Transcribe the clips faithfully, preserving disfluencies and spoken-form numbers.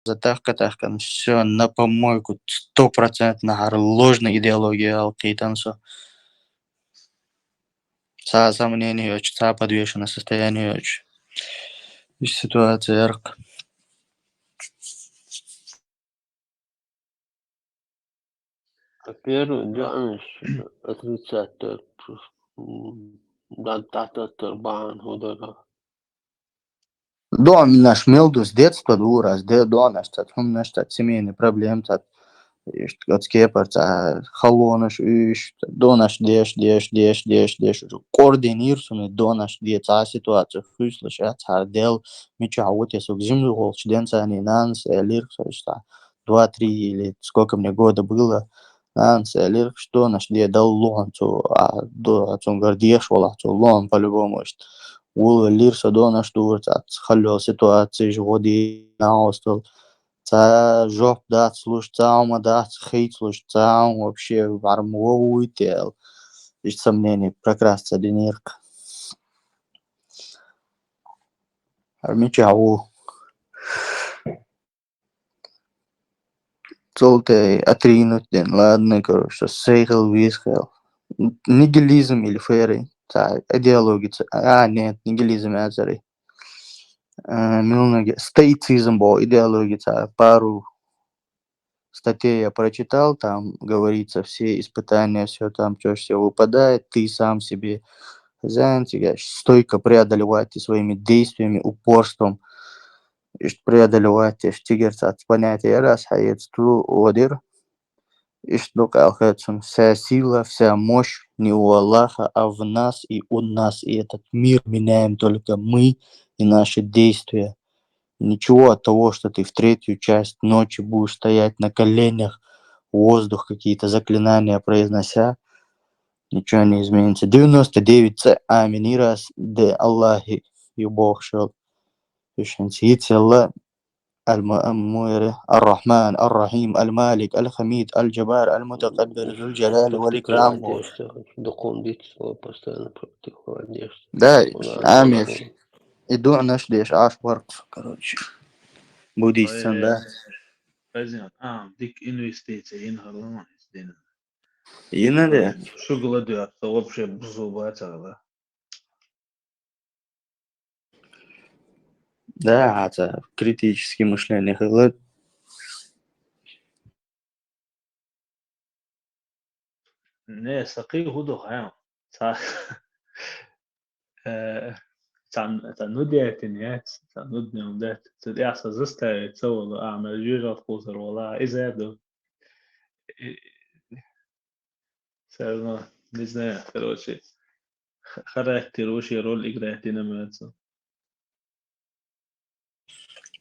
за тахка-тахка, всё, на помойку, стопроцентно хӀара ложная идеология аьлла кхийтина со. Цхьа сомнение йоцуш, цхьа подвешенное состояние йоцуш. Иштта ситуация яра-кх. А первый дёрнаш отрицать тот, м, да, да, тот, тот бан, худара. Дон наш мел ду с детства дура, с де-, дон наш цат, хӀум наш цат, семейный проблем цат, ишт, от скепар ца, халонаш, иш, дон наш деш, деш, деш, деш, деш, координир суна дон наш де, ца ситуацию, хуйсла ша, ца дел, мича вот я сук зимзу голч, ден ца не нанс, э, лирк, ца, два-три или сколько мне года было, нанс, э, лирк, что наш де дал луган цу, а, до, цун гардеш вала, цу луган по-любому, ишт. Вула лир са донаш дурц, ац халлёл ситуацияш гӀо дийна хьостал. Ца жоп дац луш, ца хӀума дац хийцлуш, ца хӀума вообще варм вовуйтел. Иш сомнение прокрасться динирк. Армича ву. Цолтай отринуть ден, ладно, короче, со сейхел висхел. Нигилизм или ферри, ца идеология, ца, а, нет, нигилизм я цари. Э, милнаги, стоицизм бо идеология, ца пару статей я прочитал, там говорится, все испытания, все там, что все выпадает, ты сам себе хозяин, тебя стойко преодолевать ты своими действиями, упорством, ишт преодолевать, ишт тигерца понятие раз, хаец ту одир, ишт дукъал хецун, вся сила, вся мощь не у Аллаха, а в нас и у нас, и этот мир меняем только мы и наши действия. Ничего от того, что ты в третью часть ночи будешь стоять на коленях, воздух какие-то заклинания произнося, ничего не изменится. Девяносто девять ц амин и раз де Аллахи ю бохшал. Ишин сицелла аль-Муэре, Ар-Рахман, Ар-Рахим, Аль-Малик, Аль-Хамид, Аль-Джабар, Аль-Мутакаббир, Зуль-Джалали валь-Икрам. Духом дит, постоянно практиковать. Да, амин. И дуънаш деш аш варкъ, короче. Буддист сан, да. Азиан, а, дик инвестиция, ин харлама, ин. Ина де. Шугла дуя, то вообще бузу бацала. Да, это критическое мышление хилла. Не, сакхи худо хаян. Ца, э, ца, ца нудятин яц, ца нуднем дат. Ца дяса заставить, ца вала, а, ма жижат кусар вала, и заду. И, всё равно, не знаю, короче, х-, характер вообще роль играет и на мёца.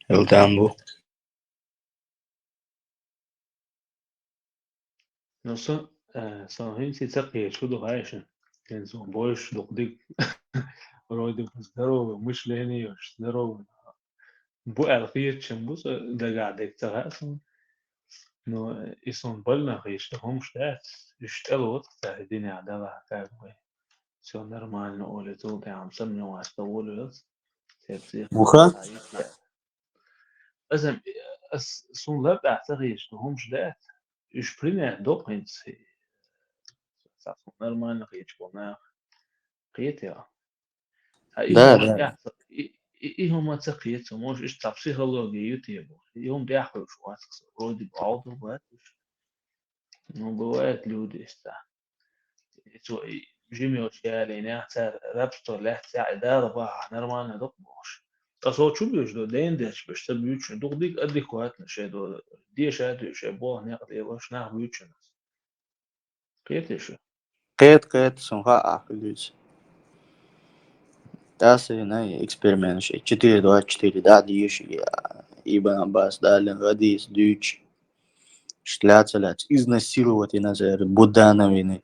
Илдамбу. Ну, сон, э, сон хинси ца кхечу ду хайшин. Кен сон больше дух дик. Вроде бы здоровое мышление, здоровое. Бу алхиет, чем бу ца дага дек ца хайшин. Но, э, и сон больно хиш, да хомш да. Иш тел вот, кстати, диня дала, как бы. Всё нормально, Оля, тут я вам сомневаюсь, что Оля, вот, сердце. Муха? Азам, ас, сун лаб ахтагиш, хомш да. Иш принять док хинц. Са сун нормально хич, бо нах. Кхет я. А и Да, хӀума да. Я, и, и, и хӀума ца кхет, ца, может, иш ца психология ю те бо. И хӀума дяхуш вац, вроде бы, алду бат. Ну, бывают люди, ста. И цо, и жимёч яле, не, ца рабство лехца, и дала баха, нормально док бош. Та со чу бьюш до, ден деш беш, ца бьючу, дух дик адекватно ше до, деша дюше, бо, не, леваш, нах бьючу нас. Кхетиш? Кхет, кхет, сун ха ахилис. Тасина эксперимент ши, четыре двадцать четыре, да, диш, и, и Ибн Аббас, да, лин хадис, дюч. Шляца ляц, изнасиловать и назер, Будановины.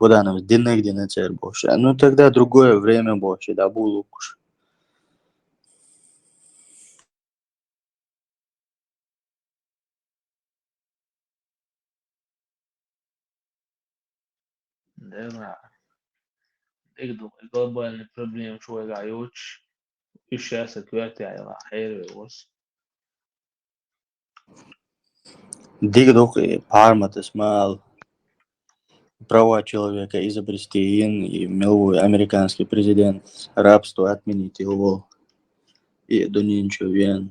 Буданов, динек динецер больше. Ну, тогда другое время больше, да, булукуш. Да, да. Дик ду, глобальный проблема шуга юч. Иш яса квятя яла, хейр ве вос. Дика ду-кх и пхьарматас ма ала. Права человека изобрести йина, и мел ву американский президент, рабство отменить йина и дунен чу вена.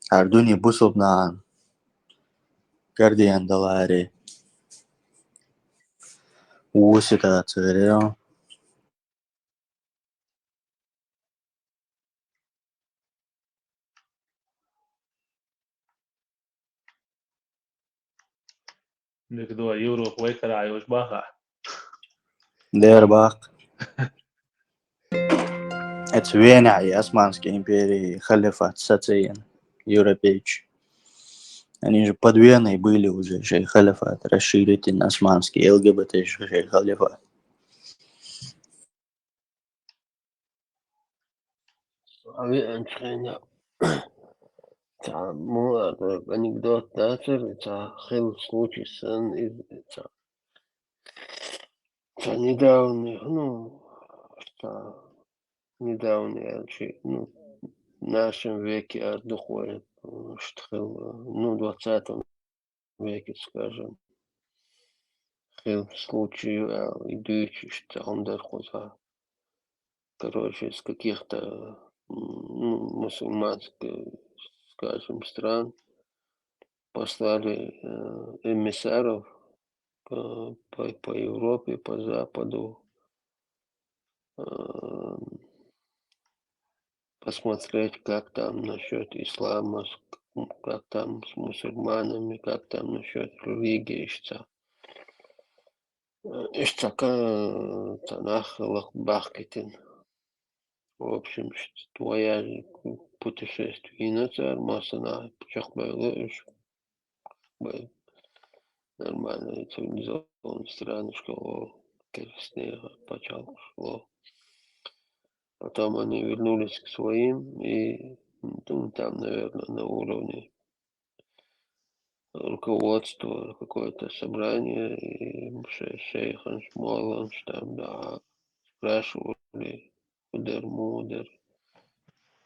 ХӀара дуне бусалба наха гардена даларе. Ву ситуация. Дика ду, Европа вай кара йолаш баха. Дера баккха. Эца Венехь и Османский империи халифат сацаена европейчу. Они же под Веной были уже, шей халифат расширить йина, османский ЛГБТ шей халифат. А веанчхайна. Цхьа муха анекдот дацар, цхьа хилла случай санна, из цхьа, цхьа недавний, ну, цхьа недавний аьлча, ну, в нашем веке ар дукха вай, что хилла, ну, двадцатом веке, скажем, хилла случай, а, и дуьйцуш, цхьа хӀума дар кхуза. Короче, из каких-то, м, ну, мусульманских, скажем, стран послали, э, эмиссаров по, по, по Европе, по Западу, э, посмотреть, как там насчёт ислама, с-, как там с мусульманами, как там насчёт религии, ишца. Э, ишца ка-, цхьа нах лакха бахкийтина. В общем, ш-, вояж, путешествие йина цара, массанахьа чекхбевлла уьш. Бай. Нормальная цивилизованная страночка, о, керстнеха пачхьалкхаш, о. Потом они вернулись к своим, и, ну, там, наверное, на уровне руководства какое-то собрание, и ше-, шейханаш, молланаш там, да, спрашивали, хӀу дар, муха дар.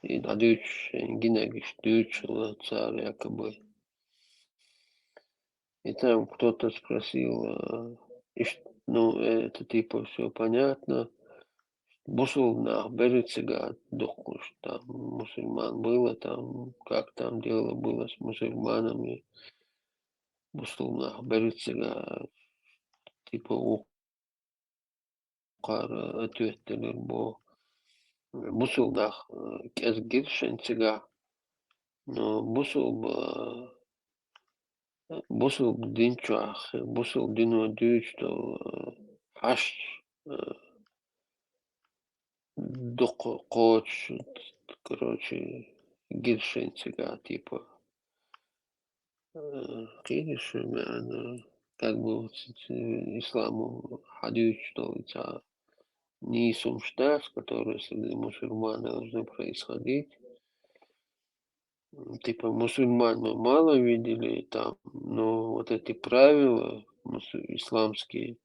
И дӀадуьйцуш, шайн гинарг дуьйцуш хилла цара якобы. И там кто-то спросил, э, иш-, ну, это типа всё понятно. Бусалба нах берриг цига дукха, там мусульман было, там, как там дело было с мусульманами. Бусалба нах берриг цига, типа, ву- кхара ответ делира боху. Бусалба нах, э, кӀезиг гира шайн цигахь, но бусалба, э, бусалба дин чохь, бусалба дино дуьйцуш долу, э, хьашт, э, дукха кхочуш, короче, гира шайн цигахь, типа. Э, кхидерш, маьӀна, как бы, вот, э, исламо хьадуьйцуш долу цхьа нийса хӀумаш дац, которые среди мусульман должны происходить. М, типа, мусульман мы мало видели там, но вот эти правила мусу-, исламские,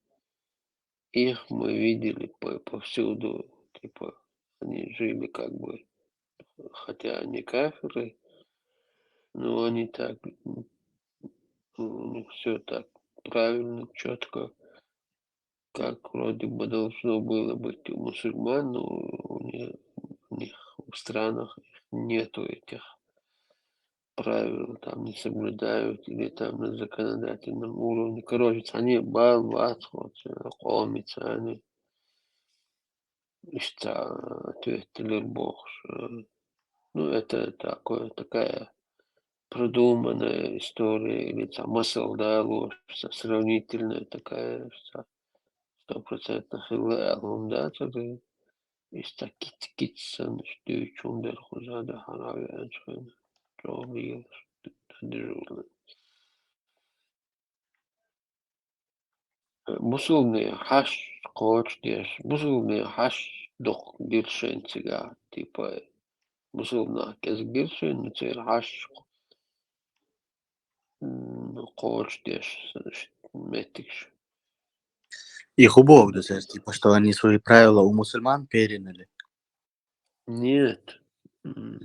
их мы видели по-, повсюду, типа, они жили как бы, хотя они кафиры, но они так, м, у них всё так правильно, чётко, как вроде бы должно было быть у мусульман, но у них, у них в странах нету этих правил, там не соблюдают или там на законодательном уровне. Короче, цхьаьна бан бац, вот, э, къомица они. Иштта ответ делира бохуш, э, ну, это такое, такая продуманная история, или цхьа масал далош, цхьа сравнительная такая, цхьа стопроцентно хилла аьлла хӀума дацара. Иштта киц-киц санна, иштта дуьйцу хӀума дара кхуза, да, хьан а веанчу хенахь, чӀогӀа лелаш, д-, дежурный. Бусулбане хьашт кхочушдеш, бусулбане хьашт дукха гира шайн цигахь, типа, бусулба нах кӀезиг гира шайн, но церан хьашт, м, кхочушдеш меттигаш. И хӀун боху ду цара, типа, что они свои правила у мусульман переняли? Нет. М,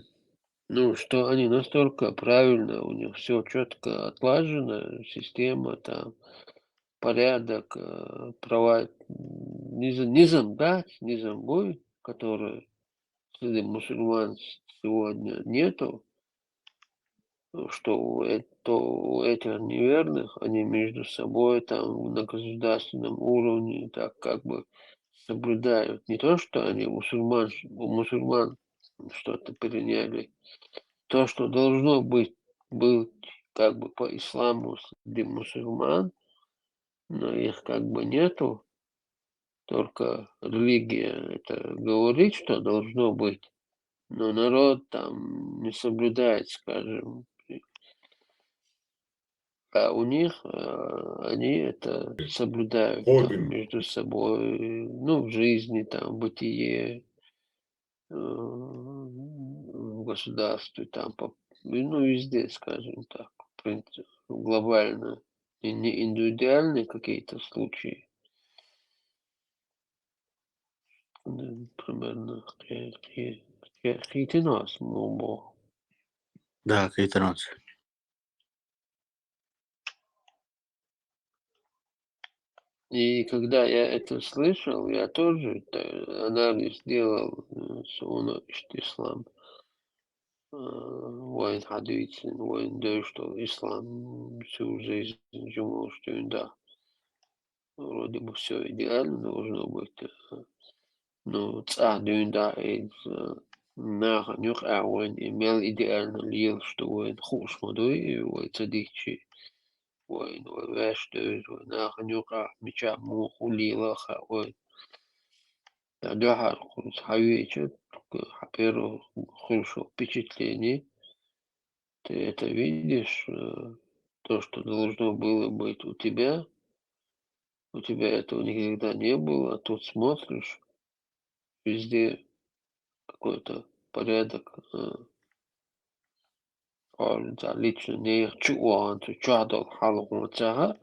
Ну, что они настолько правильно, у них всё чётко отлажено, система, там, порядок, э, права, м, низа-, низам, да, низам бой, который среди мусульман с-, сегодня нету, что у эт-, то у этих неверных, они между собой там на государственном уровне так как бы соблюдают. Не то, что они мусульман, у мусульман что-то переняли. То, что должно быть, быть как бы по исламу среди мусульман, но их как бы нету. Только религия это говорит, что должно быть, но народ там не соблюдает, скажем. А у них, э, они это соблюдают там Ходим. между собой, ну, в жизни, там, в бытие, э, в государстве, там, по, ну, везде, скажем так, в принципе, глобально. И не индивидуальные какие-то случаи. М, примерно, хи-, хи-, хи-, хитинос, мобо. Да, хитинос. И когда я это слышал, я тоже та-, анализ делал, э, суна ишт ислам. Э, вайн хадвицин, вайн дойштол ислам, всю жизнь жумуш дюнда. Вроде бы всё идеально должно быть, э, ну, цӀа дюнда из, э, наха нюх а вайн, и мел идеально лил, что вайн хуш мадуй, и вай цадичи, вайн, вай вяш дойз, вай наха нюх а мича муху лила ха вайн. Да, да, хар хуш хавеча, ха первое хорошо впечатление. Ты это видишь, э, то, что должно было быть у тебя, у тебя этого никогда не было, а тут смотришь, везде какой-то порядок, э, а, да, лично не чуан, ты чадал халахун цага,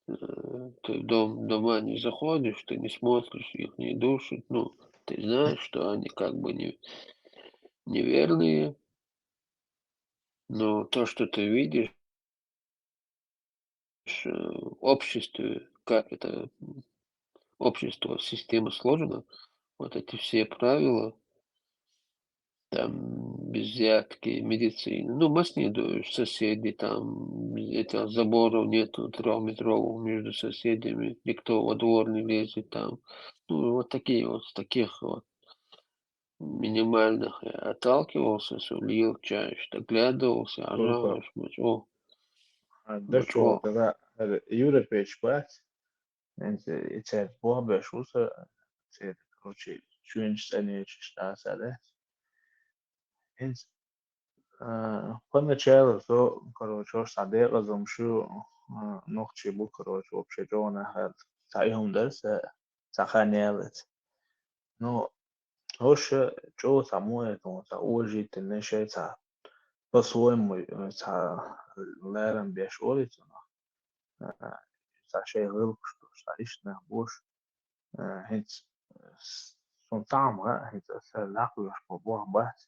э, ты дом, дома не заходишь, ты не смотришь, их не душит, ну, ты знаешь, что они как бы не, неверные, но то, что ты видишь, э, обществе, как это, м, общество, система сложена, вот эти все правила, там, без взятки, медицины, ну, мы с ней ду-, соседи, там, это, заборов нету трёхметровых между соседями, никто во двор не лезет, там, ну, вот такие вот, с таких вот минимальных я отталкивался, сулил чаще, оглядывался, а Круто. Жалуюсь, мочу. А, да Мочу. Чё, тогда, э, Юра Печпать, знаете, и церковь бешуса, церковь, короче, чуинч ценечиш, да, саде. Инс-, э, поначалу, то, короче, уж саде, разум шу, э, нохчи бу, короче, вообще, чё она хат, та и он дальше, та ханелец. Ну, хӀуша чӀо ца мо эту, ца уважительный шей ца по-своему, э, ца лерам беш олицунах. Э, ца шей гӀулакхаш, ца иштта нах бош. Э, хӀинца, э, с-, сун таӀама, хӀинца са лакхлуш по бох бац.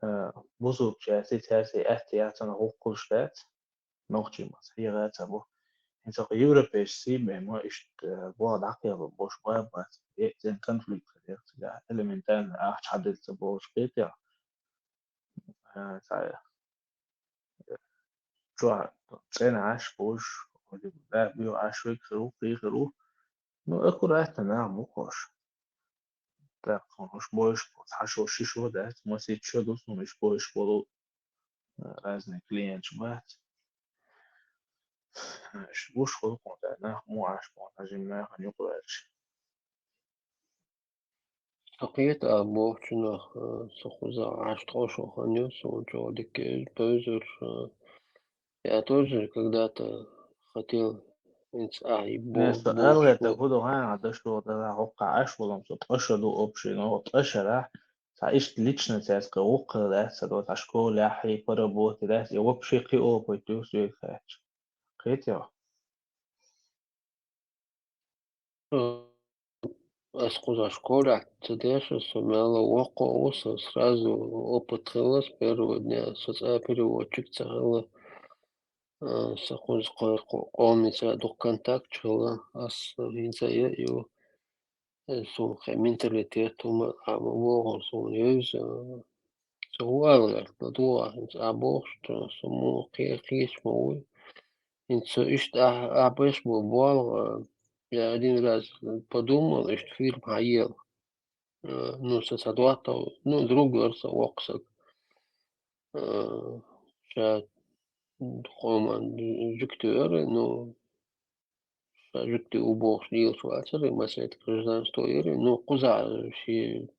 Э, бусулбчаьрца, цаьрца атта яцана гӀулакхаш дац. Нохчий мас хьийгӀа ца бу. ХӀинца европейский сий бен ма иштта, э, бо дӀакхелла бош бац. Э, цен конфликт хилар цигахь, элементарно ахча хьадилла ца болуш кхетар. Э, цхьа, э, чохь цӀена Ӏаш бош, вроде бы, да, буьйху Ӏаш векхар ву, кхийхар ву. Ну, аккуратно нах бу кхош. ТӀаккха уьш бойш, цхьа шо, ши шо дац, масийтта шо ду суна уьш бойш болу, э, разные клиенташ бац. Уьш гуш хуьлу кхунна, нах муха Ӏаш боху, хьажийна нахана юкъа ваьлча. Со кхета а бохучунах, э, со кхуза Ӏаш ткъо шо хан ю, суна чӀогӀа дика кхеташ, бевзар, э, Я тоже когда-то хотел, хӀинца ахь и Не, бо-, со бохуш алгӀе тӀе бу. ХӀу ду хьан а дашо дара, хӀокху Ӏаш волам со ткъа шо ду общий, но ткъа шарахь, цхьа иштта лично цаьрца кхин вукху хила дац, ца до, цхьа школехь, хьий по работе дац, и вообще кхин опыт ю соьга хаьттича. Кхетий? Э, ас кхузахь школехь ца дешаш, со мелла воккха ву, со сразу опыт хилла, с первого дня со цӀа переводчик ца хилла. А, со кхуза кхо-, кхо-, къомаца дукха контакт хилла, ас хӀинца а ю. Э, суна кхин менталитет хӀума а ма бохура, суна евза, со хӀу ала ваьлла, ладогӀа, хӀинца а бохуш, со муха кхе-, кхеча ма вуй. ХӀинца со иштта ахь, ахь беш бу болх, э, я один раз подумал, иштта фирма хьаела. Э, ну, со ца доттал, ну, друг вара со воккха саг. Э, ша къоман жуьгти вара, ну, ша жуьгти ву бохуш лелаш вацара, масех гражданство яра, ну, кхузахь шен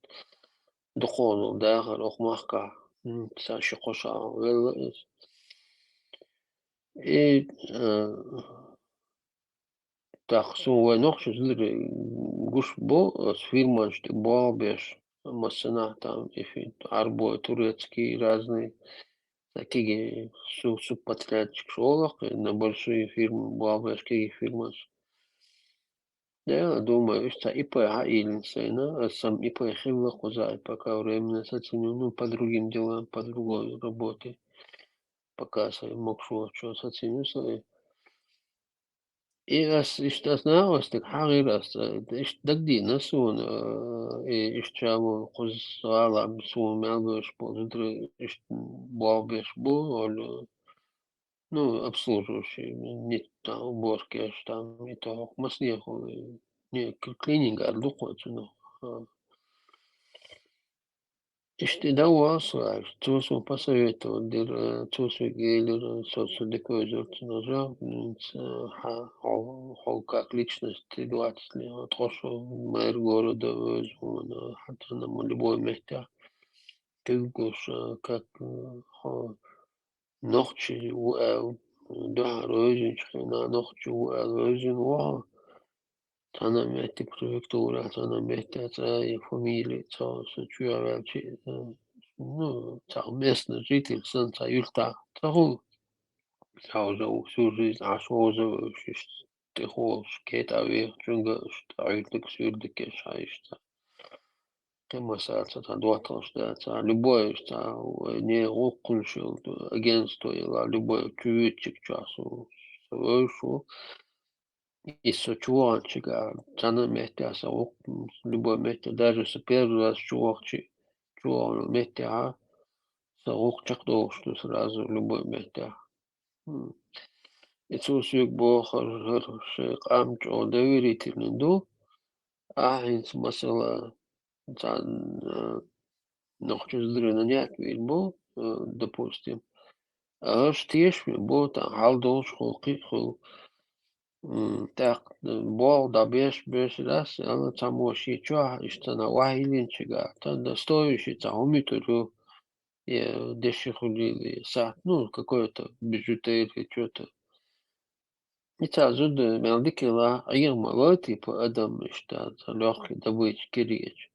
дукхазал дахар оха махкахь, м, ца ши-кхо шо велла иза. И, э, тӀаккха суна вай нохчий зударий гуш бу, оцу фирманаш тӀе болх беш, массанахь там, и фи-, Ӏарбой, турецкий, разный. Ца кегий су-, субподрядчикаш олу-кх, и на большие фирмы болх беш кегий фирманаш. Я думаю, уьш цхьа ИП хьаийлина сайна, аса сам ИП хилла кхузахь, и пока временно сацийна, ну, по другим делам, по другой работе. Пока сайн могуш воцучо сацийна сайн. И ас иштта ас нахостиг хьагӀира ас, э, иштта дагадеана суна, э, и иштта ша ву кхуза гӀала суна мел беш болу зударий иштта болх беш бу, олу, ну, обслуживающий, не там, уборка еш там, и то, массанехула, не, к-, клининг аьлла ду кхо цунах. А. Иштта и дӀавоьлла со, цо суна посоветовать дира, цо соьга элира, со, со дика вевзара цунах, жа, м, ца, хьа, хьо, хьо как личность, двадцать лет, хьо тхо шо мэр города вевза хьуна, хьан цхьана ма любой меттехь куьг гуш, как, э, хьо нохчи ву аьлла, дуьхьал вевзинчу хенахь нохчи ву аьлла вевзина ву хьо. Цхьана метте префектурахь, цхьана метте цӀа я фамили, цо со чоьхьа ваьлча, э, ну, цхьа местный житель санна цхьа юьртахь ца хуьлу. Цхьа уже всю жизнь Ӏаш вовза вевзаш, иштта тӀехулуш, кхетта а вехачуьнга, иштта Ӏуьйрдиг, суьрдиг еш хьан иштта. Кхин масала ца, цхьа доттагӀаш дац, цхьа любой, цхьа вай нехан гӀуллакх хуьлуш йолу агентство яла, любой чу вуьйцучу чохь со, со вевзаш ву. И со чу ваханчигахь, цхьана меттехь сан гӀуллакх, любой меттехь, даже со первый раз чу вахчи, чу вахана меттехьа, сан гӀуллакх чекхдолуш ду сразу любой меттехь. М. И цо соьга боху, хӀара, хӀара шайн къам чӀогӀа доверительный ду. Ахь хӀинца, масала, цхьана, э, нохчо зударий нанять вийр бу, э, допустим. ХӀорш тешаме бу, тхан хьал долуш хуьлу, кхин а хуьлу. М, тӀаккха, э, болх дӀабеш, беш дац, аьлла, цхьаммо шен чохь, иштта цхьана вахьа йиллинчигахь, тхан да стоящий цхьа хӀума йитур ю, я деши хуьлийла, я сахьт, ну, какой-то бижутерия, чё-то. И цхьа зуда мел дика хилахь, Ӏеха ма ло, типа, адам иштта, цхьа лёгкий добыча киреча.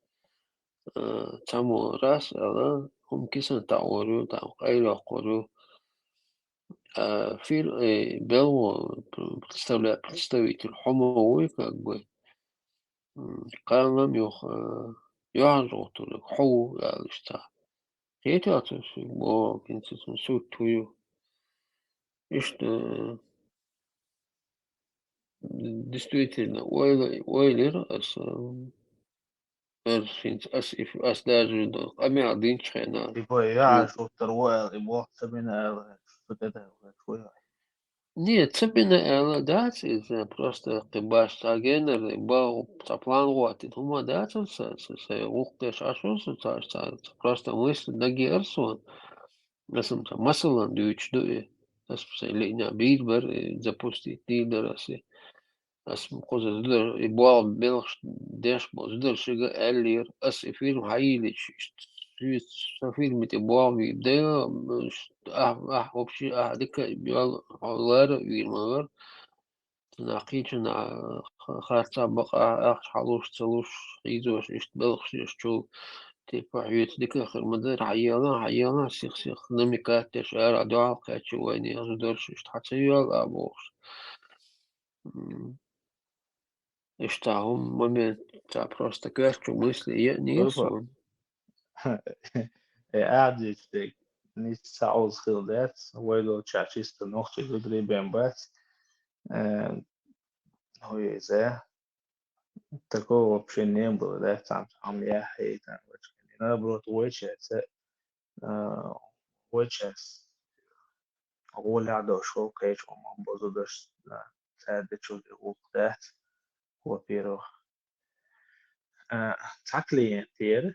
Э, цхьаммо рас аьлла, хӀума кисана таӀор ю, там къайлакхор ю. А, фир-, э, белхо, представля-, представитель хьо ма вуй, как бы. М, кхана ма юха, э, юьхьанца гӀуллакх дерг хьо ву, аьлла иштта. Кхетий хьо цунна, шуьга боху, хӀинца цунна сурт хӀу ю? Иштта, э, действительно, ойла-, ойла йира аса, м, ас хӀинца, ас и, ас даже до къамел динчу хенахь. Типа, я, шу-, шуьтара ву аьлла, и боху ца бина аьлла, шу тӀедаьлла, шу яхь. Не, ца бина аьлла дац иза, просто кхин баш цхьа генар, и боху, цхьа план гӀоттийна хӀума дац аса, аса, аса гӀуллакх деш Ӏаш ву со, ца, ца, ца, просто мысль дагеара суна. Аса ма ца масалан дуьйцуш ду и. Аса сайн лиъна бийр бара и запустить дийр дара аса и. Аса кхуза зудар-, и болх белхаш деш болу зударшига аьллера, аса и фирма хьайийлича, иштта, шуьца сан фирма тӀе болх бийр дела, м, ш-, ахь, ахь вообще, ахь дика йол, хьо лара а вийр ма вара. Цунах кхечунах ха-, харцахь бакъахь ахча хьалуш, ца луш, хьийзош, иштта белхаш еш чул, типа, хьоьца дика хир ма дара, хьаелахь, хьаелахь, сих-сих намекать деш, ара дуьхьал кхаьчча, вайнехан зударша иштта хьан ца йоьллу а бохуш. М. Иштта хӀума момент, цхьа просто коьртачу мысли еанийра суна. Э, аьлча дерг нийса ца Ӏовза хилла дац, вай долчохь чисто нохчий зударий бен бац. Э, хӀу иза. Такого вообще не было, да, там, там я хейтан, наоборот, вай чохь, э, вай чохь гӀолехь долуш ву кхечу къоман бозу даш, а, цаьрга чуьра гӀуллакх дац, во-первых. А, цхьа клиент яра,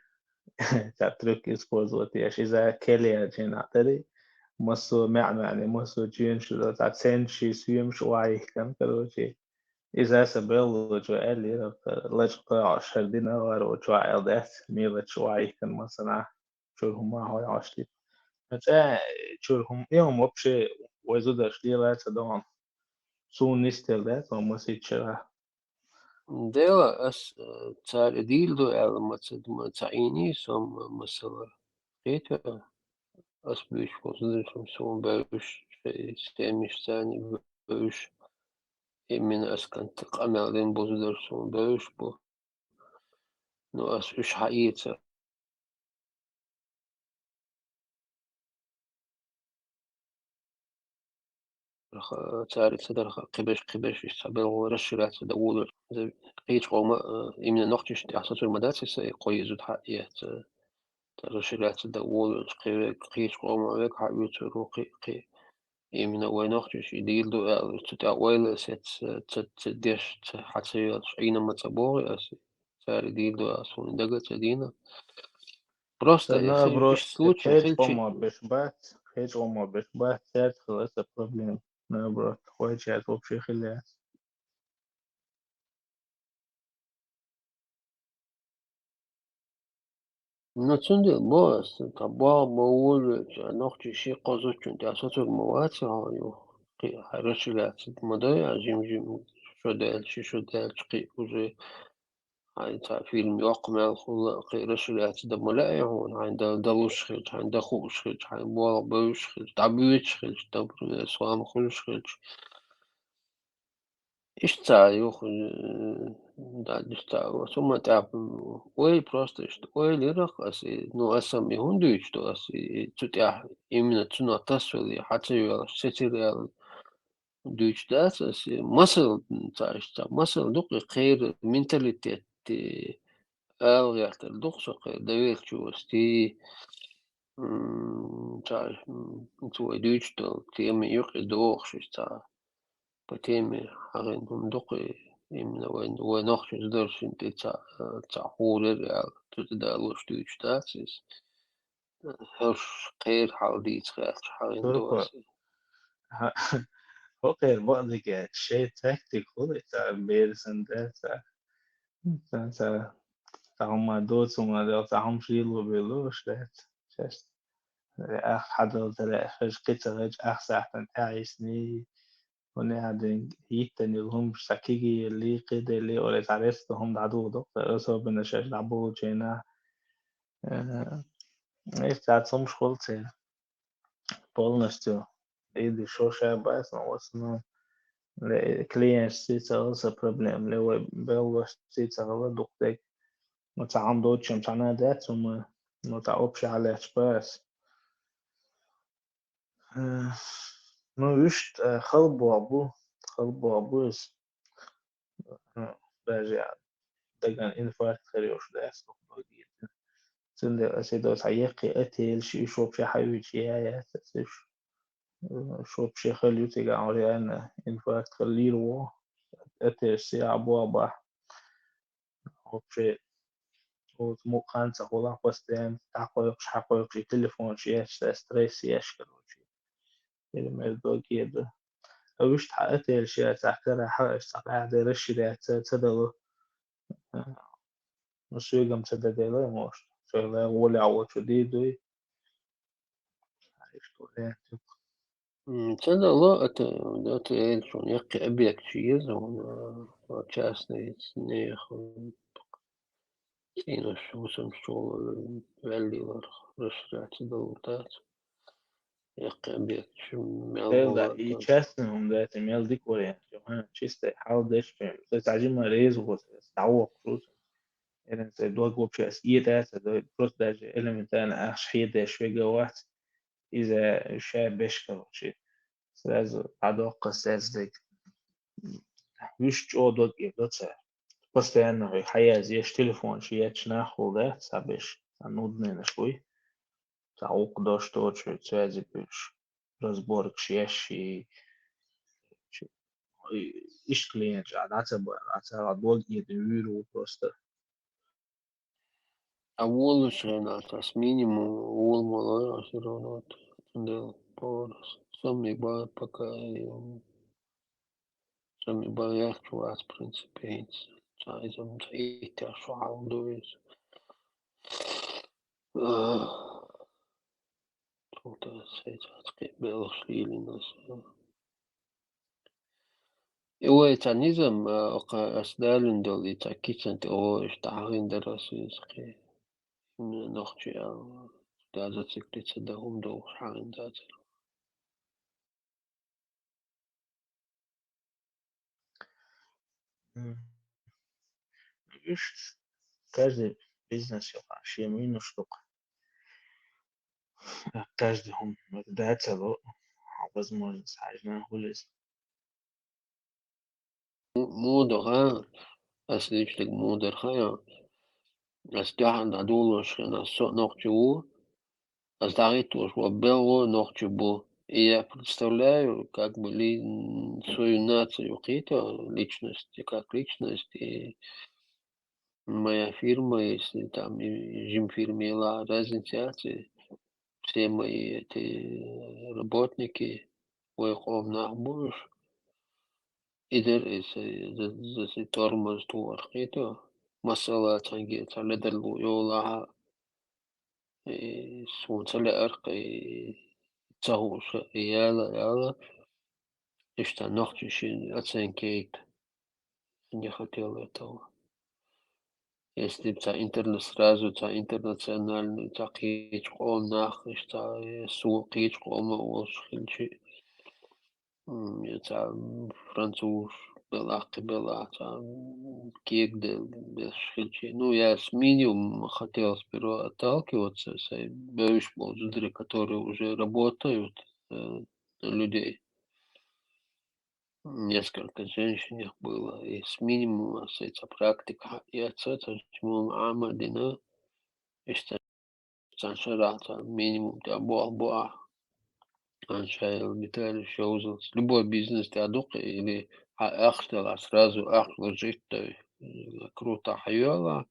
цхьа трюк использовать еш, иза кхел яьлча хьенех тӀе, массо а маьӀ-маьӀне, массо а чуьнаш, цхьа ценаш, соьмаш охьайихкина, короче. Иза аса беллачо аьллера, лачкъа кхоьгӀуш хӀара дина, гӀараволчо аьлла дац, мелочь охьайихкина массанхьа. Чуьра хӀума хьо йош типа. ХӀинца чуьра хӀума, и хӀума вообще вай зударша лела ца догӀу. Суна нисделла дац, хӀума масийтта шарахь. Дела, ас, э, цара и дийр ду аьлла, ма ца, ма ца Ӏийний со, м-, масала. Кхета, ас буьйцуш болу зударша суна бевзаш, шайн семьяш царна бевзаш. Именно ас кӀант къамел дина болу зударша суна бевзаш бу. Ну, ас уьш хьаэца. Цара ца дарха, кхиберш, кхиберш, иштта цхьа белхо расширяться дан волуш, кхечу къоман, э, именно нохчашна тӀехь соцур ма дац, и кхо-йиъ зуда хьаэца, цара расширяться дан волуш, кхечу къоман вега хьаоьцур ву, кхин, кхин. Именно вай нохчаша и дийр ду аьлла, цу тӀехь ойла а сецна, ца, ца деш, ца, хьан ца йоьллуш, Ӏийна ма ца боху аса, цара и дийр ду аьлла, суна дага а ца дийна. Просто ца, наоборот, иштта случай кхечу хилчи къоман беш бац, кхечу къоман беш бац, цаьрца хила аса проблема. Наоборот, вай чохь вообще хила яц. Ну, цундела бо ас, тхан боху, ма волавелча, нохчий ши-кхо зудчунна тӀехь соцург ма вац хьо, ю, кхин хьайн расширяться ма дой, а жим-жим шо даьлча, ши шо даьлча, кхин уже хьайн цхьа фильм йоккха мел хуьлу, кхин расширяться дан ма лаьий хьуна, хьайн дан далуш хилча, хьайн дан хууш хилча, хьайн болх бевзаш хилча, дӀабоьдуш хилча, например, сом хуьлуш хилча. Иштта ца юха, э, да, иштта, со ма тӀаьхьа, ой, просто иштта ойла йира аса, ну, аса-м и хӀунда дуьйцуш ду аса, и цу тӀехь, именно цунах тасвелла, хьан ца йоьллуш, сецира аьлла, дуьйцуш дац аса, масал, ца иштта, масал ду-кх и кхеран менталитет, э, ала гӀертар ду-кх со кхеран, доверчивость астий, м, ца, м, цу вай дуьйцуш долу тема юкъа дохуш, иштта. По теме хьахийна хӀума ду-кх и, именно вайн, вайн нохчийн зударшна тӀе цхьа, цхьа хӀума яра аьлла, цу тӀе далош дуьйцуш дац иза. ХӀорш кхеран хьал дийца гӀерташ хьахийна ду аса. ХӀокхеран бакъдерг шайн тактика хуьлу, и цара берасан дац, цара, цара, цара, цхьа хӀума доцу хӀума дела, цхьа хӀума шийла бен луш дац. Шаьш, э, ах хьадала тара, шаьш кхин ца хилча, ах сахьтана тӀаьхьа йисний, хӀунда аьлча дерг йиттанал хӀумаш цхьа кегий лийкхий делий, оре цхьа резко хӀума дӀадугӀу доккха, особенно шаьш дӀаболучу хенахь. Э, иштта цхьацца хӀумаш хуьлу церан. Полностью дийдеш шо ша бац, но в основном, ле, клиенташций ца хилла сан проблема, ле вай белхашций ца хилла дукха дерг. Ну, цхьа хӀума доцуш-м цхьанна дац хӀума, ну, цхьа общий хьалаьцча бац. Э, ну, вуьшта, э, хала боху бу, хала боху бу иза. Ну, даже дагана инфаркт хир йолуш дац, дукха догийна. Цундела аса и до цхьа яккхий отель, ши уьш вообще хьаьвзича я яц аса уьш. Э, уьш вообще хала ю цигахь, реально инфаркт хила лийр ву. Отельш сиха боху бахь. Вообще, оцу мукъа хан ца хуьлахь, постоянно дӀакхойкхуш, хьакхойкхуш, и телефонаш еш, цхьа стресс еш, короче. Или мер дог еда. А вуьшта хьан отельш яц, ахь карахь, аш цхьа къаьхьа де расширяться ца дало. Ну, соьгам ца дадела, может. Шайла гӀолехь волчу дийр дуй. Иштта вариант ю. М, ца дало, это, это элчун яккхий объект чу еза, он, а, частный нехан, цӀийнаш хӀусамаш чухула ваьллий ларх, расширяться дало дац. Яккха объект, чу мел Дела, вола и тас. Частный хӀума дац, и мел дика вариант ю, хӀана, чистай хьал деш, прям. Сай цхьа жима реза гӀо, дӀавоккхуш. Эрен сай дог вообще ас иетац, а дог просто даже элементарно ахча хьедеш вега вац. Иза ша беш, короче. Сразу дӀадоккха саздег. Виш чӀо дог и доца. Постоянно хьай хьаяз еш телефон ши ячнахул да, сабеш, са нудненаш буй. Ца гӀулакх дош точуй, цвязи пуьш, разборкаш еш и, и иш клиент жа, а ца ба, а ца ла дог и виру просто. А волаш хӀана, ас минимум вол мала, а всё равно т-, дел поварас. Сам не ба, пока и, м, сам не ба, я хочу вас, в принципе, ца изам, ца и тя шо хьал дуйс. А, тут, а, сай цацкъи белгӀаш лилинас, а. И вай ца низам, а, кха, ас далин дол, и ца кицан тӀе, о, иш тахин дарас изхи. Именно нохчи, а, да, зациклиться да хӀума долаш хьалин дацар. М. Видишь, каждый бизнес юха, ши минус штук. А каждый хӀума, это да, цело, а возможность хьажна хулис. М-, мудаха, ас личник мудар хая, ас тяхьан дӀадулаш хина, со нохчи ву, ас дагӀиттулаш ва белгӀо нохчи бу. И я представляю, как бы, ли, м, свою нацию кхета, личность, как личность, и моя фирма, если там и жим фирма ела, разница яц, и все мои эти работники, вай къом нах буш, идер и се, за, за се тормоз тувар кхета, масала цанге ца ледарлу йолаха, и сун ца леарх, и ца хуша, и яла, яла, ишта нохчи шин оценкейт. Не хотел этого. Если б ца интернет сразу, ца интернациональный, ца кхечу къом нах, ишта, э, су кхечу къома волш хилчи, м, я ца, м, француз, белахки бела, ца, м, кег де, беш хилчи. Ну, я с минимум хотел сперва отталкиваться, сай бевиш бол зудри, которые уже работают, э, на людей. Несколько женщин их было, и с минимума с эта практика, и отца, то есть, ама дина, ишта, цан шарахта минимум тя бо, бо, аншайл детали шоузалс. Любой бизнес тя дук или а ахтала сразу ах ложить, то есть, м, круто хайола,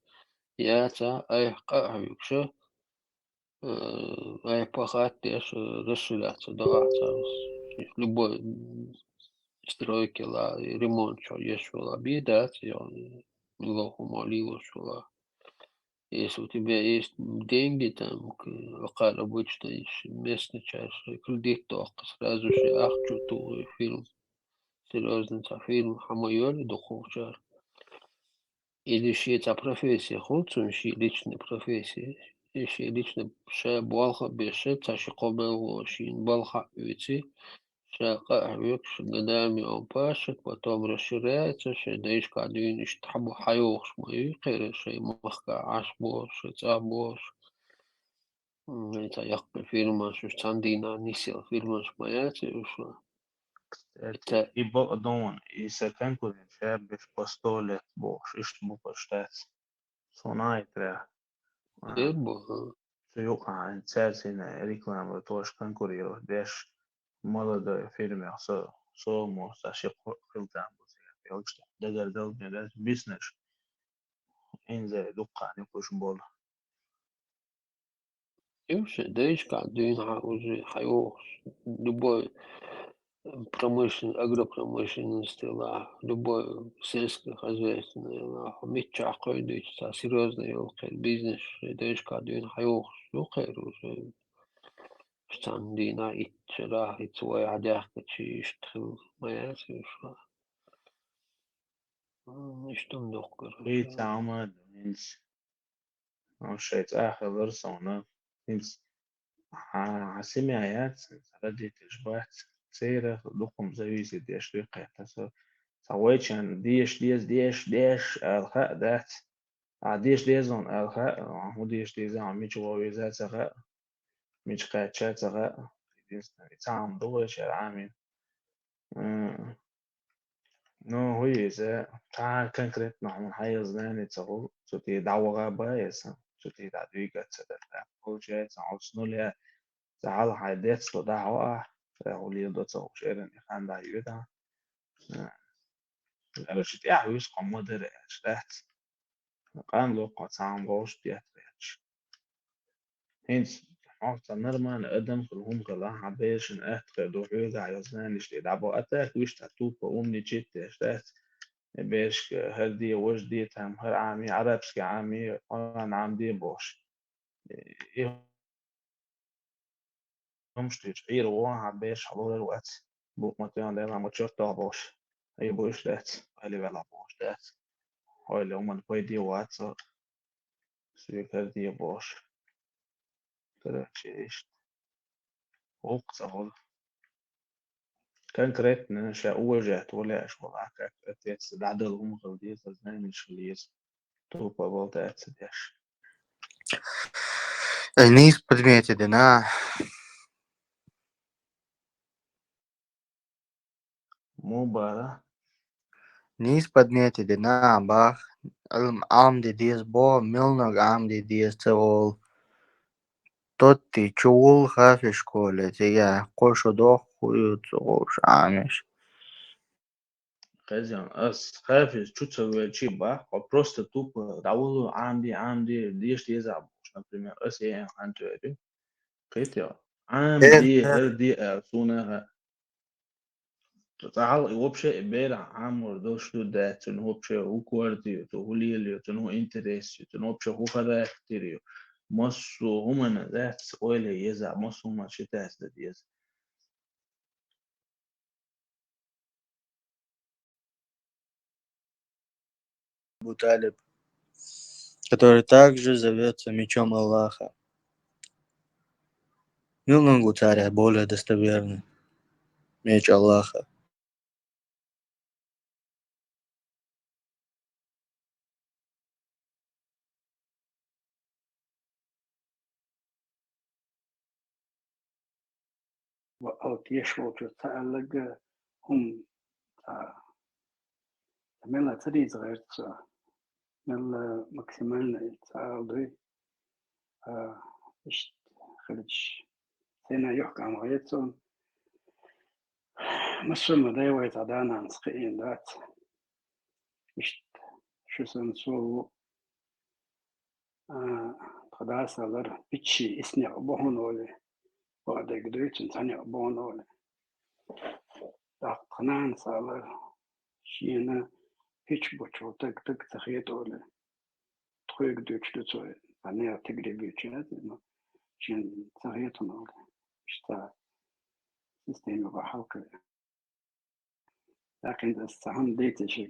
я ца ай ха хавикша, э, ай пахат деш, э, расширяться, даваться. Любой, м, стройки ла, и ремонт, что есть, была беда, я, м, лоху молилу, что ла. Если у тебя есть деньги, там, к-, акар обычно ещё местный часть, кредит только сразу же ахчу ту фирм. Серьёзный ца фирм, хама йоли духовчар. Или ши ца профессия хул цун, ши личный профессия, и ши личный ша болха беша, ца ши къобелло шин болха уьци, ша къа векш годами он пашет, потом расширяется, ша дайшка дюйн ишта хабу хайохш ма юй, кхера ша махка аш бош, ша ца бош. М, это яккхи фирма, шу цан дина нисел фирма шу ма яц, и ушу. Кстати, это и бо-, дон, и са конкурент, ша беш по сто лет бохш, ишта бу по штац. Сона и тря. А, Э, бо, а. Цу юкъа, царцина реклама тоже конкурировать деш. Молодой фирма, со, со, мо, са ши ху-, хилтан бу, я пелкшта. Дагар дал, мне даже бизнес. Инзе дуккан юкуш бол. И вообще, дайшка дюйн ха уже хайохш, любой, э, промышленность, агропромышленность ла, любой сельскохозяйственный ла, мичча хойдуч, ца серьёзный ёлкер бизнес, дайшка дюйн хайохш, ёлкер уже. Цан дина ит шера, ит свой адяхка чи ишт хил, ма яц и ушу. М, иштун дохкар. И цама, инс. Ну, шей цӀа хилар сона. ХӀинца хьа-, хьан семья яц, родителаш бац, церан дукха зависит деш дуй кхетта со. Ца вайчан деша деза, деша, деша, аьлла хаа дац. А деша деза хьона аьлла хаа, хӀун деша деза, хьо мича вовза ца хаа, мича кхаьча ца хаа. Единственное, цхьа хӀама ду вайчара Ӏамийна. М, ну, хӀу иза, цхьа конкретно хьона хьайоза нани ца гӀу, цу тӀе дӀаваха ба иза, цу тӀе дӀадуйга ца дара. Получается, хьо с нуля цхьа хьалха хьай детство дӀахьо а, цхьа хӀу леладо ца гӀу, шеран и хан дӀайода. М, короче, тӀехьа вуьйса кхо ма дара, аьлча дац. Къан локхо цхьа хӀама вовшах детта гӀерташ. ХӀинца хьо цхьа нормальный адам хила, хӀума хила, хьан берашна атта хир ду, хьоьгахь йолу знанеш тӀе дӀабо. А так вуьйш цхьа тупо умничать деш дац. Берашка хӀара де, важа де, там, хӀара Ӏамий, арабский Ӏамий, Къуръан Ӏамаде бохуш. И хӀумаш дуьйцу, Ӏийр вон хьан бераш хьалурар вац. Букъ ма тойна дела, ма чортох бохуш. Ай бу уьш дац, хали велахь бохуш дац. Хойла хӀуманна пайде вац со. Соьга хӀара де бохуш. Короче, иштта. ГӀуллакх ца хуьлу. Конкретно ша уважать ву лаьаш волу, а как отец дӀадала хӀума хила деза, знанеш хила еза. Тупо болу дац ца деш. Нийса предмете дина. Мубара. Нийса предмете дина бах, Ӏилма Ӏамаде деза боху, мелнаг Ӏамаде деза ца олу. Тотти чу вул хафиш школе, цига кхо шо дохку ю цу гӀуш Ӏамиш. Хезан, ас хафиш чу ца велчи бах, хьо просто тупо дӀавуллу Ӏамаде, Ӏамаде, деша деза бохуш, например, ас э хьан тӀе Кхетий? Ӏамаде, хӀара де аьлла, суна а. Цхьа хьал и вообще и берахь Ӏамор долуш ду дац, цуьнан вообще хӀун корта ю, цо хӀун лелайо, цуьнан хӀун интерес ю, цуьнан вообще хӀун характер ю. Массо а хӀуманна дац ойла еза, массо а хӀуманна читать дан деза. Абу Талиб, который также зовётся мечом Аллаха. Милангу царя более достоверный меч Аллаха. Ва алкеш волчу ца аьлларг хӀума ца, мелла ца дийца гӀерта со, мелла максимально ца ала дуй, а, иштта хилча, сенна юхкам гӀайца он. Массо а ма дай вай цхьа да-нанас кхиийна дац. Иштта, шу санна со ву, а, тхан дас алар, пиччи исс некъ бу хьуна олий, бакъдерг дуьйцу, цхьа некъ бу хьуна олий. ТӀаккха тхан нанас алар, шена пиччи бучу таг, таг ца хета олий. Тхоьга дуьйцуш ду цо, цхьа нехан тигри буьйцуш яц, но шена ца хета хьуна олий. Иштта система бахьалкхи. ТӀаккха аса цхьа хӀума дийцича,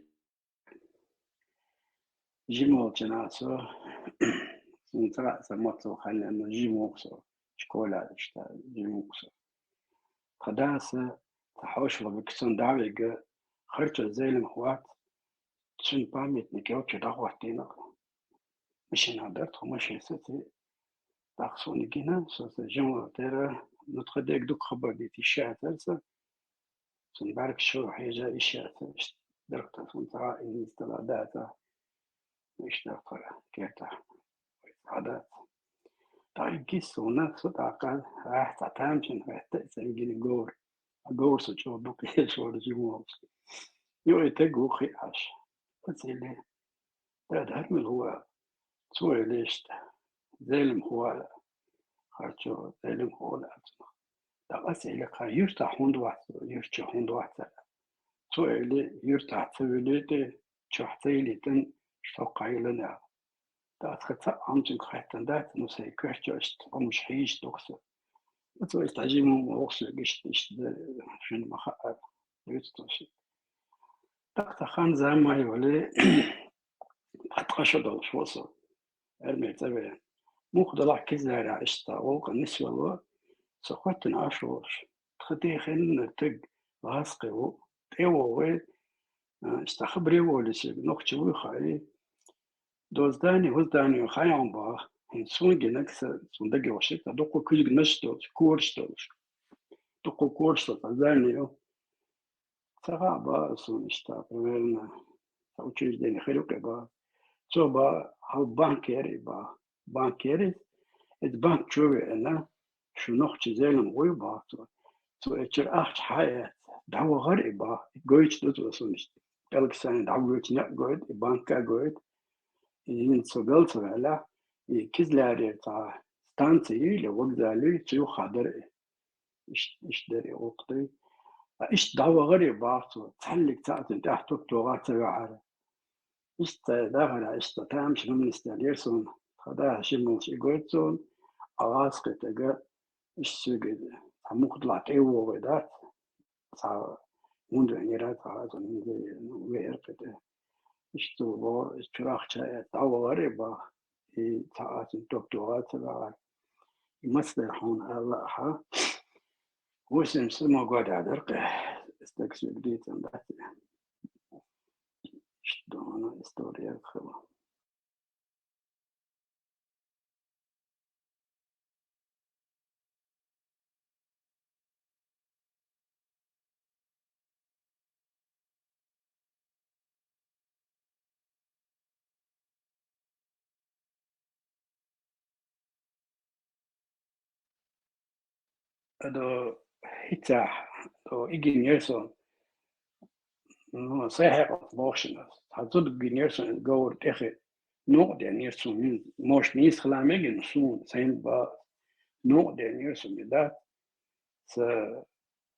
жима волчу нахаца, суна ца хаьа, сан мотт ца ханна, но жима ву со, школа иштта жима ву со. Тхан дас ца хьошалгӀа векцун дӀавига, харчо зелимха вац, цуьнан памятник йолчу дӀахӀоттийна. Машина дара тхо, машина саций, тӀаккха суна гина, со сан жима волу тера, ну, тхан дега дукха хабар дийца йиш яцара сан. Цуьнан бӀаьргаш чу хьежа йиш яцара, иштта дара тхан, суна цхьа а иза дала даца. Иштта тхо кертахь вай цхьа дац. ТӀаккха гис суна, со тӀаккха, ахь цхьа тамашийна хӀоьтта, и сайн гина говр. А говр со чӀогӀа дукха еш вара жима волчу. Йо, и таг ву кхиъ Ӏаш. Оцу илли. Да, дар мила хӀу аьлла? Цо элира иштта, зелимха ву аьлла. Харчо зелимха ву аьлла цунах. ТӀаккха аса элира, кхара юьртахь хӀунда вац, юьртахь хӀунда вац аьлла. Цо элира, юьртахь ца вуьлуьйтий, чохь ца йилийтина, стохка хьайиллина аьлла. ТӀаккха цхьа а хӀума цуьнга хаьттина дац, ну, сайн коьртачу иштта хӀумаш хьийзаш ду-кх со. Цо иштта жима хӀума боху соьга, иштта, иштта, шуна ма хаъара, дуьйцу цо шиъ. ТӀаккха тхан зама йолий, пхи-ткъа шо долуш ву со, армера цӀа веана. Муха делахь Кизлярехь иштта гӀуллакх нисвелла, со хоттина Ӏаш волуш. Тха тӀе хенна таг гӀазкхи ву, тӀе вогӀий, а, иштта хабаре волуш, нохчи вуй хаьий. До здания, хӀу здания хаьий бах. ХӀинца суна гинарг са, суна дагайогӀуш, цхьа дуккха куьзганаш долуш, кораш долуш. Дуккха кораш долуш, цхьа здания ю. Ца хаьа бах суна иштта, примерно, цхьа учреждение хир ю-кх бах. Цо бах, хьал банк яр и бах. Банк яр и, иза банк чу веана, шу нохчийн Зелимха вуй бах цо. Цо эчуьра ахча хьаэца, дӀавахар и бах. Гойтуш ду цо суна иштта. ПӀелг сайна дӀавоьдуш некъ гойту, и банка гойту. И хӀинца со галваьлча, и Кизлярера цхьа станци юй, вокзал юй, цу юххе дара и. Ишт-, иштта дара и гӀуллакх дуй. Ткъа иштта дӀавахар и бах цо, цхьаллиг цхьаъ цунна тӀехь топ тоха ца ваьхьара. Иштта цхьа дахар, иштта тамашийна хӀуманаш даьлла яра суна. Тха дас шимма волуш и гойту суна, а гӀазкхи тага, иштта соьга цхьа мухха далахь тӀе а вогӀий дац, цхьа хӀунда веана яра, цхьа а цунна хӀунда веана, ну, веара кхин тӀе. Иштта цо боху, иза чуьра ахча эца дӀавахар и бах, и цхьа а цунна топ тоха ца ваьхьара. И маца дара хьуна аьлла ахьа. Восемьдесят седьмом годехь дара-кх, стаг соьга дийцина дац. Иштта дона история хила. Ада хӀинццехь, ада игина яра со, ну, сайн хьекъалца боху шуна, цхьа зуда гина яра со, говра тӀехи новкъа деана яра со, может, нийса хила мегина суна, сайн ба, новкъа деана яра со, дац, ца,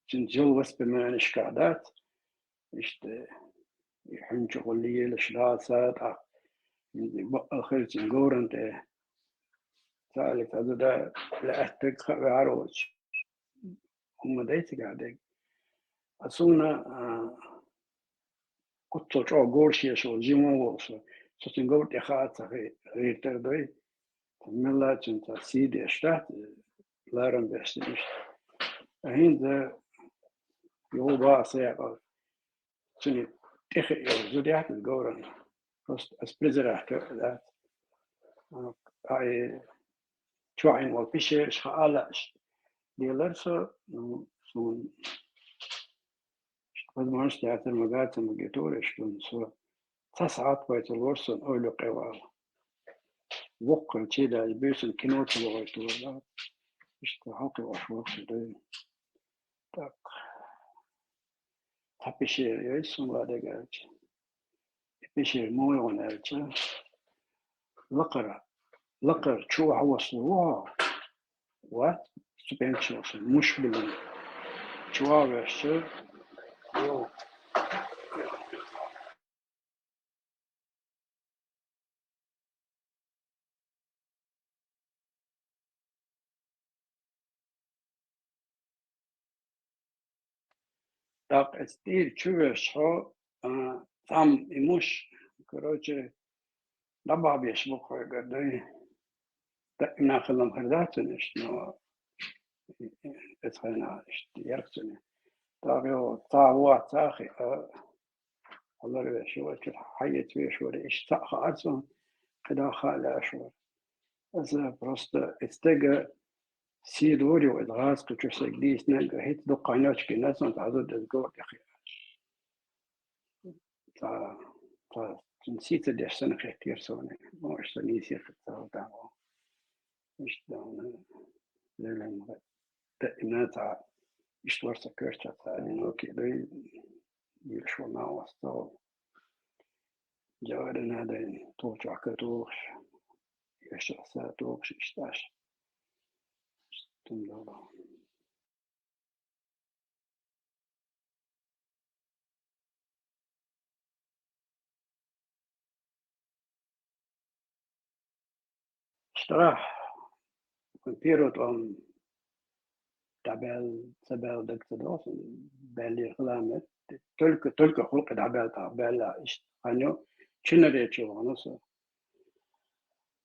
цуьнца йолу воспоминанешкахь дац, иштта, и хьуьнчу гӀулле елаш лаца, тӀаккха, баккъал хир цуьнан говран тӀе. Цаьллиг цхьа зуда лаьттаг хаа ваьхьар воцуш. ХӀумма дай цигахь дерг. А суна, а, куццал чӀогӀа говраш еш волу жима вон волуш. Со цуьнан говра тӀе хаа ца хи-, гӀертар дой. Мелла цуьнца сий деш дац, ларам беш ца иштта. А хӀинца юха баха саякъал. Цуьнан тӀехиъ йолу зуда яц иза говран. Просто ас презирать дац. А, и чохь йина волу пещераш хаа лаьаш. Делара со, ну, суна возможность яцара магацамагетура, что со цхьа сахьат пайца лоруш сан ойла къевала. Воккхал чедажа буьйсан кино ца вахийтура. Иштта хьалкхи ош воккхал дай. Так. Цхьа пещера йой сун ладагаьлча. И пещера муха йогӀун аьлча, лакхара, лакхара чу охьавоссалур ву хьо. Вац, ступенькаш йолуш, мушбилан. Чу охьавоьссича, йо. ТӀаккха эцу тӀера чу воьссича хьо, а, цхьамма и муш, короче, дӀабахьбеш бу хьоьгара дуй. Даимна хилла хир дац цуьнан иштта, но эцу хенахь иштта яра цуьнан. ТӀаккха йо, цхьа вац цхьа а хиъна, хьалар веш вара, чуьра хьаэца веш вара, иштта цхьаъ хаьара суна, кхидӀа а хаа лаьаш вара. Аса просто и стеган сий лорий вай, гӀазкхи чу сайга дийцинарг, хӀинца дукха хан йоццуш гина суна, цхьа зуда иза говра тӀе хиъна. Цхьа, цхьа, цуьнан сий ца деш санна хеттера суна. Мо аша сан нийсехь ца хилла тахана. Иштта дан, лелам даимна цхьа, иштта вара сан коьртехь цхьа одинокий дуй, йилаш вара накъост ца хуьлу. ЖагӀаран а дайна, тулгӀачохь кара тухуш, эшшахь са тухуш иштта Ӏаш. Иштта дан. Штраф. Первый тӀом дӀабаьлла, ца баьлла даг ца догӀу, баьллера хила мет. Только, только хӀуллакх дӀабаьлла, тӀаккха баьлла, иштта хан йо, чинаре чу вахана со.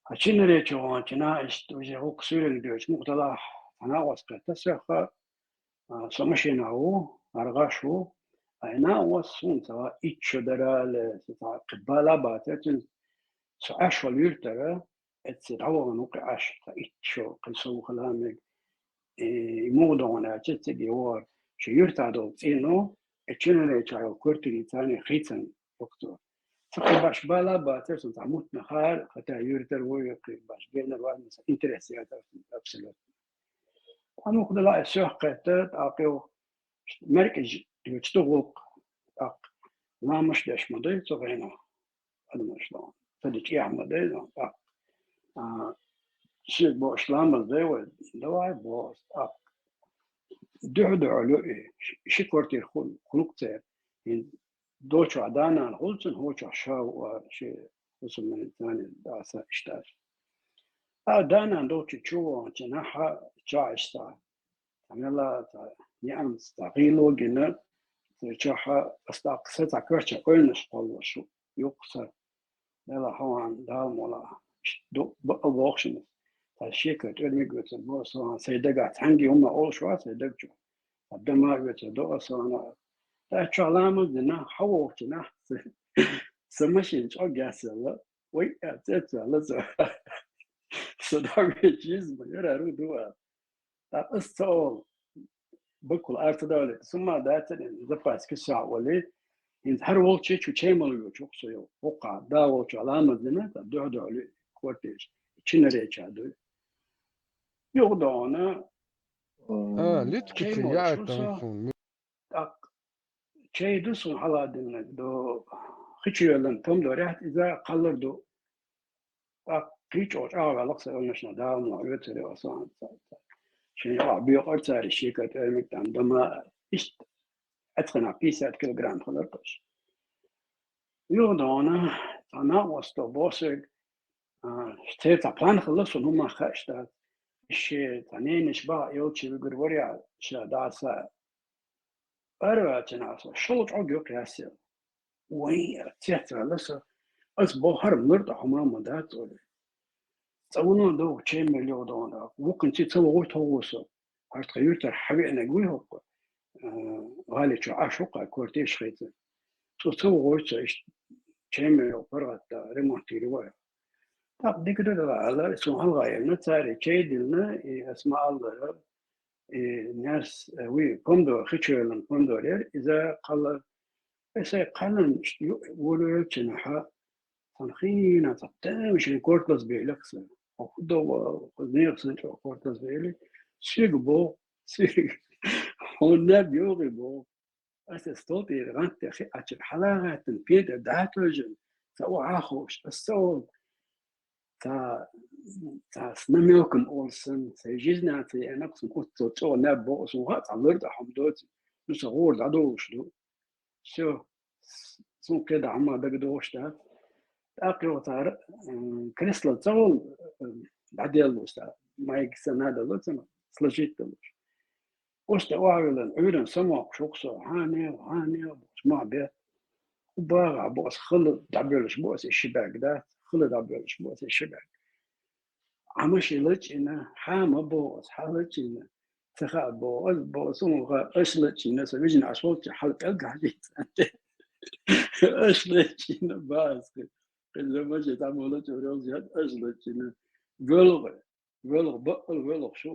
Ткъа чинаре чу ваханчу наха иштта уже гӀуллакх суьйранна доьдуш мукъа далахь, Ӏа накъост кхетта сох, а, со машина ву, аргӀаш ву, а и накъост сунца итт шо дара аьлла, со цхьа кхы бала бацар цуьнца, со Ӏаш волу юьртара, эцци дӀавахана ву кхин Ӏаш, цхьа итт шо, кхин сов хила мега. И муха догӀун аьлча, цига йогӀур, шен юьртахь долу цӀийнан, и чинаречохь йолу квартири царна хийцан вокцо. Ца кхин баш бала бацар, сан цхьа мутна хаар, хотя юьртара вуй, кхин баш генар ван, сан интерес яцар абсолютно. Ткъа муха дала и сох кхетта, тӀаккха йогӀу, меркӀаж йоцу гӀуллакх, тӀаккха ламаш деш ма дай цу хенахь. Адамаш ло. Ца дича эхь ма дай, но, тӀаккха. А, шега бохуш ламаз дай вай, давай, боху, тӀаккха. Дуьхьа-дуьхьа ло и, ши, ши квартира ху-, хуьлу церан. ХӀинца дочохь да-нана хуьлу цуьнан, хӀокхочохь ша ву, а, ши хӀусамнана даса иштта. А да-нана долчу чу ваханчу нахьа ча иштта. Цхьа мелла цхьа неӀамца цхьа гӀийло гина, цу чохь аса тӀаккха са цхьа коьртачу ойланаш кхоллалуш ву, юккъе са. Дела хьо-м, Дала мукъ лахь, ду-, бакъ боху шуна. Ткъа шеко тӀоьрмиг вецар боху со, сайн дагахь цхьаьнгге хӀума олуш вац сайн даг чу. Ткъа дама а вецар до аса, ткъа чохь ламаз дина, хьо вохучу нахь, сан машина чӀогӀа гесса аьлла, вай, цецваьлла со. Со дӀавеча иза ма яра, ру ду а. ТӀаккха аса ца олу, баккъала ара ца давлийта, сумма дацара, запас кисахь вали, хӀинца хӀара волчу чу чемал йоцуш ву со йо, хӀокхахь, да волчохь ламаз дина, ткъа дуьхьа-дуьхьа квартираш, чинареча дуй. Юха догӀана, а, личка чемал яа йоцуш ву со, тӀаккха чай ду суна хьаладиннарг, до хи чу йоьллина помидор яц, иза кхаллар ду. ТӀаккха кхин чӀогӀа чӀагӀваьлла-кх сан, аьлла, нешна, Дала мукъ лахь, оьцур ю аса, ца, ца. Шен юкъахь боькъура цара шеко тӀоьрмиг, там, дама, иштта, эцханахь пятьдесят килограмм хилар-кх уьш. Юха догӀана, цхьа накъосто боху соьга, а, церан цхьа план хилла суна, хӀумма хууш дац. Шен цхьа ненаш бахьа йолчу вигар вара, ша дӀаса Ара ваьлча нах со шолгӀа чӀогӀа юккъе яьсса. Вай, цецваьлла со. Аса боху, хӀара муьртӀахь хӀума ма дац олий. Цкъа вуно догӀу чемал йогӀу догӀу. Вукхунца ца вогӀуй тховгӀу со. ХӀара тхан юьртара хьавеанарг вуй хӀокху, а, гӀали чу Ӏаш ву-кх, квартираш хийцина. Цо ца вогӀуй со, иштта чемал йогӀу паргӀатта ремонт йийр вай. ТӀаккха дика ду дела аьлла, суна хьалха елна, цара чай дилна, и аса ма-аллара, и нес, э, вуй, помидор, хи чу йоьллина помидор яра, иза кхаллар. Аса кхаллан ю-, волавелча нахьа, сан хина, цхьа тамашийна корта лазабелира-кх сан. Хьо хӀун до, хӀо нехан санна чӀогӀа корта лазабели, соьга боху, соьга, хьуна наб йогӀий боху. Аса стол тӀера гӀант тӀе хи Ӏачуьра хьала а гӀаьттина, пен тӀе дӀа а тевжина, ца охьа а хууш, аса ца олу, ца, ца с намёком олу сан, сайн жизна ца еана-кх сан, оццул чӀогӀа наб боху, сан хаа цхьа лар тӀе хӀума доцу, ну, сан гӀора дӀадолуш ду. Всё, с-, сан кхидӀа хӀума дагадогӀуш дац. ТӀаккха йогӀу цара, м, кресло ца волу, м, дӀаделлалуш цара, майка сан а даллалц, сложить даллуш. Оцу тӀе охьавиллина, Ӏуьйранна самоккхуш ву-кх со, хьанева, хьанева бохуш, мохь бе. ХӀун багӀахь боху аса, хала дӀабоьллуш бу аса, и ши бӀаьрг дац, хала дӀабоьллуш бу аса, и ши бӀаьрг. Ӏа машин лачкъийна, хьан ма боху аса, хьан лачкъийна. Ца хаьа боху, аса боху, суна хаьа, аса лачкъийна, сан вижина Ӏаш волчу хьала пӀелгахь жицца. Аса лачкъийна, бац. Кхин заманчохь цхьаммо лачкъор йолчу, аса лачкъийна. ВоьлгӀа. ВоьлгӀа, баккъал воьлгӀа шу,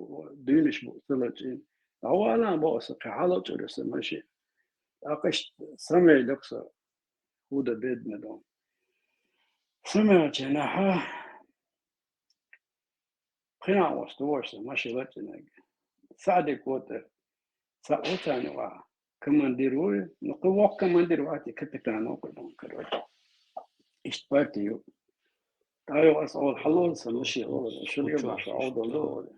дуьйнаш бу ца лачкъийна. ДӀавала боху аса, кхин хьалачкъор ю сан машин. ТӀаккха иштта самавелира-кх со, хӀуда бедна дон. Самавелча нахьа, кхин а вац, ту ваша сан машин лачкъинарг. Саьдиг ву тӀе, цхьаъ ву царна юкъахь. Командир вуй, ну, кхин воккха командир вац, и капитан ву, кхин, короче. Иштта парти ю. ТӀаккха аса олу, хьало сан машин, олу, шуьга баша Ӏовдал ду, олу.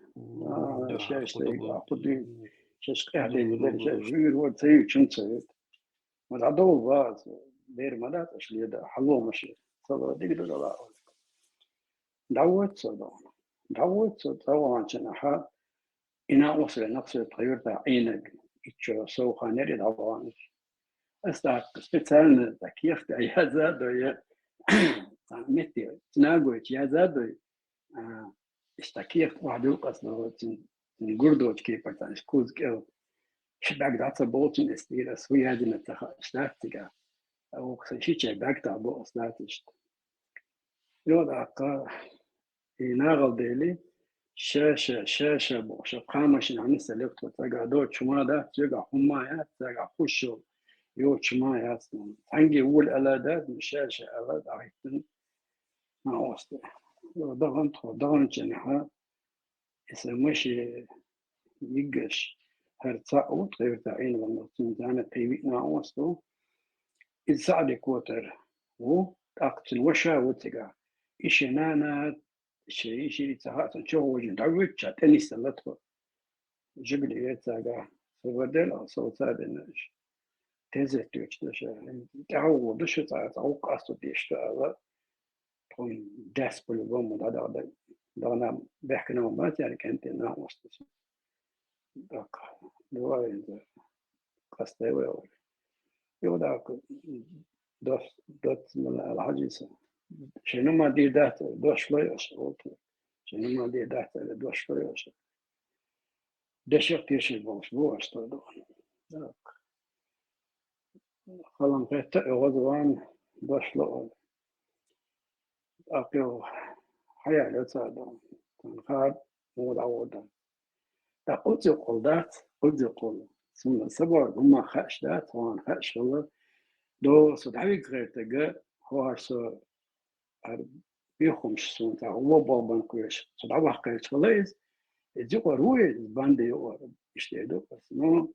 А, шаьш тайга, а, кху дуьйна, шаьш къаьхьа дайта дара, шаьш жуьйр вара, ца ю, чун ца ю. Ма дӀадовла вац, бер ма дац аша леда, хьало машин. Ца ло, дика ду дала, олу. ДӀавоьду со дона. ДӀавоьду со, цӀа ваханчу нахьа, и накъостий, накъостий тхан юьртахь Ӏийнарг, итт шо сов хан яра и дӀаваханчу. Аса тӀаккха специально цхьа кехат тӀе яза а дой, я цхьана метте, цхьана нагойчу яза а дой, а, иштта кехат охьадуьллу-кх аса, цуьнан гурдочки патанаш, куз кӀел. Ши бӀаьг дӀа ца болчун эс дийра, ас хӀу яздина ца хаьаш дац цига. Оха сан ши чай бӀаьг дӀа бо ас дац иштта. Йо, даккха, и нагӀал дели, ша, ша, ша, ша бохуш, кхамашин хьаниса лекхо, цага до чума дац, цага хӀумма яц, цага хушшул, йо, чума яц. Цхьанге вули ала дац, ша, ша ала дӀахӀиттина. Ма оста. Йо, дагӀан тхо, дагӀан ченхьа, Иса маши йиггаш, хӀара цхьаъ ву, тхайурта Ӏийна ван ву, цун зана тхайвиъна оста ву. Иза СаӀди котар ву, тӀаккха цун ваша ву цига. И ши нана, ши, и ши ца хаьа, цун чохь вожин дӀавуьтча, тӀе нисдала тхо. Жигули вецага, со вардел, а со ца бина иш. Тезет тӀоьчу даша, тӀаьхьа вогӀу ду шу цӀа, цӀа вукху къасто деш ду ала. Тхуна дес по-любому дӀадагӀа дай. Дагна бехкана ма бац яра кӀентий накъостаца. Так, давай, да, къастай вай вара. Йо, так, дос, доц мала ала хьажийса. Шайна ма дийр дац, дош лой аша, вот. Шайна ма дийр дац, дош лой аша. Дешех тешаш болуш бу аша, то ду. Так. Халам хетта, оьгӀаз ван дошло. Акъил хьаял яцадо. Тан хаб мугӀда вурда. ТӀаккха оцу юкъал дац, оцу юкъал. Цунна сабор гумма хаьаш дац, хьуна хаьаш хилла. До со дӀавиг гӀертага, хӀора со ар бихумш сунта, гӀо болбан кхоьш. Со дӀаваккхарчхала иза, иза юкъар ву иза, банде юкъар, иштта ду. Ну,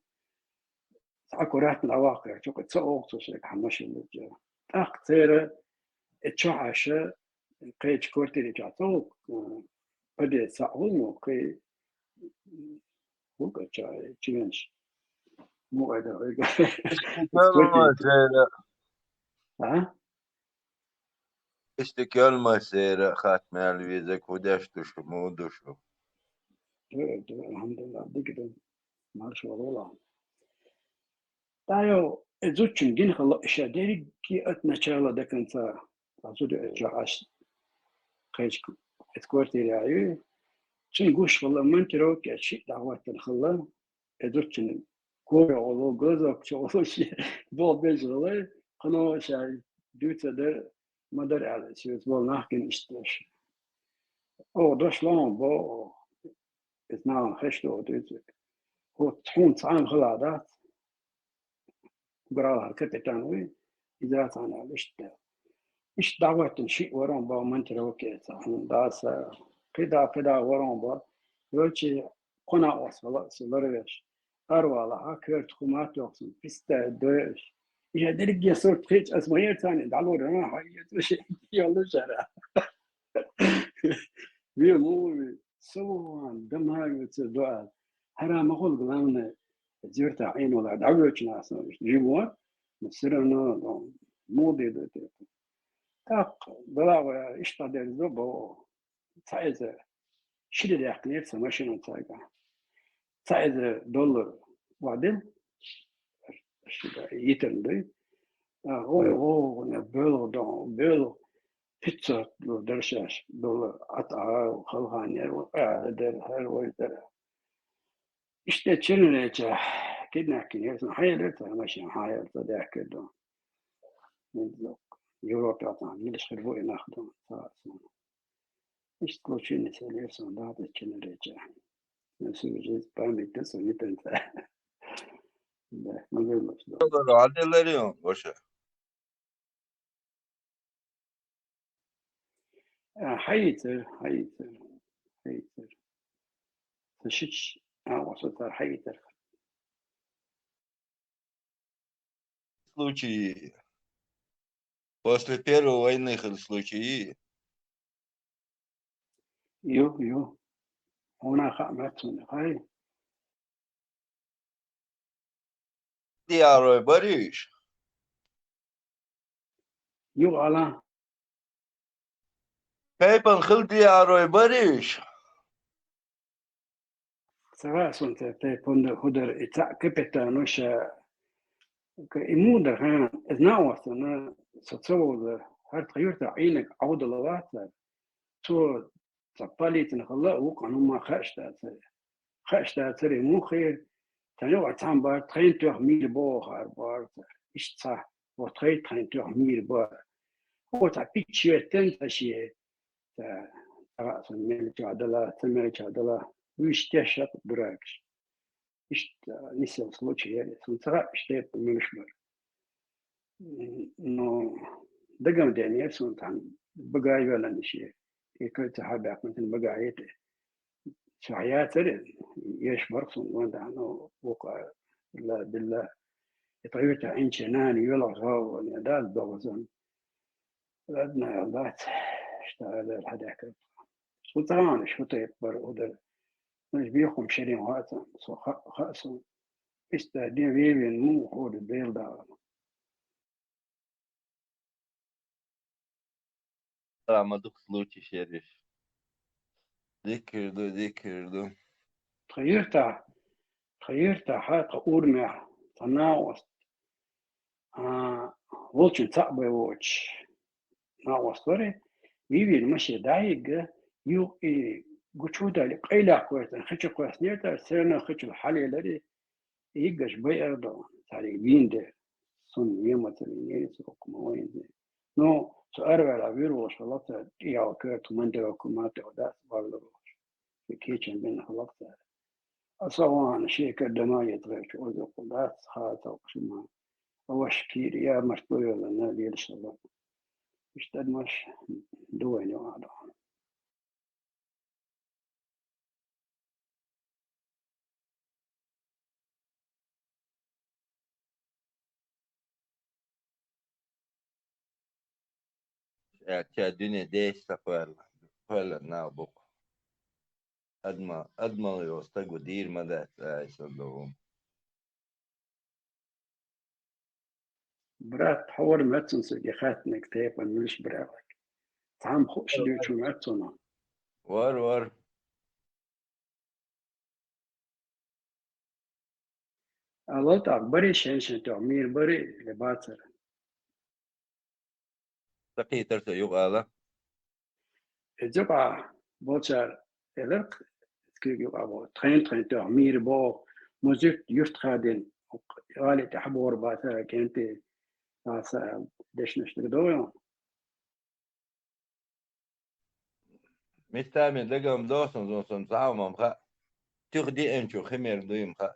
Цхьа аккуратно дӀаваккхарчу, кхин ца оха цо шайга хьан машина луьрча. ТӀаккха церан э чохь Ӏаша, кхечу квартире чохь ца гӀуллакх, э, подъезд цхьаъ гӀуллакх, кхин гӀуллакх чохь чуьнаш. Муха дар вайга? Иштта квартире. А? Иштта кӀел ма сера хатта мел веза, кху деш ду шу, муха ду шу? Дуьра, дуьра, алхьамдулиллахӀ, дика ду. Марша вала. Тай йо, э, зудчун гина хала иша дерриге от начала до конца. Ца зуда э чохь Ӏаш кхечу эт квартире ю. Цуьнан гуш хала монтировка шиъ дӀахӀоттана хала. Э зудчун кора гӀоло, газовка чу гӀоло ши бо бежа хала. Кхано ша дуьйца дара, ма дара аьлла, соьца болу нах гина иштта деш. Оха дош лома бо, иза нахана хеш ду оха дуьйцург. ХӀу, хьуна цхьаьна хала дац, угралахьара капитан вуй, иза цхьаьна аьлла иштта. Иштта дӀахӀоттина шиъ ворон бо монтировке цхьа хьуна даса, кхидӀа, кхидӀа ворон бо, йолчи кхуна ос хала а со ларвеш. Арвалахьа, коьрта хӀума а тохсун, пистая доьш. Иша дерриге сурт хилча, ас ма яра царна дӀалур, а, хьан еза шен йолу шара. Ве муви, со вон, дан ма вецар дуьа. ХӀара ма хуьлу, главное, зуьртахь Ӏийна вала дӀавоьчу нах сан, живот, но всё равно, ну, муха де ду те. ТӀаккха, дала вара, иштта дерзо бо. Цхьа эзар ши де даьккхинера сан машина цаьрга. Цхьа эзар доллар вадина, ши де йитина дуй. А, ой, ой, ой, боьлгӀа дан, боьлгӀа, пятьсот дара шаьш доллар, а, а, халханера, а, дара, хӀара вай дара. Иштта чуьнареча киднаккхинера сан, хьаелира цара машина, хьаелира ца даьхкира ду. Европе цхьана лелаш хир бу и нах ду, ца а сан. Иштта случилось, элира сан, да, тӀе чуьнареча. Всю жизнь память на суетенца. Да, ма вевлаш ду. Хьаделаре он, ваша? А, хьаийцар, хьаийцар, хьаийцар. Сан шича, а, со цара хьаийцар. Случаи. После Первой войны хила случаи. Ю, ю. Хьуна хаа меттана, хай. Диарой бариш? Ю, ала. Тайпан хила диарой бариш? Ца ваьа сан те, те понда хӀудар и цхьаъ капитано ша, ка и муха дара хьан, иза наӀостана, со ца вовза, хӀара тхан юьртахь Ӏийнарг Ӏовдала вацара, цо цхьа полицина хала а ву, къанун ма хаьаш дац. Хаш дацари мухир, тани ва цам бар, тхайн тох мир бо хар бар. Ишца, вот тхай тхайн тох мир бар. Вот а пичет тен таши. Та, та, сан мелча дала, ца мелча дала. Виш тешат дуракш. Ишт, а, нисел случай яри. Сан цара иште милш бар. Но дагам ден яр сан тан багай вела ниши. И кой ца хабак ман тан багай ете. Шахья цари, еш бар сан ванда, но вука, ла, билла. Итаюта инче нани, вела гава, не даз догзан. Ладно, ладно. Что это, хадяка. Султан, что ты пар удар. Миш бихум шерин хатсан, со ха-, хатсан. Иста дин вивин му ходы белда. Ама дук случай шериф. Дикирду, дикирду. Тхаирта, тхаирта, ха, тха урмя, тха наост. А, волчин цабай воч. Наост вари, вивин маши даига, ю и гучудали, къайла квартан, хачу квас нерта, сена хачу халилари, игаш бай ардо, сари винде, сун вема цали нерис окума вайнде. Но, со арвара вир вош, валата, я кварту мандера кумата, да, варло вош. Кечен бен халата. Асаван шекер дама етгъеч озокъулдац хатал кшима. Аваш кир я мартлуйла на лелшала. Иштад маш дуэни ада. Э, ча дуьне деш са хвалла. Хвалла на бук. Адма, адмал йо стагу дир ма дац, ай, са догум. Брат, хавар мацун саги хатник тепа милш бралак. Там хуш дючу мацуна. Вар, вар. Алло, так, бари шен шен тё, мир бари, лебацар. Такие тарса юг ала. Эзюк а, болчар, элер, кюг юг а бо. Тхен, тхен тё, мир бо, музык, юрт хадин, али тахбор бата, кенти, аса, дешнеш догдо. Мистами дагам досан зун сан цаумам ха. Тюх ди энчу химер дуим ха.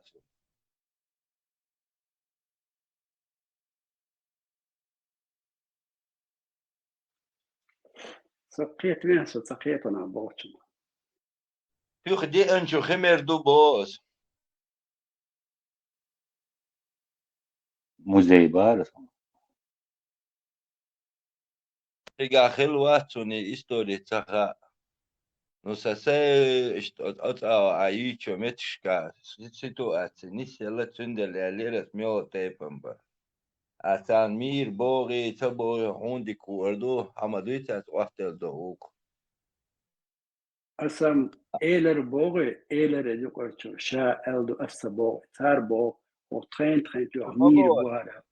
Сакет вен, са сакет она болчу. Тюх ди энчу химер ду бос. Музей бар. Ига хил вацуни истори цаха. Ну, са се ишт от, от, а, а, ичо метшка, си-, ситуация, ни села цундел я лирас мёла тейпан бар. А цан мир боги, ца боги, хунди куарду, хама дуйцас вахтел до ук. Асам элер боги, элер эдюкъарчу, ша элду асса боги, цар бо, о тхен, тхен тю, мир бо. Буара.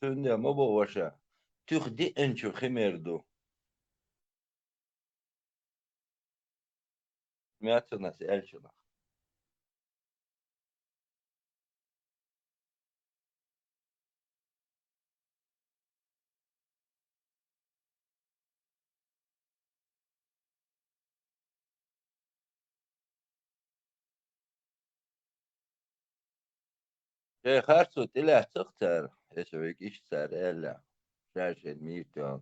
Цунде ма бо ваша. Тюх ди энчу химер ду. Мятунас эльчуна. Же харцу тиле цохтар, эшевик иштар эла. Шашен мир тён.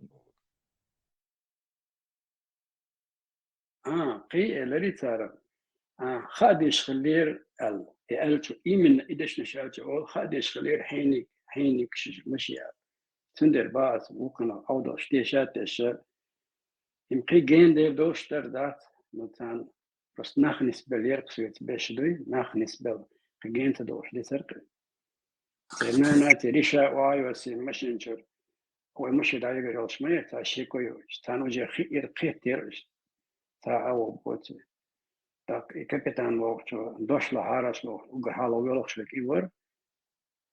А, кий элери цара. А, хадиш хилир ал. Э, алчу именно идешне шалчу ол хадиш хилир хейник, хейник шиш машия. Цундер баас, вукана, аудал, штеша, теша. Им кий гендер доштар дат, но цан просто нахнис бел ер ксует бешдуй, нахнис бел кий гента дош десер кий. Тернана, териша, уайо, си машинчур. Ой, муше да игорь олшмай, та шекою. Тан уже хи-, ир хетер. Та аво боти. Так, и капитан вовчо, дошла харашло, уга хало велохшвек ивор.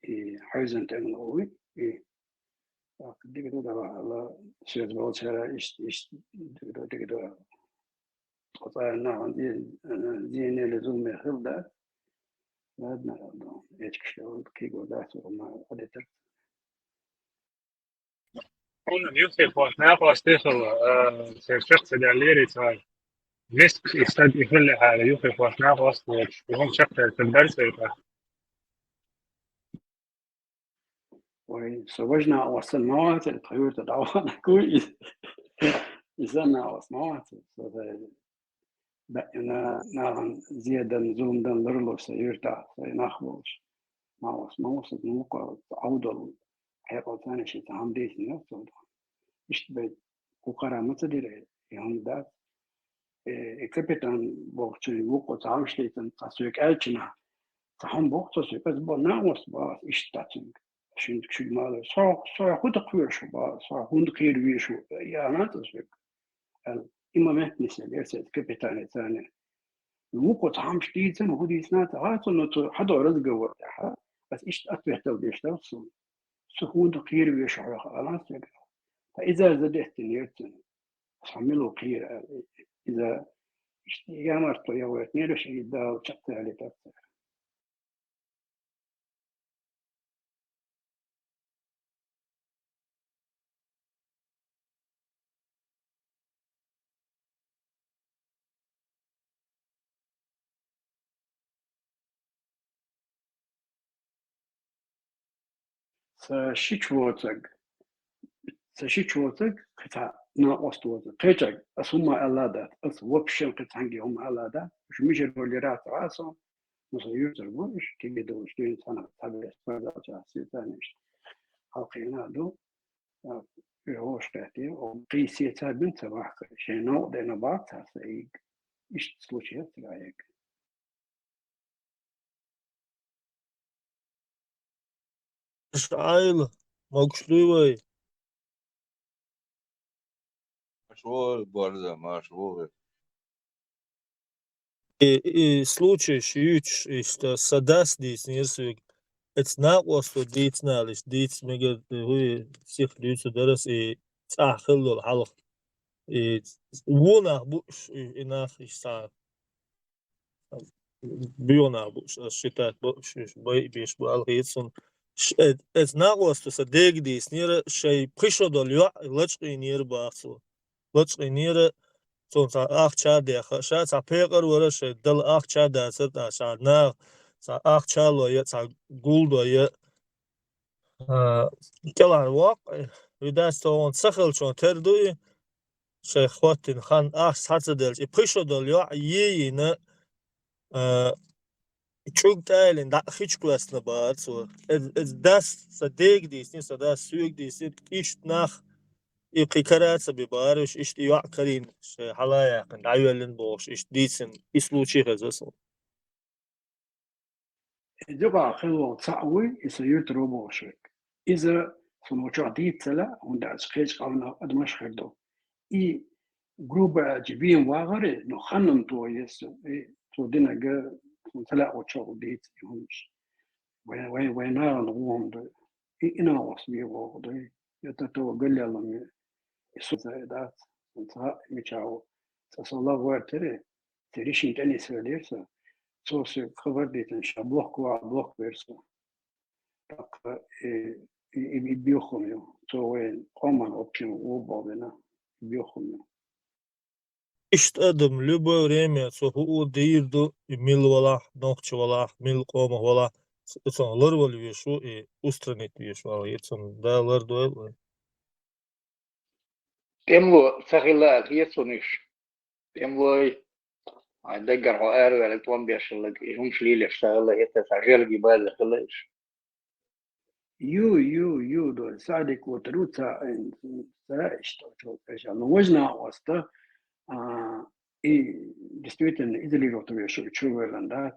И хойзен тен лови. И так, дигду да ла, свет волчара, иш, иш, дигду, дигду. Оцу нахана зе-, зене лезуме хилла дац. Ладно, ладно. Эчкаш киго дац, ма, а де тар. Хьуна юххе хӀотт накъост тӀехула, а, церан чакх ца даьллера и цхьа. Миска и стаг и хӀуллехьара юххе хӀотт накъост воцуш, и хӀума чакхдаьлла стаг дара церан тӀехь? Вай, со важа накъост санна ма вацара, тха юьртара дӀаваханарг ву иза. Иза накъост ма вацара. Со, баьӀна нахана зе дан, зулам дан ларлуш сан юьртахь, сайн нах волуш. Накъост ма ву со, ну, кхо Ӏовдал хьекъал царна шен цхьа хӀума дийцина йоцу. Иштта бен, кху кхара ма ца дира, и хӀума дац. Э, и капитан бохучун вукхо цхьа хӀумаш дийцина, цхьа соьга аьлча, цхьа хӀума боху цо соьга, аса бо, накъост боху аса иштта цуьнга. Шуьнга, шуьга ма аллара, со, со хӀун дан кхоьруш ву боху, со хӀунда кхийра везаш ву, аьлла цо соьга. Аьлла, и момент нисъеллера аса капитане царна. Вукхо цхьа хӀумаш дийцина, хӀун дийцина ца хаьа цунна, цо хьадо разговор тӀехь, аса иштта ответ дала деш дара суна. Со хӀунда кхийра везаш ву хьох, аьлла аса соьга. Ткъа иза задеттинера цунна. Аса хьо мила ву кхийра, аьлла. Иза иштта ямартло яхӀойтинера, и Дала чекхдалийтар цара. Сан шича воцург, сан шича воцург, кхин цхьа накъост воцург. Кхечаьрга аса хӀумма аьлла дац, аса вообще кхин цхьаьнгге хӀумма аьлла дац. Уьш мичара валера ца хаьа суна, ну, сан юьртара бу уьш, кегий долуш дуьйна цхьана цхьаберш спортзалчу сецана иштта. Хьалкхийна ду, а, уьш гӀош хаьттира, о, кхин сеца бина ца бахка, шайн новкъа дена бац цара сан ийга. Иштта случай яц цигахь ийга. Ишаил, могуш дуй вай? Марш вогӀий, Барза, марш вогӀий. И, и случай шуьйцуш, иштта сан дас дийцинера соьга. Эцу накъосто дийцина аьлла, иштта дийца мегар, хӀуй, сиха дуьйцур дара аса, и цӀахь хилла долу хьалха. И вон нах бууш, и, и нах иштта цхьа боьха нах бу, ас считать бу, ш-, ш-, бай-, беш бу аьлла хета суна. Ш-, э, эцу накъосто сан дега дийцинера, шайн пхи шо долу йоӀ лачкъийнера боху цо. Лачкъийнера, цунна цхьа ахча а деха, ша цхьа пекъар вара, шайн дала ахча а дацара, тӀаккха ша наха цхьа ахча а лой, цхьа гулдой, а, кӀелхьара воккху, и дас тохана ца хилчун тера ду и, шайх хӀоттина хан ахча схьа ца делча, и пхи шо долу йоӀ йийна, а, чӀуг тӀайлина дӀа хи чу кхоьссина бахара цо. Эз, эз дас сан дега дийцинера, сан дас соьга дийцинера, иштта нах и кхин кара а ца бина бахара уьш, иштта и йоӀ карийна, шайн хьала а яьккхина, дӀайоьллина бохуш, иштта дийцина, и случай хеза суна. И дукъа хилла волу цхьаъ вуй, и сан юьртара ву бохуш верг. Иза суна вачохь дийца ца лаьа, хӀунда аьлча кхечу къаьмнийн адамаш хир ду. И грубо аьлча бен вагӀара, но ханна тоха еза, и цо динарг суна ца лаьа вачохь дийца и хӀумаш. Вайн, вайн, вайн нахана гӀо хӀума ду. И, и накъост бен вогӀу ду. Я тато галлеллами, и су дац, цхьа мича ву. Цкъа со лагӀвар тера, церан ришин тӀе нисвелира со. Цо соьга хабар дитина, ша блок ваха, блок вера со. ТӀаккха и, и, и, и беххам ю. Цо вайн къоман, в общем, ву бовлина. И беххам ю. Иштта адам любое время цо хӀуъу дийр ду, и мила валахь, нохча валахь, мила къомах валахь, цо ларвала веш ву, и устранить веш ву, и цунна Дала лардойла вай. ТӀемло ца хилла аьлла хета суна уьш. ТӀемлой, ай, даггара хьо араваьлларг, тӀом беш хилларг, и хӀумаш лелош ца хилла, хӀетта цхьа желги база хилла уьш. Ю, ю, ю, до, садик вот руца, э, за что, что, что, ну, важно оста, а, и действительно, изолировать веш, чувелан, да,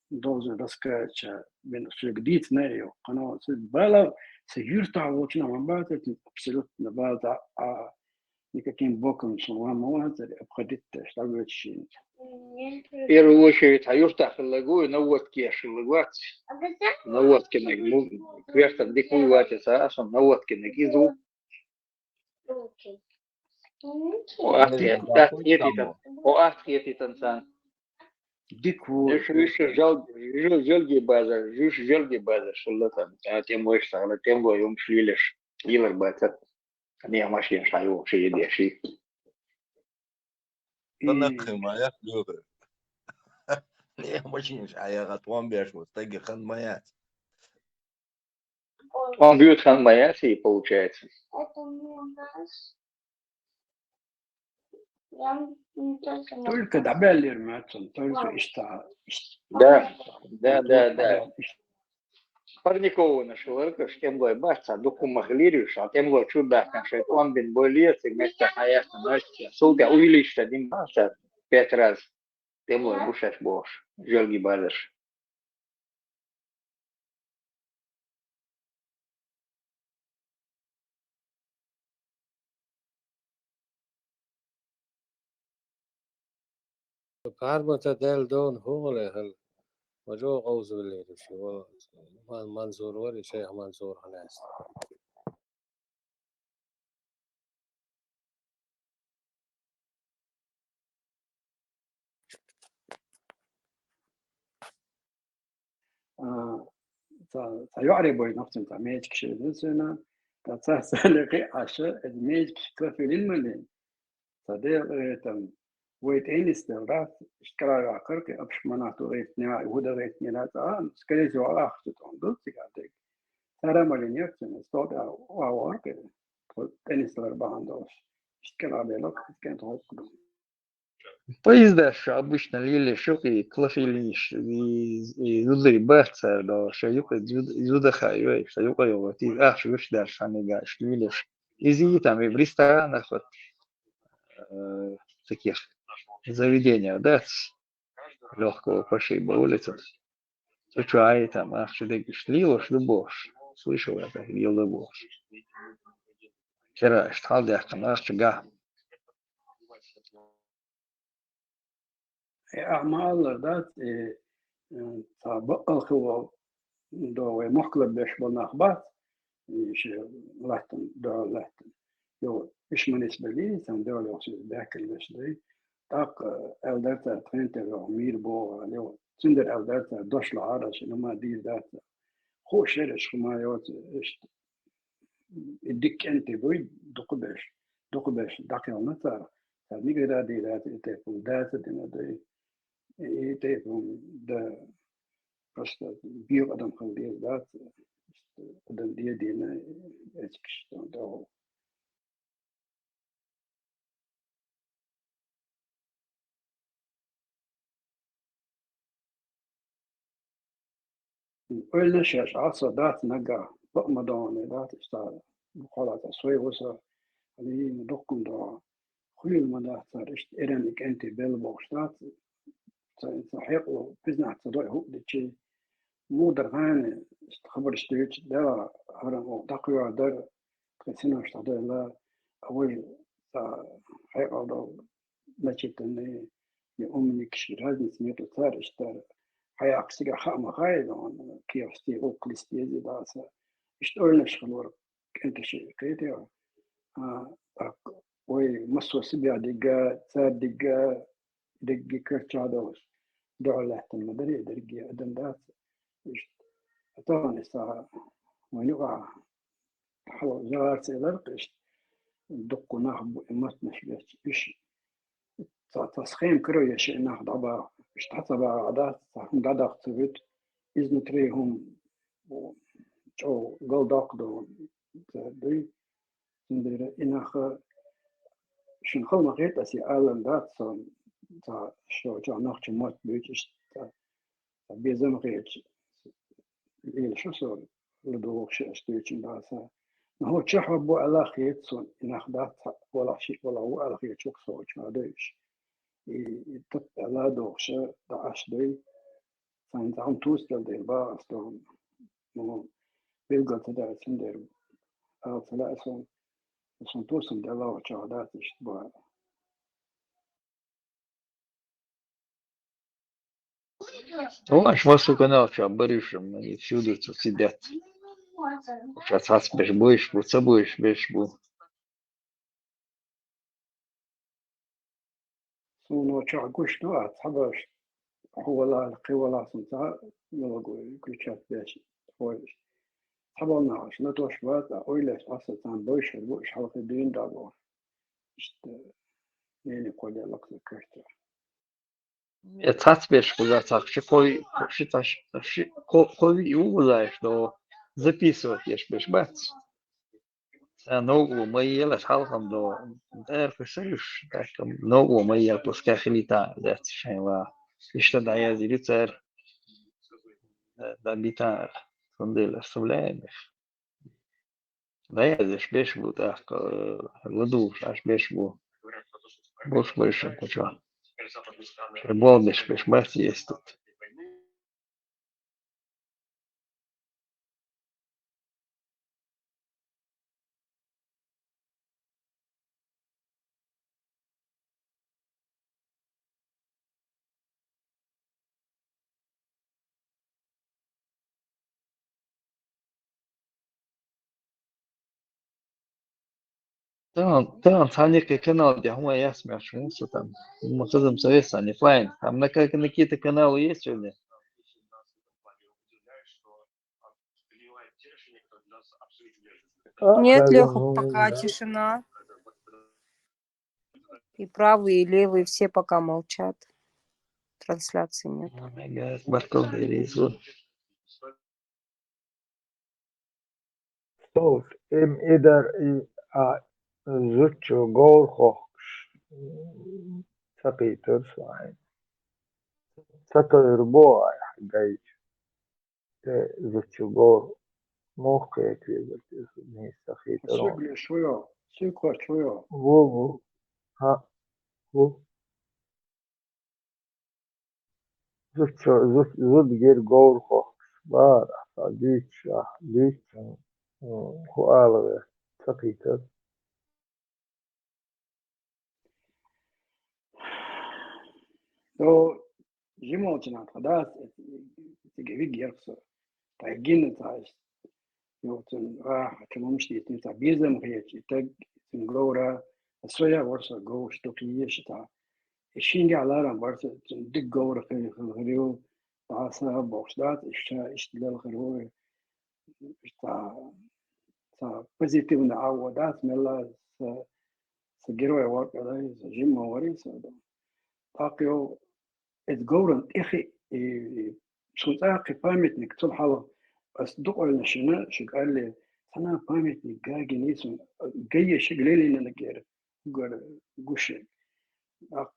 должен рассказать, бен, сюгдит на её, оно, с-, бала, с-, юрта, очень, а, бата, абсолютно бата, а, никаким боком сама молодца обходить-то, что вы чините. В первую очередь, а юртах хиллагу, и наводки еш хиллагу, наводки на, ну, квертом дикуй ватится, а сам наводки на гизу. О, атта хетийтан, о, атта хетийтан царна. Дика ву. Уж, уж жал-, жал-, жалги базар, уж жалги базар шулла там. А тем лош сагана, тем ло юмш лилеш, илар бацат. Не машин шайву ши деши. М. Танахы мая, лёгр. Не машин шайга тон беш, вот таги хан мая. Он бьют хан мая, си получается. Только добавили, Мацан, только ишта, ишта. Да, да, да, да. Парниковый наш ларка, с тем лой баца, дукумах лириуш, а тем лой чудак, наш он бин болеет, и вместе хаяс на ночь, сулка увеличится один баца, пять раз. Тем лой бушаш бош, жалги базаш. Пармата дел дон хуле хал. Мажо гауз билер ши. Ва Ман-, Манзур вар, шейх Манзур ханас. А, ца, ца юаре бой нохцин ца мечк ши десена, та ца сале ки аша, эд мечк ши кафелин малин. Ца де, э, там, вейт энис дел, да, шкара кырки, апш манату вейт не, уда вейт не, да, ца, скорее всего, ах, что там, да, цигатек. Сара малин яхцин, сто да, ва ворке, теннис лар бандош. Шкара белок, кен тот. Поездаш обычно лили шуки клафелиш и, и юдри бахцар до, шо юка юд-, юда хайвей, шо юка юга, ти ах, шо юш даш, шо не гаш, лилиш. Изи там и в ресторанах, вот, э, таких заведениях, да, лёгкого пошиба улица. Сочуай там, ах, шо дегиш лилош, любош. Слышал это, лил любош. Кера, штал дяхкан, ах, чуга. Э, а мааллар дац, э, э, ца бакъал хилла довгӀа мохкла беш бо нах бац, э, ши латтан, догӀа латтан. Йо, иш манис бали, сан довгӀа йохсиз бехкал беш дай. ТӀаккха, э, элдарца тхентер йо, мир бо, йо, цундер элдарца дошло араш, нама дир дац. Хо шереш хма йоц, ишт. И диккенти буй, дукубеш, дукубеш, дакъялна цар. Цар нигера дират, и тайпун даца дина дуй. И тайпун да просто био адам хал дир дац. Адам дир дина, эчкиш, да. Ойлна шеш, аса дац нага, бакъ ма доне дац, иштта, халата сой вуса, али дуккун да, хуйл ма дац, цар ишт эрен икенти бел бокш дац, ца, ца хекъло, бизнес ца дой хук дичи, мудар гани, ишт хабар ишт дичи, дела, харам о, дакъ дар, касина ишт дела, авой, ца, хекъал дол, значительные, и умники, разницы нету, цар, иштар, хаяк сига хама хай, он, киевский, укрестие, даса. Ишт ойлаш хлор, кенте ши, кете, а, так, ой, массо себя дига, цар дига, диги кырчадос, доълаттан мадари, диги адам дац. Ишт, атан иса, ванюга, хало, жарцелар, ишт, дуккунах бу, имат наш, иш, Ца, ца схем кро яши нах даба, ишта ца ба ада, ца хум дадах цугут, изнутри хум, о, чо галдак до, ца дуй, зиндира инаха, шин хал махет аси алан дат сон, ца шо, чо нах чо мот буч, ишта, ца безам хет, ил шо со, лудугши аштучин даса. Но чахва бу алахет сон, инах дат, вала ши, вала у алахет чук со, чма дуйш. И, и тут ала дохша, да аш дой. Сан зам тус дал дой ба, астон. Ну, билгал та да син дер. Ал сала сон. Сон тусун дала оча да тишт ба. Ну, аш масу канал ча баришем, они всюду тут сидят. Сейчас ас беш будешь, бу, ца будешь, беш бу. Ну, ну, чохь гуш ду а, цхьаболш хьо вала, кхин вала, сан цхьа йологу кричат беш, хой. Цхьаболнахаш на тош вац, а ойлаш аса цан бойшар бу, иш хьалхи дуьйна дагу. Иштта, нени кхоле лакса картя. Я цац беш куда цац, ши кой, ши таш, ши ко-, кой и улаеш до записывать еш беш бац. Ца ногу ма ела хьалхам до, эр кусариш, так, ногу ма ел пускай хилита, зэц шайла. Ишта да я зили цер, да бита, сундел оставляем их. Да я здесь беш бу, так, э, ладу, аж беш бу. Больше, больше, куча. Бол беш, беш, беш, есть тут. Там, там, цхьаннекке канал де хӀума яц меш, хӀун со там. Ма хазам совет сан, не файн. Там на как, на какие-то каналы есть сегодня? А, нет, Леха, пока тишина. И правые, и левые, все пока молчат. Трансляции нет. Баркал, Дерезу. Столт, эм идар и а зудчо говр хохкуш ца кхийтар со хьайна. Ца тойр бо айхьа гайча. Те зудчо говр мохк кхетвезар те со нийса ца кхийтар. Суглиш ву йо, суг кхоч ву йо. Ву, ву. Ха, ву. Зудчо, зуд, зуд гир говр хохкуш бара, ца дуьйцуш, дуьйцучун, м, хӀу ала ве, ца кхийтар. До жимолчина тхо дац, цига виг ерх со. Тай гина ца аш. Йо, цун, а, хьача мамаш дийцин ца безам хечи, таг цун говра, соя ворса говш, дукхи еши ца. И шинге аларам барса, цун диг говра хили хил хирю, таса бохш дац, иша, ишта лел хирю, ца, ца позитивна агӀо дац, мелла са, са герой вакъалай, са жимма вари, са да. Так йо, эт говран тӀехи, и, и, цун цӀаккхи памятник, цул хьалха ас дукъойна шина, ши кӀалли, цхьана памятник гагини сун, гайе ши глелина нагер, гар гуши. Ак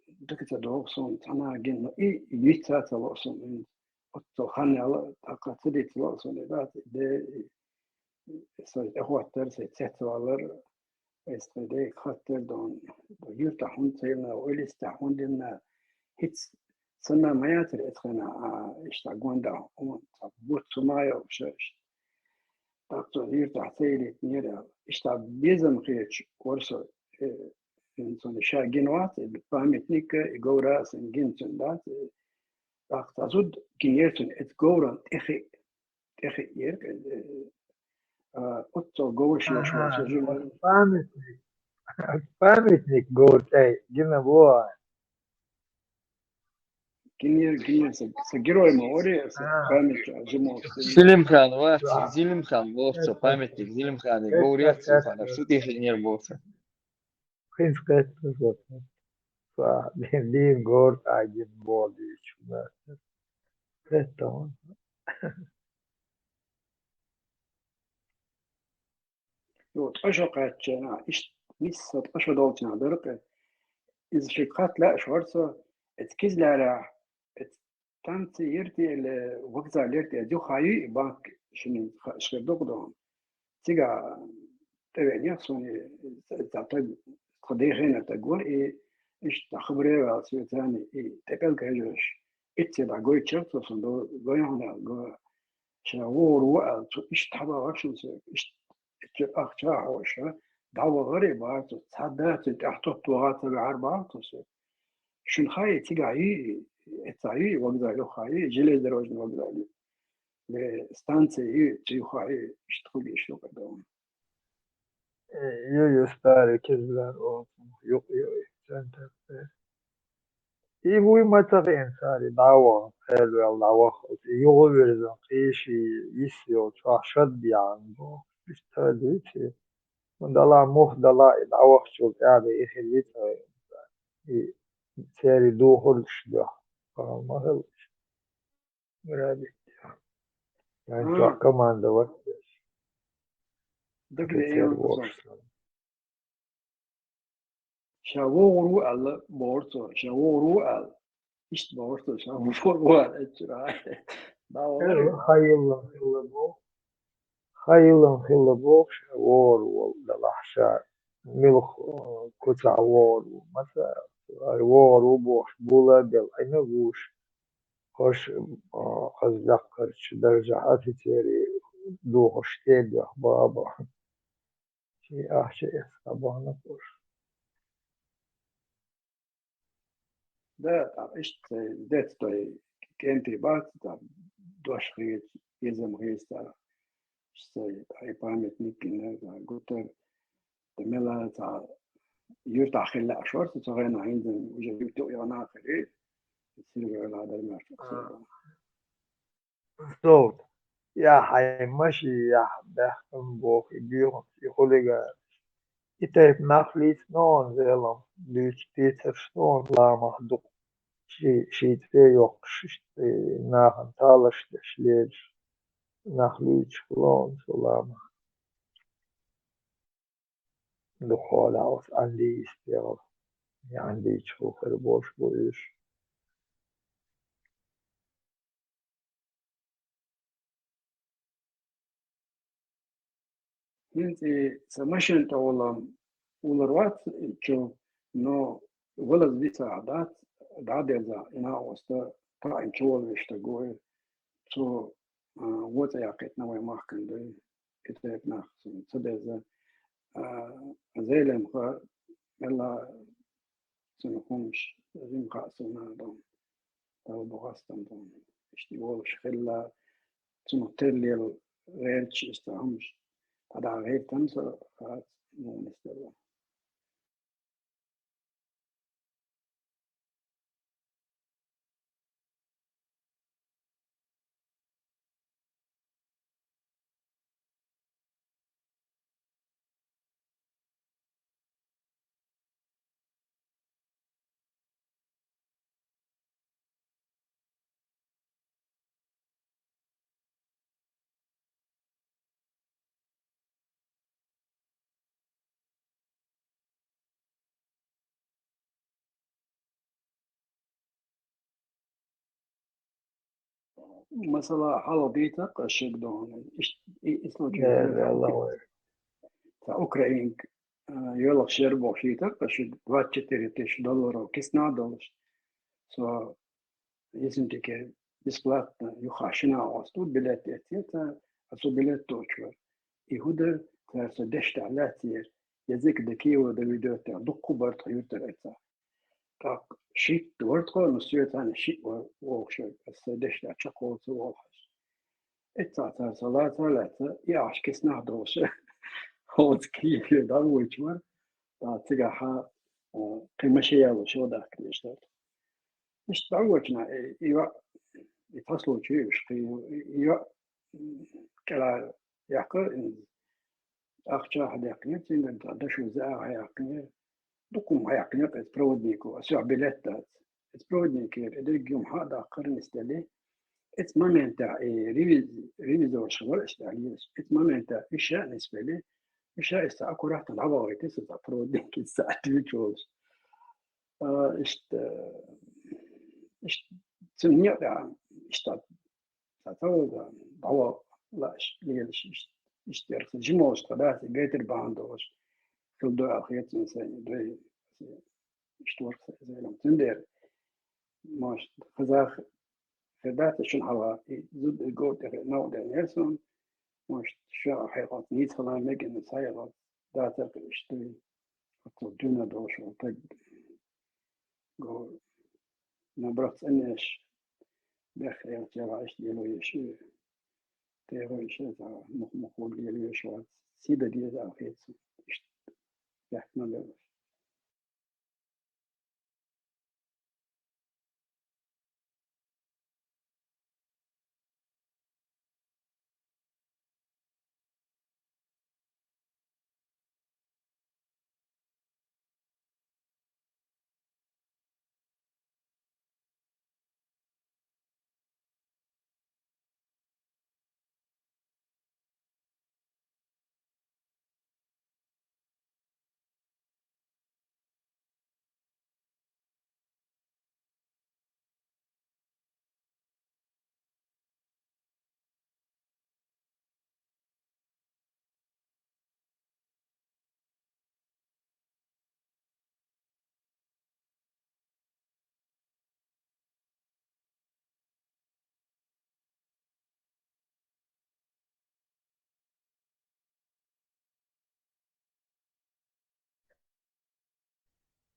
дакаца догӀу сун, цхьана гин, но и, и вица ца ло сун, ин, оццо хан яла, тӀаккха ца диц ло сун, и дац, и де, и, сай тӀехоттар, сай цецвалар, эс тхай дей хаттар дон, юрта хун цайна, ойлиста хун динна, хиц санна ма яцар эс хана, а, ишта гонда, он, ца бут сумая, уша, ишта. Так цо юрта цайрит нера, ишта безам хеч, орсо, э, ин сон ша гин вац, э, памятник, э, говра сан гин цун дац, э, так ца зуд гин ер цун, эт говран тӀехи, тӀехи ер, э, а, оццо говш яшва, а, со жума. Памятник. Памятник говр тӀехи гина во. Гинер, гинер, са, са герой ма вари, са память, а, жимо. Зилимхан, ва, Зилимхан, во, са памятник, Зилимхан, говр яц, Зилимхан, шу тихи нер, во, са. Хинц кэт, са, дин, дин, говр, а, дин, бол, дин, чуна. Кэт, он. Йо, ткъа шо кхаьччана, иш, мисса ткъа шо долчана дара кхе. Иза ши кхат лаьа шорца, эц кизлара, эц станци ерти или вокзал ерти, эц юха ю и банк шини ха-, шхер докъ дон. Цига тӀевен яхсуни, ца таг, тха дехена таг вар, и иш та хабре вал Светани, и тепел кайжош. Итце да гой черту сон до гой хана го. Ша вор ву ал, цу иш таба вашин се, иш, иш ах ча хоша, дава гъари бацу, цада цу тахтот туга цага ар бацу се. Шун хай цига и, эца и вокзал ю хай, железнодорожный вокзал ю. Ле станция и, цу хай, иш тхули иш ю кадон. Э, ю, ю старый кизлар о, ю, ю, центр, э. И вуй ма ца хиъна цара, и дӀа а вахана, кхел вел дӀавахалц, и юха вирзина, кхийша йиса йолчохь шад яхьана бохуш, иштта дуьйцу. Далахь, мух далахь, и дӀавахчул тӀаьхьа и хилла йица, и церан духурдаш дуьхьа, ма хилла. Рабит. Янчохь команда вац. Дагадеана офицер ву со. Ша вогӀур ву аьлла, бохура цо, ша вогӀур ву аьлла. Иштта бохура цо, ша вогӀур ву аьлла, эццура. Э, хьан йиллина хилла боху? Хьан йиллина хилла боху, ша вогӀур волу далахь ша? Муьлха, э, куцахь вогӀур ву? Ма ца, ай, вогӀур ву бохуш, була а белла, Ӏина а вуш. Хаш, а, хаза яккхарчу даржехь офицерийн духарш тӀе а доьхна, баба. Шен ахча эцна бахана уьш. Да, тӀаккха иштта цай децдой кӀентий бац, тӀаккха дош хеза, езам хеза цара. Иштта цай, тӀаккха и памятник гина, тӀаккха гуттар, тӀаккха мела цхьа юьртахь хила лаьа шорта, цу хенахь хӀинца уже юьртахь яхана а хир, Сиргала дар меш. А. Столт. Я хьайн маши, я баьхкина боху и боьхамаш, и хулиганаш. И тайпа нах лийца ногӀан Зелам дуьйцу, дийцарш ногӀан ламах дукха. Ши-, шийтта ве йоккхуш, иштта нахана талаш деш лелаш. Нах лийцаш логӀан цу ламах. Дукха хьолахь оцу Ӏандийс тӀехула. Ӏандийчу хӀу хир болуш бу уьш. ХӀинца и сан машина тӀе волам улар вац чу, но валаза висахь дац, дӀа а деза, и накъоста таӀийна чу волу веш стаг ву и. Цо, а, вон цӀе яккхийтина вайн махкана дуй. И тайпа нах суна ца деза. А, Зелимха, мелла цуьнан хӀумаш, жима хаьа суна, дон, Далла бу хастам, дон. Иштта и волуш хилла, цунах тера лела гӀерташ, иштта хӀумаш. ТӀадагӀа гӀертан со, хац, муха нисделла. Масала, хьалха дийцар-кх ас шуьга, дон, иш-, и, и случай. Да, да, Аллах вай. Цхьа украинка, а, йоьлхуш яра бохуш дийцар-кх ас шуьга, двадцать четыре тысячи долларов киснахь долуш. Со Ессентуке бесплатно юххехь шина а гӀосту, билет эцна цара, аса билет доцуш вара. И хӀун дара, цара сан дешнаш лаьцнера, язык до Киева доведёт аьлла, дуккха а бара тхо юьртара эцахь. ТӀаккха шийтта вара тхо, но соьца цхьаьна шиъ вара вогӀуш верг, аса сан дешнаш чекхволу ца волу хьажа. Эццахь цара сан лаца а лаьцна, и ахча киснахь долуш, хӀинца Киеве дӀавоьдуш вара, ткъа цигахь, а, кхин машен ялош вадаха дезаш дара. Иштта дӀавоьдучу наха, и, и йоӀ, и цхьа случай уьш кхин ю, и, и йоӀ, м, кӀелхьара яьккхира, ахча а хьадаьккхинера цуьнгара, цхьа дашо заа а хьаяьккхинера, дукха хӀума хьаяьккхинера иза проводнико, аса юьхь билет дац. Иза проводникера и дерриг юьхь хьа а даккхара нисделла. Эцу моментехь и реви-, ревизорша вара иштта аьлла, эцу моментехь и ша а нисбелла, и ша иза цхьа аккуратно дӀавахийтира, цхьа проводник иза цхьа дуьйцуш волуш. А, иштта, иштта, цуьнан некъа тӀехь, иштта, цхьа ца вогӀу, дӀаваха лааш, лелаш, иштта, иштта яра. Жимолуш тхан дас, и гайтар бахьана долуш, хила ду аьлла хета цунна сайна, дуй, иштта вара сан Зелам. Цундела, может, хаза хир дац шуна хьалха, и зуда, и гов тӀе хи-, новкъа деана яра суна, может, ша хьекъалц нийса хила мегина, сан хьекъалц дацара-кх иштта дуй. Оццул дуьйна долуш волу таг го набрах цӀанъеш, беххьелча гӀайш лело еш, тӀегӀо еш, мух-мух лело еш вац, сий дан деза аьлла хета суна, иштта бехк ма беллаш.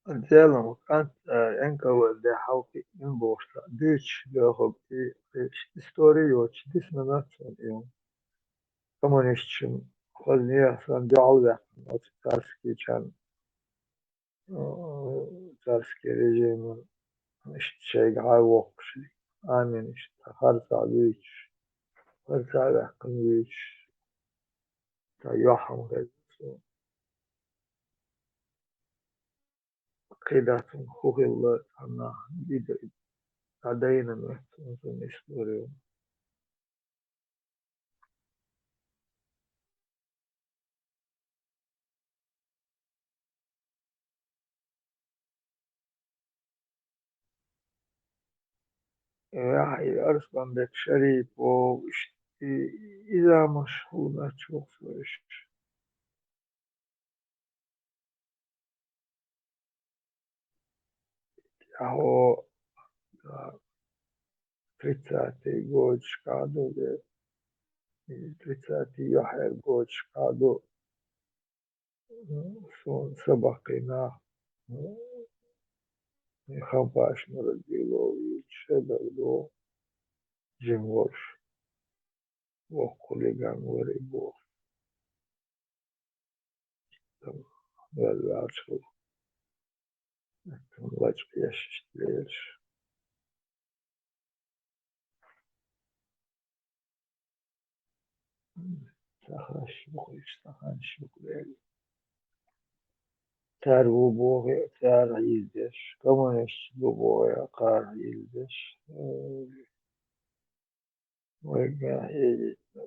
Делан кӀант, э, Н К В Д хьалкхиъна бохуш цхьаъ дуьйцуш доьхург и, и истори йоцуш дисина нацо и. Коммунисташна хазне а сан дуьхьал ваьккхина оцу царский чан, э, царский режиман иштта шайга хьа а воккхуш. Амин иштта харцахьа вуьйцуш, харцахьа ваьккхина вуьйцуш. Цхьа юьхь хӀума хезна суна. Кхин дац хӀума хӀун хилла, цхьаннахьа дида дӀадайна моьтту суна истори. Ваьхьа и Арсланбек Шарипов, и, и заманаш хӀун дац воккхуш. Ахьо, да, тридцатый годашкахь ду, де, тридцатый юьхьера годашкахь ду. Суна са баккхий нах, Хампаш Нурадилов, шедар ду, жима волуш, воккха хулиган вара и боху. Там ваьлла ваьлча хила. Там лачкъа еш иштта лелаш. Сахаш бу хиш, сахаш бу лели. Цара ву боху, цара хьийзадеш, коммунисташ бу боху, кхара хьийзадеш. Ой, вайга хьийзийта.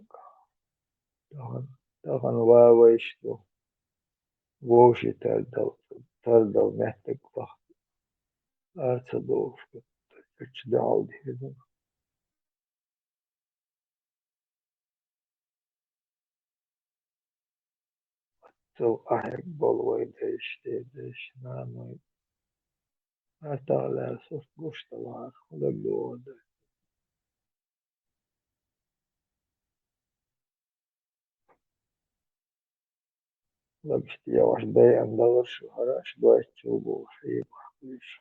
Тахана, тахана ва вайш ду. Вовший тардал, тардал меттиг бахта. Ара ца догӀуш, кхечу дуьхьал дехира. Цо къахьег болу вай дайша, дедайша, нанойша. Артагъа лаьрра сурт гуш талахьара, хӀун дагадогӀу дан. Лабашта егӀаш дайан далар шу, хӀара аша дойту чу бохуш, хьекъахь кхуьйсу.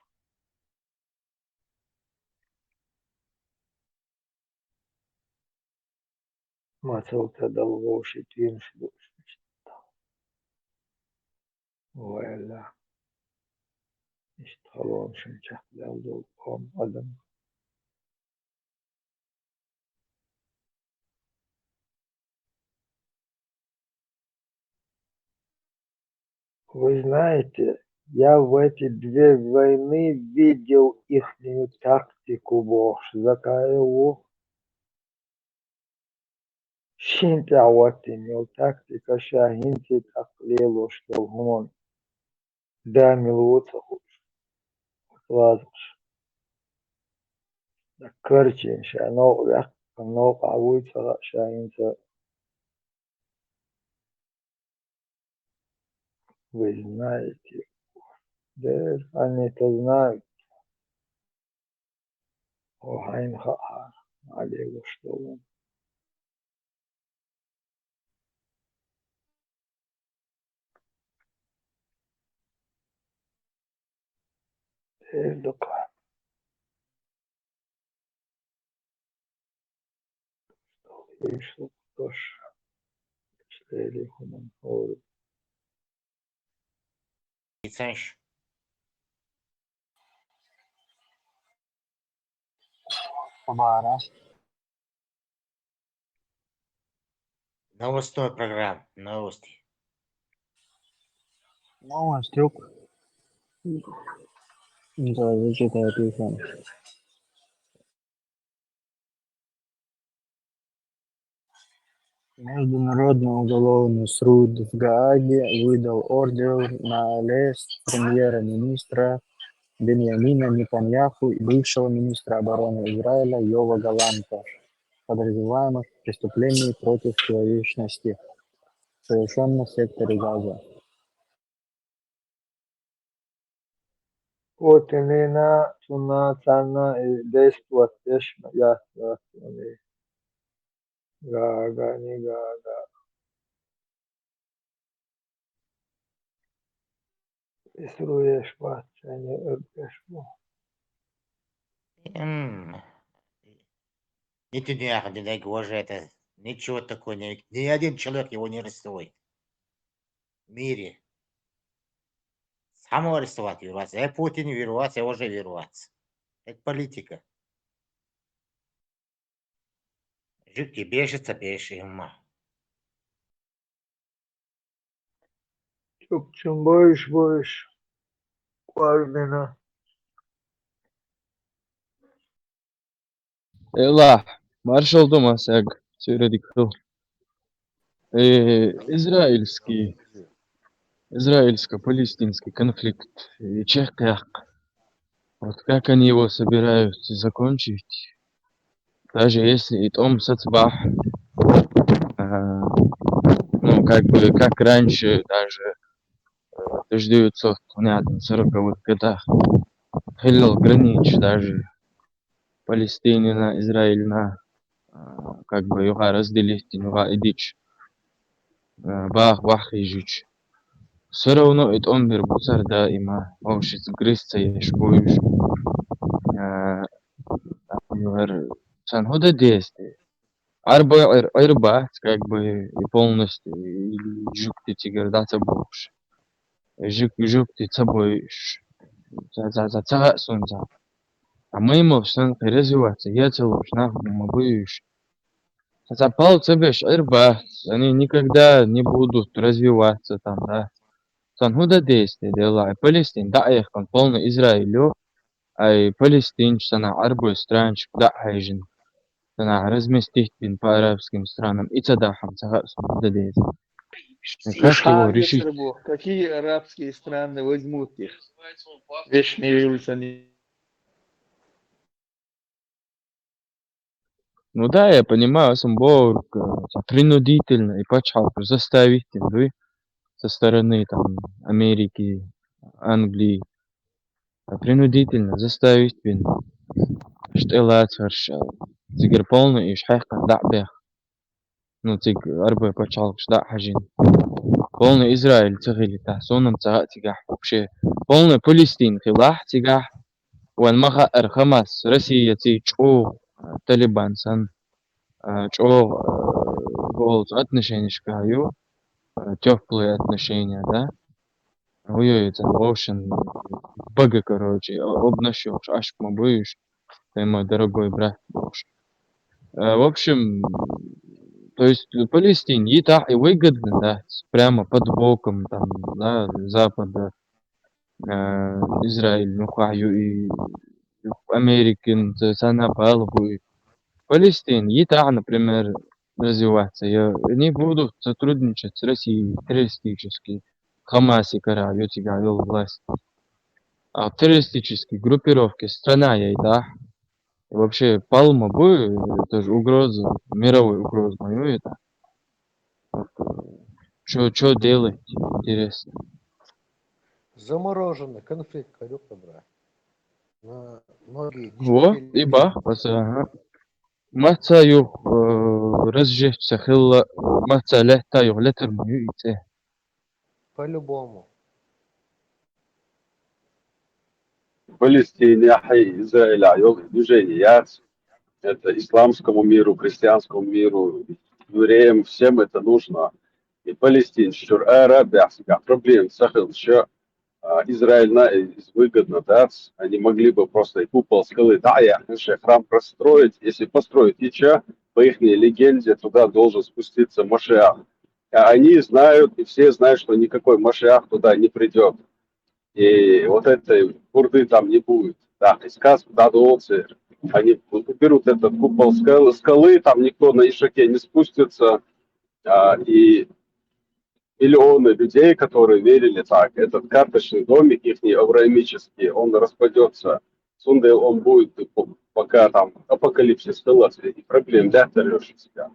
Мацалла ца дала вовший тӀенаш дууш иштта. Валла. Иштта халонашна чекхдала долу къоман адам. Вы знаете, я в эти две войны видел ихнюю тактику, бохуш, Закаев ву. Шин тӀехь ваттина йолу тактика ша хӀинца тӀаккха лелош долу хӀуманна да мила ву ца хууш. Лазаш. Карчийна ша новкъа ваьккхина, новкъахь вуй ца хаьа ша хӀинца. Вы знаете, дер, они-то знают. Хьо хьайна хаьа, Ӏале луш долу. Эр дукха. Ишла дош. Ишла хӀуманна хӀора. Иценш. Хабара. Новостной программа. Новости. Новостюк. Да, зачитаю письмо. Международный уголовный суд в Гааге выдал ордер на арест премьер-министра Беньямина Нетаньяху и бывшего министра обороны Израиля Йова Галанта, подозреваемых в преступлении против человечности, совершённом в секторе Газа. Путинна, цунна, царна и дайшта оццу тешна яц, яц, яц. Гага, не гага. Писруеш бац, шайна эр беш бу. М, Нетаньяху динег вожета, ничего такого не, ни один человек его не арестовывает в мире. Само арестовать вирвац, э Путин вирвац, э уже вирвац. Это политика. Жугти бешица беши имма. Чукчун боюш боюш. Квармена. Эла, маршал Томас, эг, цюредик хыл. Э, израильский, израильско-палестинский конфликт, э, чехках. Вот как они его собираются закончить? Даже если и том сацбах, а, ну, как бы, как раньше, даже э, тысяча девятьсот сороковых годах хилал гранич даже Палестинина, Израильна, а, как бы юга разделить, юга идич, э, бах, бах, ижич. Все равно и том бир буцар да има, вообще грызться еш боюш. Э, югар сан худа дести. Арбой эр, эр бац, как бы, и полностью, и жугти тигер да ца бокш. Жуг, жугти ца боюш. За, за, за, ца сунца. А мы ему сан развиваться, я целуш, нахуй, мы боюш. Ца пал ца беш эр бац, они никогда не будут развиваться там, да. Сан худа действие дела, Палестин, да, эх, он полный Израилю, ай Палестин, сана арбой странчик да хайжин. Сана разместить бин по арабским странам, и ца да хам ца хам да дез. Как его решить? Какие арабские страны возьмут их? Вечные улицы. Ну да, я понимаю, сам бо принудительно и пачхал заставить, да, со стороны там Америки, Англии. А принудительно заставить бин. Штелац харш. Цигер полный иш хайкан да бех. Ну, циг арбой пачхал да хажин. Полный Израиль цигили та, сонам ца цигах вообще. Полный Палестин хилах цигах. Ван маха эр Хамас, Россия ци чу, Талибан сан, а, чу, а, голц отношенишка ю, а, тёплые отношения, да. Ой-ой, это, в общем, бага, короче, о-, обнашёшь, аж ма боюсь, ты мой дорогой брат, боже. Э, в общем, то есть Палестине и так и выгодно, да, прямо под боком, там, да, Запада, э, Израиль, ну, хаю и Америкин, ца-, цана палубу и Палестин, и так, например, развиваться. Я, они будут сотрудничать с Россией террористически, Хамаси кара, ю тига, ю власть. А террористические группировки страна я и да. И вообще, палма будет, это же угроза, мировой угроза, моё это. Вот, э, чё, чё делать, интересно? Замороженный конфликт, Харюк, брат. На многие Вот, десятилетия. И бах, пацан, ага. Маца юх, э, разжечься хилла, маца лета юх, летер мою и це. По-любому. Палестине, ахи Израиль, а ёл движение яц. Это исламскому миру, христианскому миру, евреям, всем это нужно. И Палестин, Шур Арабия, всегда проблем, Сахел, ещё, а, Израиль на, из выгодно, да, они могли бы просто и купол скалы, да, я, конечно, храм простроить, если построить, и чё, по их легенде, туда должен спуститься Машиах. А они знают, и все знают, что никакой Машиах туда не придет. И вот этой бурды там не будет. Да, и сказ, да, да, они уберут этот купол скалы, скалы, там никто на Ишаке не спустится. А, и миллионы людей, которые верили так, этот карточный домик их авраамический, он распадется. Сунде он будет, пока там апокалипсис, и проблем, да, ты себя.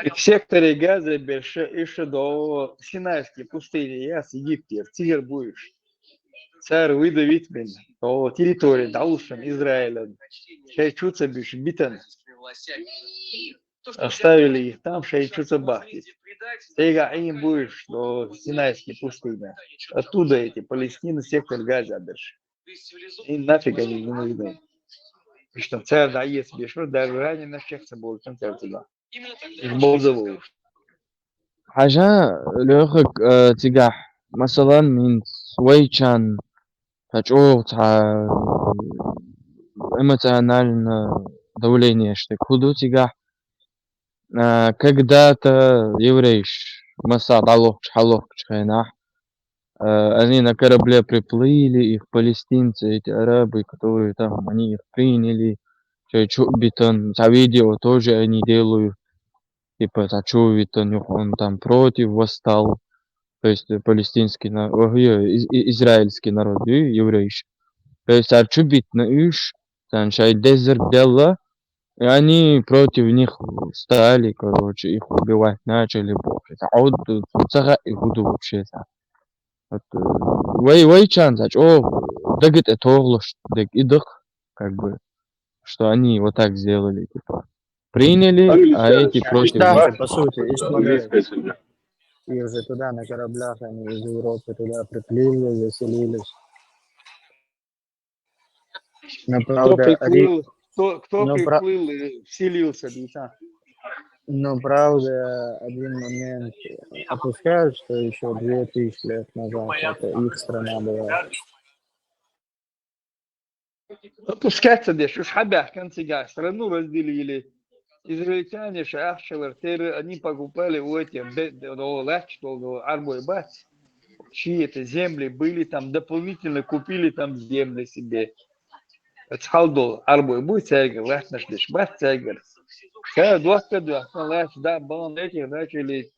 И в секторе Газа берше ише до Синайской пустыни, я с Египте, в Тигр будешь. Царь выдавит мен, то территория, да, ушем Израиля. Чай чуца биш битан. Оставили их там, шайчуца бахти. Тега им будешь, что Синайская пустыня. Оттуда эти Палестины, сектор Газа дальше. И нафиг они не нужны. Что царь да есть, бешо, даже ранее на всех собой, там царь туда. Их Молдову. Хьажа, Лёхак, э, цигахь, масалан, минц вайчан, цхьа чӀогӀа цхьа эмоционально давление ште куду цигахь. Э, когда-то еврейш, масса дӀалохкуш, хьалохкуш хенахь, э, они на корабле приплыли, их палестинцы, эти арабы, которые там, они их приняли, чё, чё, битан, цхьа видео тоже они делают, типа, цхьа чё, битан, он там против восстал, то есть, э, палестинский народ, ой, э, из-, и-, израильский народ, и еврейш. То есть, цар чу битна уьш, царна шай дезерт делла, и они против них стали, короче, их убивать начали, боху. Цхьа Ӏовдду, ца хаьа и хӀун ду вообще цхьа. Вот, э, вай, вайчан цхьа чӀогӀа дага тӀе тохлуш дерг и дах, как бы, что они вот так сделали, типа, приняли, а эти против Итак, них. По сути, их Английская помогают. семья. Их же туда на кораблях, они из Европы туда приплыли, заселились. Но Кто правда, один, приплыл, кто, кто но, про- приплыл и вселился, битан. Но правда, один момент опускают, что еще две тысячи лет назад это их страна была. Опускаться дальше, уж хьабаьхкан цигахь, страну разделили. Израильтяне ша ахчалар тера, они покупали у этих, де- де- до лач, до арбой бац. Чьи это земли были, там дополнительно купили там земли себе. Цхьалдол арбой буй цайгар, латнаш деш бац цайгар. Цай дохка дохка лач, да, бан этих начали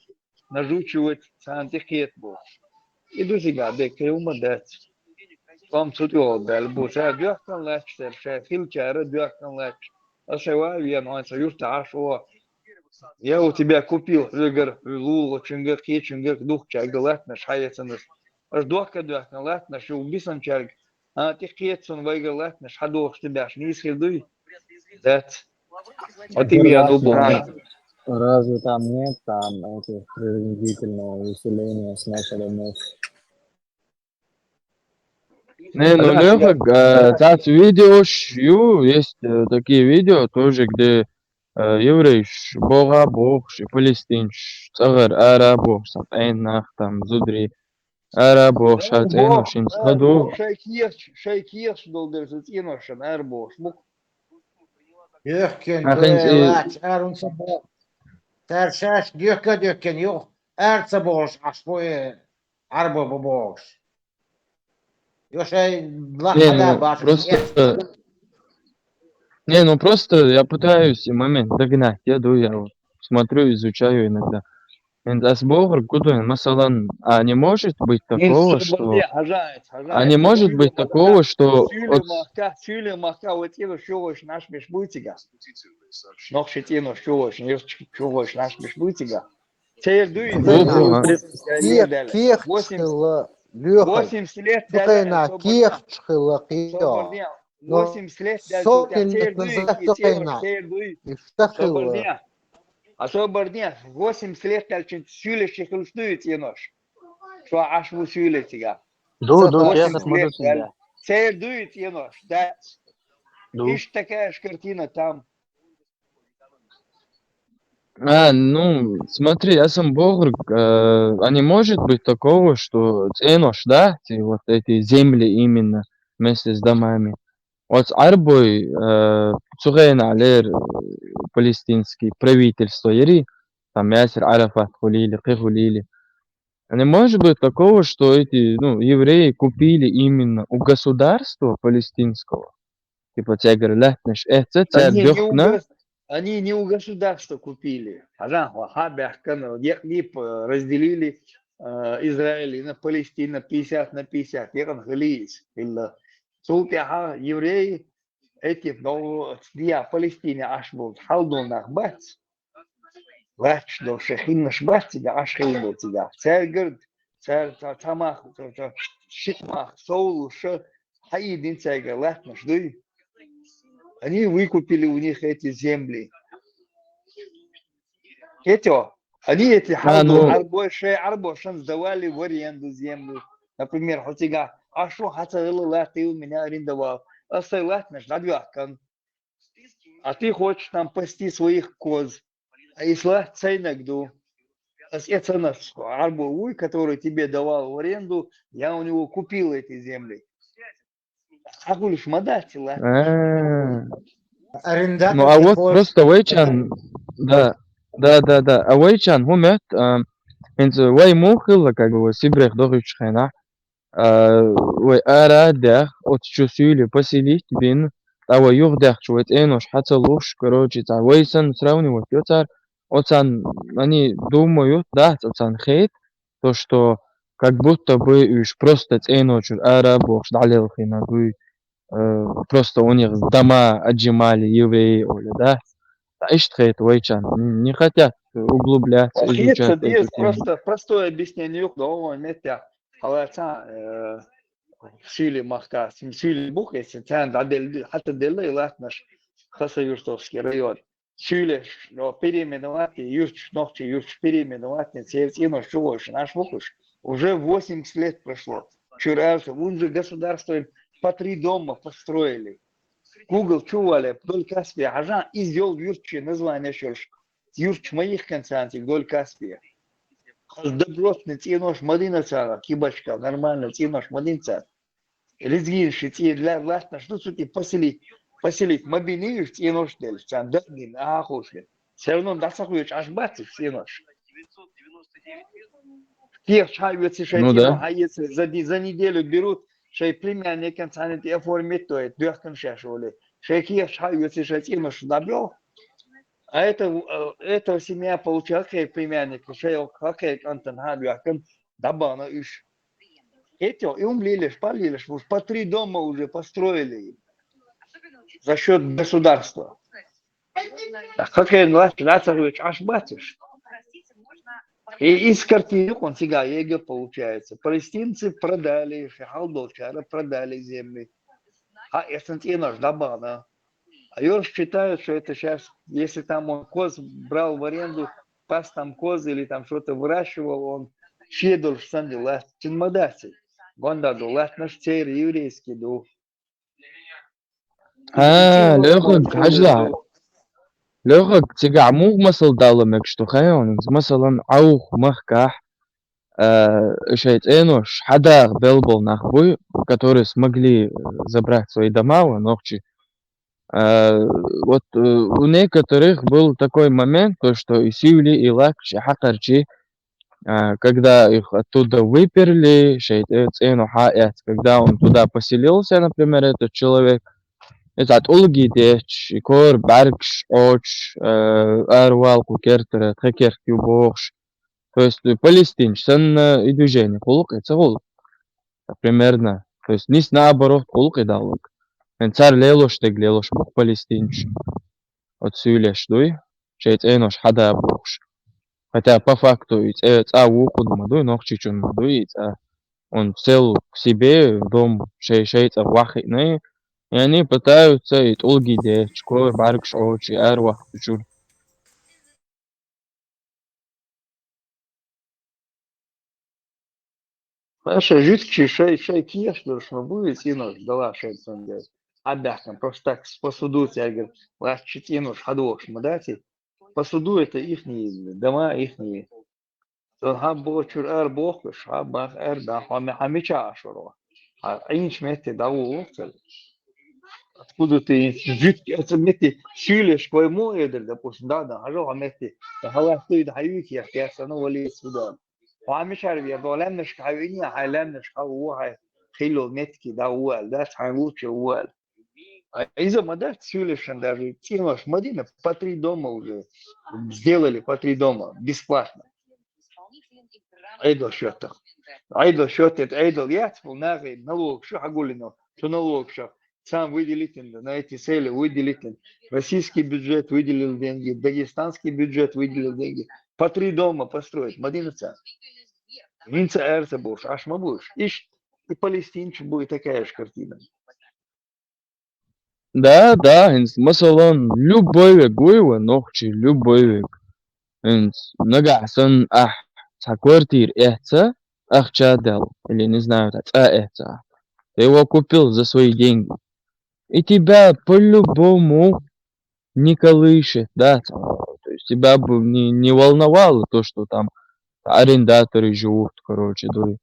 нажучивать, цан тихет бу. И дусига бек каюма дац. Том цутио дал бу, цай дохка лач, цай хилчара дохка лач. А шева вен, он са юрта ашо. Я у тебя купил, Игорь, лул, чингак, хи чингак, дух чай галатнаш, хаяцанаш. Аж дохка дохка латнаш, у бисан чарг. А тихет сон вайга латнаш, хадох ты бяш, не исхил дуй. Дац. Вот и я думаю. Разве там нет там этих принудительного выселения с населенных? Не, ну, Ага, Лёха, э, цац видеош ю, есть э, такие видео тоже, где э, еврейш бога бохш, и палестинш, цӀагӀар ара бохш, там, там, зудри, ара бохш, цӀенош, ин схаду. Шайкиеш, шайкиеш долдер цӀеношан ар бохш. Мук. Йохкен, Ахин цӀи- лач, арун са бо. Тар шаш, дёхка, дёхкен, йох, ар ца болш, аш бо, э, ар бо бо болш. Йошай, Не, лахада ну, баш. Просто, не, ну, просто я пытаюсь момент догнать. Я иду, я вот смотрю, изучаю иногда. Эн ас бохр кудуэн, масалан, а не может быть такого, что... А не может быть такого, что... Сюле вот- махка, сюле махка, вот это шо наш меш бутига. Нох шитино шо наш меш бутига. Цер дуй, Бу-, бу-, а. Кех, кех, Восемь- чхила, Лёха. восемь лет Сухена, кех, чхила, кио. Восемь лет Сотен лет назад сухена. Цер дуй. И что хила? Особордня. Особордня. Восемь лет дальше сюле шихил стует енош. Шо аш му сюле тига. Ду, ду, Восемь я смотрю тебя. Цер дует енош. Да. Ду. Видишь, такая же картина там. А, ну, смотри, я сам богр, э, а не может быть такого, что ценош, да, те вот эти земли именно вместе с домами. Вот арбой, э, цугена лер, э, палестинский правительство, ери, там Ясир Арафат хулили, кхы хулили. А не может быть такого, что эти, ну, евреи купили именно у государства палестинского? Типа, цегар латнаш, э, ца, ца, Они не, у, дёхна? гос- они не у государства купили. Хазан, ха, бяхкан, лип, э, разделили э, Израиль на Палестина пятьдесят на пятьдесят. Якан хилис. Илла. Султяха евреи, эти, ну, диа Палестине аш бул, халдул нах бац. Лач, ну, шехиннаш бац, тига аш хил бул, тига. Цергер, цер, ца, цамах, ца, ца, шитмах, соулуша, хаидин цергер, латнаш, дуй. Они выкупили у них эти земли. Эти, они эти А, хьалду ну. Арбой, шей Арбошан сдавали в аренду землю. Например, хьо цигахь, а шу хьаца гӀила латта ю меня арендовал. Ас сай латтанаш дӀадоьхкан. А ты хочешь там пасти своих коз. А ислахь цайнаг ду. Ас эцанас Арбо вуй, который тебе давал в аренду, я у него купил эти земли. Хьагулш ма дац и латтанаш. А. Арендатор Ну, а вот хьо- просто вайчан, да, да, да, да. А вайчан, хӀу мет, а, хӀинца вай мух хилла, как бы, вай Сибрех дохуьйтуш хенахь, а, вай ара дах, оцу чу суьйле поселить бин, а вай юхадехча вай цӀенош хьаца луш, короче, цхьа вай санна сравнивать йо цара, оцан, они думают, да, оцан хет, то, что как будто бы уьш просто цӀеночур ара бохуш дӀалелхина дуй, э, просто у них дома отжимали евреи, оли, да? Ишт хет вайчан, не хотят углубляться, Хетца изучать деза эту тему. Просто простое объяснение юкъа догӀу вайн меттехь. Хьала цхьа, э, суьйле махка, сим суьйле бух, если царна дӀаделла, хьата делла и латтанаш Хасавюртовский район. Суьйле, но переименовать, юрташ, нохчий юрташ переименовать, церан цӀенош чу вовшина, аш вухуш. Уже восемьдесят лет прошло. Чур аьлча, вун же государство по три дома построили. Google чу вале, вдоль Каспия хьажа, иза йолу юрташ название шерш. Юрташ ма йихкан царна цига вдоль Каспия. Хаза добротный цӀенош ма дина цара, кибачка, нормальный цӀенош ма дина цара. Лезгинаш и цӀе ла-, латтанаш ду цу тӀе поселить. Поселить ма бини уьш цӀенош делла, царна дакъдина, ахуш. Все равно дӀа ца хуьйцуш Ӏаш бац уьш цӀенош. Кехаш хьаоьцу шайн Ну цӀено да. Хьаэца, за, ди- за неделю берут, шайн племянникан цхьаьна тӀе оформить дойту, доьхкина шаьш олий. Шайн кехаш хьаоьцу шайн цӀенош дӀабоьлху. А это, э, эта семья получила хакхе племянника, шайн хакхе кӀантана хьа а доьхкина, дӀабахана уьш. Эти, и ум лелаш, па лелаш, уж по три дома уже построили. За счет государства. Хакхе лац, лац а вуьйцуш Ӏаш бац уьш. И из картина юкъана цигахь ега получается. Палестинцы продали, ши хьал долчара продали земли. Хьа, эцан цӀенош дӀабахана. А йош считают, что это щас, если там он коз брал в аренду, пас там коз или там что-то выращивал, он шен долуш санна лац, цуьнан ма дац. Гонда ду, латтанаш церан еврейский ду. А, лоьхург, хьажал. Лоьхург, цигахь муха масал далла мегаш ду хаьий хьуна? Масалан, Ӏовха махкахь, а, шайн цӀенош хьадаха белла болу нах буй, которые смогли, э, забрать свои дома, ван нохчий. А, вот, э, у некоторых был такой момент, то, что и суьйлий, и лакхаш, и хьакхарчий, а, когда их оттуда выперли, шайн цӀе-, цӀено хьаэц, когда он туда поселился, например, этот человек, иза тӀулгий детташ, и кора бӀаьргаш Ӏочуш, э, аравала кху кертара, тхан керт ю бохуш. То есть, э, палестинчу санна и движение гӀуллакх, и ца гӀуллакх. Примерно. То есть, нийса наоборот гӀуллакх и даллаг. Хьин цара лелош дерг лелош бу палестинчу. Оцу суьйлеш дуй, шайн цӀенош хьада бохуш. Хотя по факту и цӀе, цӀа вукхунна ма дуй, нохчичун ма дуй и цӀа. Он целу к себе дом шай, шай цӀа вахиъна, и они пытаются и тӀулгий детташ, кора бӀаьргаш Ӏочуш, и араваккха чуьра. Аша жуьгтичи шай, шай кехаш долуш ма бу и цӀенош дала шайн цуьнга. Хьабаьхкина, просто так, посуду цаьрга, лаьттачу цӀенош хьадохуш ма дац и. Посуду это ихний дома, ихний. Сон хьан бохучуьра ара бохуш, хьан бах ара бах, хьан ме-, хьан мича ашуро? Хьан Ӏийначу метте дӀагӀуллух цара. Откуда ты жуьгти, это метте сийлеш кой мо эдер, допустим, да, да, хьажал хьан метте. Хьан лаьтту и да хьан юьйки, я, я, сана вали сюда. Хьан мичара вер, до лаьмнашка хьан вини, хьан лаьмнашка хьан ву, хьан хилла метки, да, ву аьлла, да, хьан луча ву аьлла. А иза ма дац, сийлешан даже цӀенош ма дина, по три дома уже сделали, по три дома, бесплатно. Айдал счётах. Айдал счёт, это айдал яц, был нагы налог, что хагулино, что налог, что сам выделительный, на эти цели выделительный. Российский бюджет выделил деньги, дагестанский бюджет выделил деньги. По три дома построить, ма дина цара. Винца эрца будешь, аш ма будешь. Иш, и палестинчу будет такая же картина. Да, да, хӀинца, масалан, любой вег вуй ван нохчий, любой вег. хӀинца нагахь санна ахь цхьа квартира эцна, ахча дала, или, не знаю, цхьа цӀа эцна ахь. Ты его купил за свои деньги. И тебя по-любому не колышет, да, там, то есть тебя бы не, не волновало то, что там арендаторы живут, короче, дуй.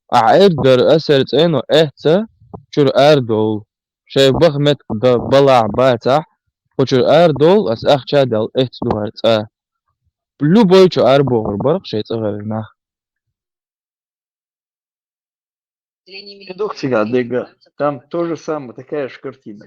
А Ӏер дар асар цӀено эцца, чур ар дол. Шай бах мет да балагь бацахь, кхо чур ар дол, ас ахча дал эц дугар цӀа. Любой чу ар богар барх шай цӀагар нах. Дух цига дега. Там то же самое, такая же картина.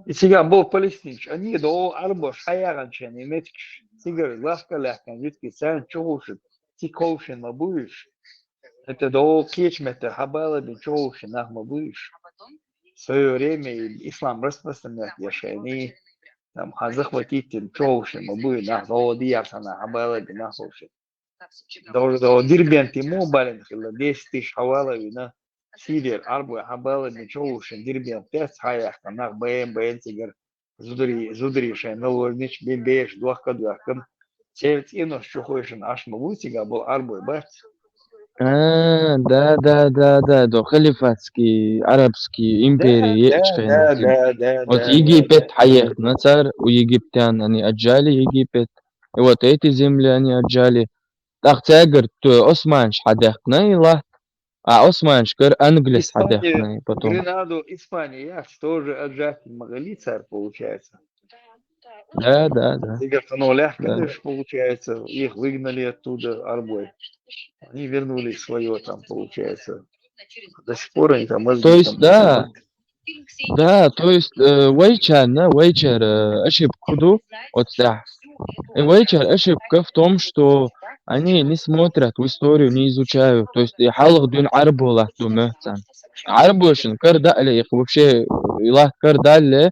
И цига бо палестинч, они до арбош хаяганчен, и меткш, цигар ласка лахкан, витки цан чухушит, ци ковшин ма буиш. Это до кеч мета хабала бин чухушин нах ма буиш. В свое время и ислам распространять яшани, там, ха захватить тин чухушин ма буи, нах до дияр сана хабала бин нах ковшин. Дор-, дор-, Дербент ему бален хила, десять тысяч хавала вина. Сирер, арбой хабала бин чухушин Дербент тес хаяхка нах бен, бен цигар зудри, зудри шай наложнич бен беш дуахка дуахкам. Цевц инос чухуйшин ашма бу цига бу арбой бац. А, да, да, да, да, до халифатский, арабский империи Да, да, ечхен да, вот им. Да, да, Вот да, да, Египет да, да, хаяхна да. Цар, у египтян они отжали Египет. И вот эти земли они отжали. ТӀаккха цаьгара ту Османча хьадехкна и латт, а Османча кара Англис Испания, хьадехкна и потом. Гренаду, Испания, яц тоже отжать могли царь, получается. Да, да, да. Цигара хано Да. лехкадеш, получается, их выгнали оттуда арбой. Они вернулись в своё там, получается. До сих пор они там То есть, да, да, то есть, э, вайчарна, вайчар, э, ошибка ду, вот да. И вайчар ошибка в том, что они не смотрят в историю, не изучают. То есть, и халах дюн арбо латт ду мёхцан. Арбошин кар да ле, их вообще, э, и латт кар да ле,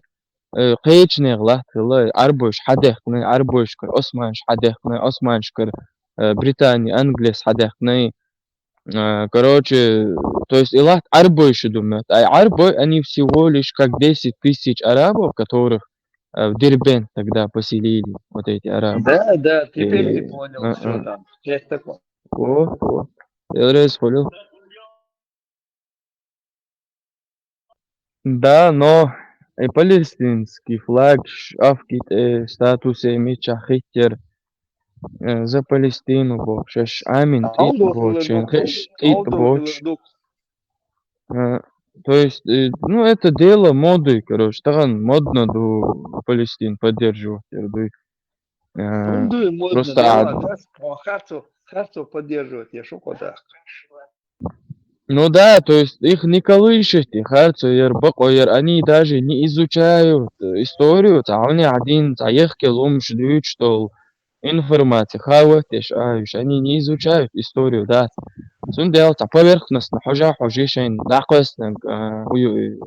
э, кхечнех латт хила, арбош хьадехкна, арбош кар, Османш хьадехкна, Османш кар, э, Британия, Англис хьадехкна, А, короче, то есть и латт арбой шу думать. А арбой, они всего лишь как десять тысяч арабов, которых, э, в Дербент тогда поселили, вот эти арабы. Да, да, теперь ты И, понял, а, что а. там. Есть такое. О, о. Я раз понял. Да, но и палестинский флаг ш-, афкит, э, статусе мича хиттер, э, за Палестину бохуш, аш амин тӀит Алло, бохуш, хилла дук, хеш тӀит алло, бохуш. Хилла дук. Э, то есть, э, ну, это дело моды, короче, таган модно ду Палестин поддерживать, я ду. Э, Дуй, модно просто дело, ад- да, харцо, харцо поддерживать, я шо кодах. Ну да, то есть их не колышет, и харцо, яр бакъо, яр они даже не изучают, э, историю, ца они один, ца ехке ломш дючтол, информация, хават еш, а, еш, они не изучают историю, да. Сун дел, ца поверхностно, хожа, хожи, шайн, да, квестнаг, э, уй, уй,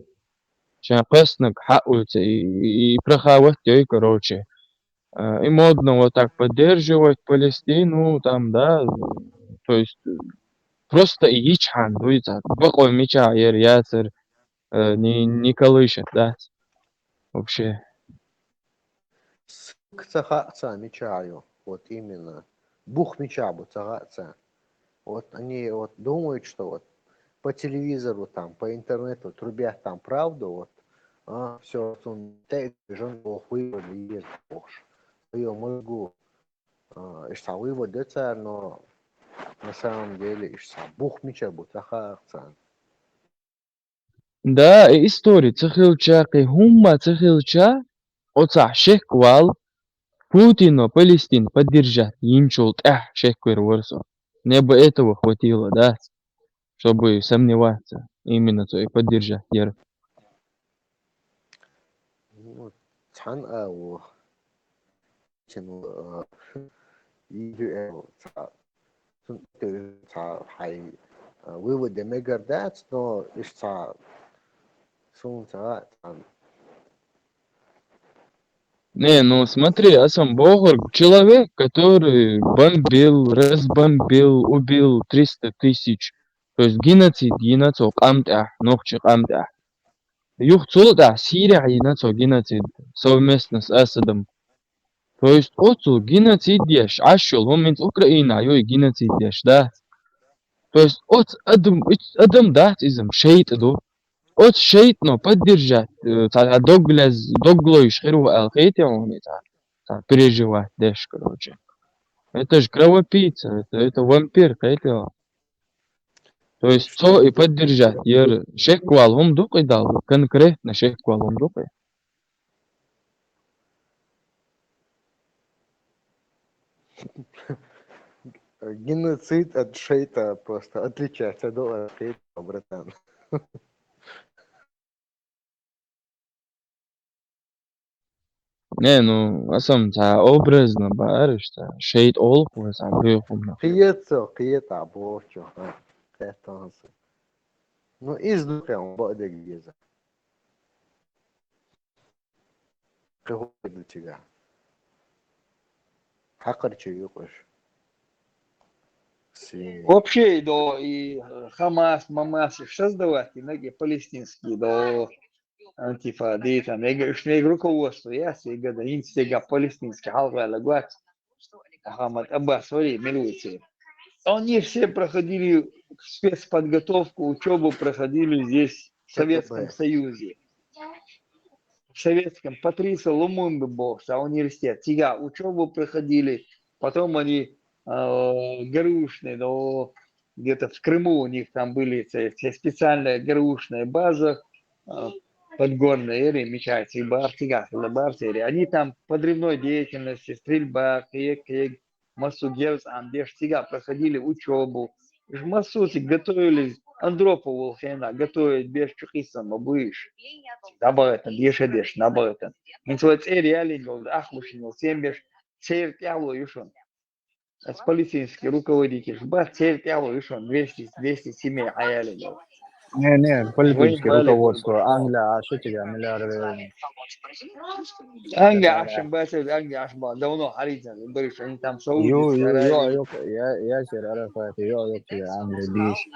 шайн квестнаг, ха, уй, ца, и, и, и прохават, ей, короче. Э, и модно вот так поддерживать Палестину, там, да, то есть, э, просто и ичхан дуйца. Бакъо мича ер яцер, э, не, не колышет, да, вообще. Ссылка ца хаъца мича ю, вот именно. Бух мича бу ца хаъца. Вот они вот думают, что вот по телевизору, там, по интернету трубят там правду, вот, а, всё, что он те-, жен ох вывод есть, ох, в своём мозгу, а, ишца вывод децар, но на самом деле ишца бух мича бу ца хаъца. Да, и истори ца хилча, кхе хӀумма ца хилча, оцахь шек вал, Путино Палестин поддержать йинчул тӀаьхьа шек вер вар со. Мне бы этого хватило, да, чтобы сомневаться, именно цо и поддержать яр. Ну, цхьан а ву. Цин, э, идеал ца, цун тӀе ца хьай, э, вывод де мегар дац, но иш ца сун ца, ца. Не, ну смотри, асан бохург, человек, который бомбил, разбомбил, убил триста тысяч, то есть геноцид йина цо къам тӀехь, нохчи къам тӀехь. Юха цул тӀаьхьа Сирехь йина цо геноцид совместно с Асадом. То есть оцу геноцид еш, Ӏаш йолу хӀума хӀинца Украинахь ю и геноцид еш, да? То есть оцу адам, оцу адам дац иза, шайтӀа ду. Оцу шайтӀано поддержать, э, цхьа дог лез-, дог лойш хир ву аьлла хетий хьуна и цхьа, цхьа переживать деш, короче. Это же кровопийца, это, это вампир, хетий хьуна. То есть цо и поддержать яра. Шеквал хӀума ду-кх и Далла, конкретно шеквал хӀума ду-кх и. Геноцид от шейта просто отличается, да, от шейта, братан. Не, ну, аса цхьа образно баараш, цхьа шайтӀа олу вай цхьа буьйхамна. Кхета, кхета, бохучо, ха, кхетта аса. Ну, иза ду кхин бакъдерг деза. Кхин хӀун ду цигахь? Хьакхарчий ю-кх уьш. Сий. Вообще, до и Хамас, Мамас, и создавать, и многие палестинские, до Антифа, ди там, я говорю, что я говорю, руководство, я себе говорю, да, инстага палестинский хьалха лагуац. Мухаммад Аббас, вари, милуци. Они все проходили спецподготовку, учёбу проходили здесь, в Советском Союзе. В Советском, Патриса Лумумбы был, а университет. Цигахь учёбу проходили, потом они, э, ГРУшные, но где-то в Крыму у них там были, э, те специальная ГРУшная база, э, подгорная, эри, мичайцы, баьрцигахь, баьрцери. Они там подрывной деятельности, стрельба, кхе-, кхе-, массо герз Ӏамадеш, цигахь проходили учёбу. Уьш массо цига готовились, Андропов волу хенахь готовить беш чу кхиссина ма бу уьш. ДӀабахийтина, деша деш, дӀабахийтина. ХӀинца вай цӀера ялийна йолу, ахмашийна йолу семьяш, церан тӀаьхьало ю шуна. Ас палестинский руководитель бац, церан тӀаьхьало ю шуна, двести, двести семей хьаялийна йолу. Не, не, политическое руководство Англия, а что тебя, миллиарды? Англия, Ашим бац, Англия, Ашим бац, давно хьарийзина, говорит, что они там Саудовская Аравия. Йо, йо, йо, йо, я, Ясир Арафат, йо, йо, тебя, Англия, диш.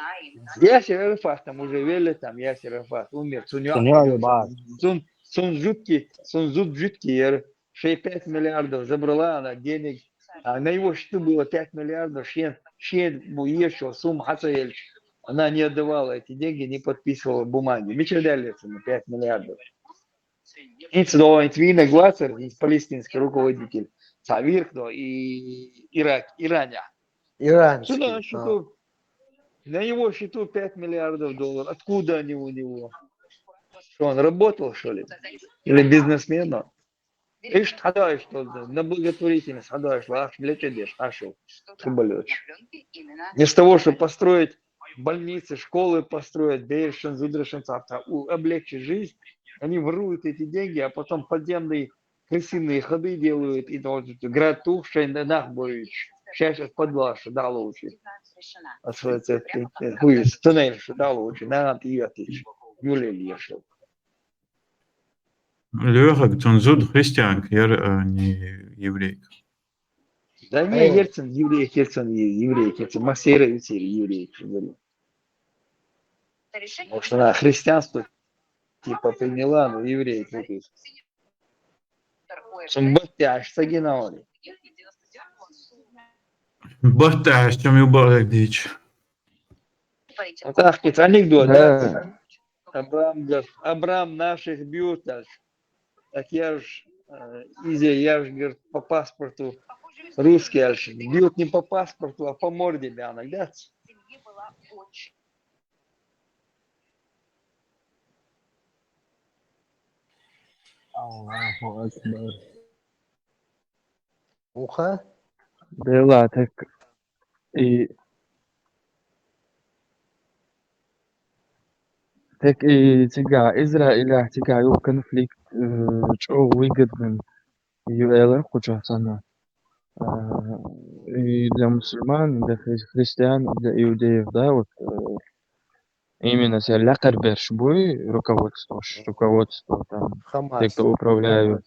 Ясир Арафат там уже велли, там, Ясир Арафат умер, цунна йо, йо, бац. Цун, цун жуткий, цун зуда жуткий яра. Шайн пять миллиардов забрала она денег. А на его счету было пять миллиардов, шен, шен бу ешо сумма хьа ца елча, она не отдавала эти деньги, не подписывала бумаги. Мича даьлла цунна пять миллиардов? ХӀинца до, хӀинца вийна гуацара, хӀинца палестинский руководитель. Цхьа вийра до и Ирак, Иране. Иранский, цунна а счету, на его счету пять миллиардов долларов. Откуда они у него? Что, он работал, что ли? Или бизнесмен он? Иштта хьадоуьйтуш долу, на благотворительность хьадоуьйтуш, лаахаш лечить деш, хьашо, труболётчик. Вместо того, чтобы построить больницы, школы построить, берашан, зударшан цхьацца у-, облегчить жизнь, они воруют эти деньги, а потом подземные крысиные ходы делают, и вот град тух шайн нах боуьйтуш, шаьш подвал шу дӀалоцуш. Ас вай ца-, ца-, ца-, хуйс, туннель шу дӀалоцуш, нагӀан тӀе йоьттича, юлел ешал. Лоьхург, цуьнан зуда христианка яра, а не еврейка? Да не, яра цуьнан еврейка, яра цуьнан е-, еврейка, яра цуьнан массеран а церан еврейка яра. Может, она христианство типа приняла, но еврейка. Цуьнан баттехь ца гина вари. Баттехь чам ю бахьа дийча. ТӀаккха кхин анекдот, да? Да. Абрам говорит, Абрам, наших бьют, так я ж, э, изи, я ж, говорит, по паспорту русский, а ж бьют не по паспорту, а по морде бьянок, да? Аллаху акбар. Уха? Дела, так и, так и цигахь Израилехь цигахь ю конфликт, э, чӀогӀа выгодный ю элира кху чохь санна. Э, и для мусульман, и для хри-, христиан, и для иудеев, да, вот, э, именно церан лаьхьарберш буй руководствош, руководство, там, те, кто управляют.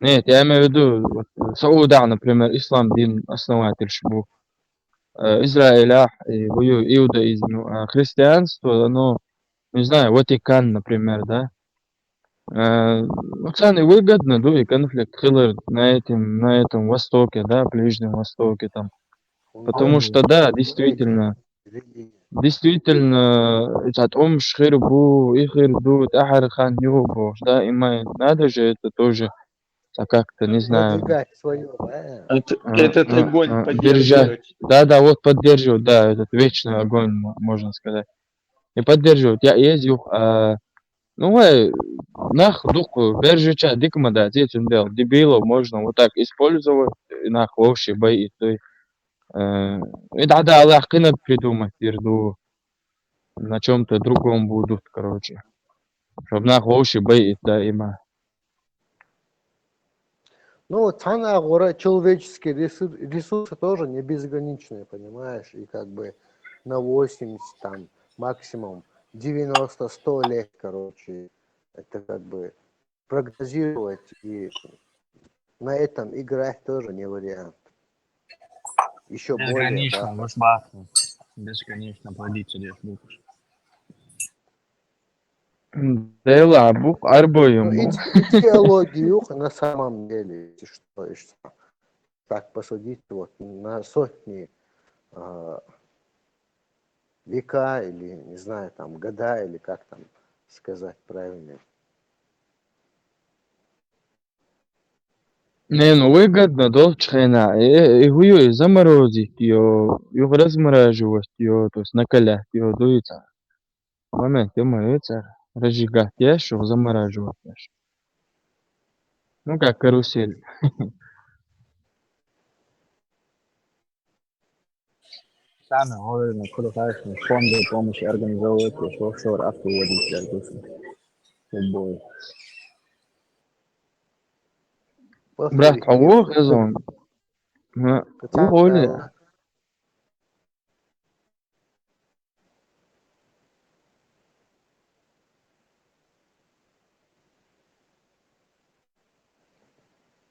Нет, я имею в виду, вот, Саудах, например, ислам дин основательш бу. Э, Израилях, и бу иудаизм, а христианство, оно, не знаю, Ватикан, например, да? Э, ну, царна выгодно, да, и конфликт хилар на этом, на этом Востоке, да, Ближнем Востоке там. Потому что, да, действительно, действительно, это тӀом хир бу, и хир ду, тӀехьара хан ю бохуш, да, и ма надо же это тоже, а как-то, не знаю. Продвигать своё, да? Это, а, этот а, огонь а, поддерживать. Держать. Да, да, вот поддерживать, да, этот вечный огонь, мо-, можно сказать. И поддерживать. Я есть юх, а, ну, вай, нах дукха бержича дика ма дац, цундела дебилов можно вот так использовать, и нах вовши бай и той. Э, и да, да, Аллах кхина придумать дир ду. На чём-то другом будут, короче. Чтоб нах вовши бай и да, има. Ну, цхьана агӀора человеческие ресур-, ресурсы тоже не безграничные, понимаешь? И как бы на восемьдесят, там, максимум девяносто, сто лет, короче, это как бы прогнозировать и на этом играть тоже не вариант. Ещё более, бесконечно, да, высматривать. Бесконечно плодиться здесь будешь. Дела, бух, арбоем. Ну, иде-, идеологию на самом деле, если что, если так посудить, вот, на сотни, а, века или, не знаю, там, года, или как там сказать правильно. Не, ну, выгодно долчу хенахь. Э, э, хӀун ю, и заморозить йо, юха размораживать йо, то есть накалять йо, дуй цара. Момент ю ма ю цара. Разжигать еш, юха замораживать еш. Ну, как карусель. Самое главное, куда, конечно, фонды помощи организовывать, и офшор автовыводить, допустим. Любой. Брат, а вот это он. Ха, Катя, уволили. Да.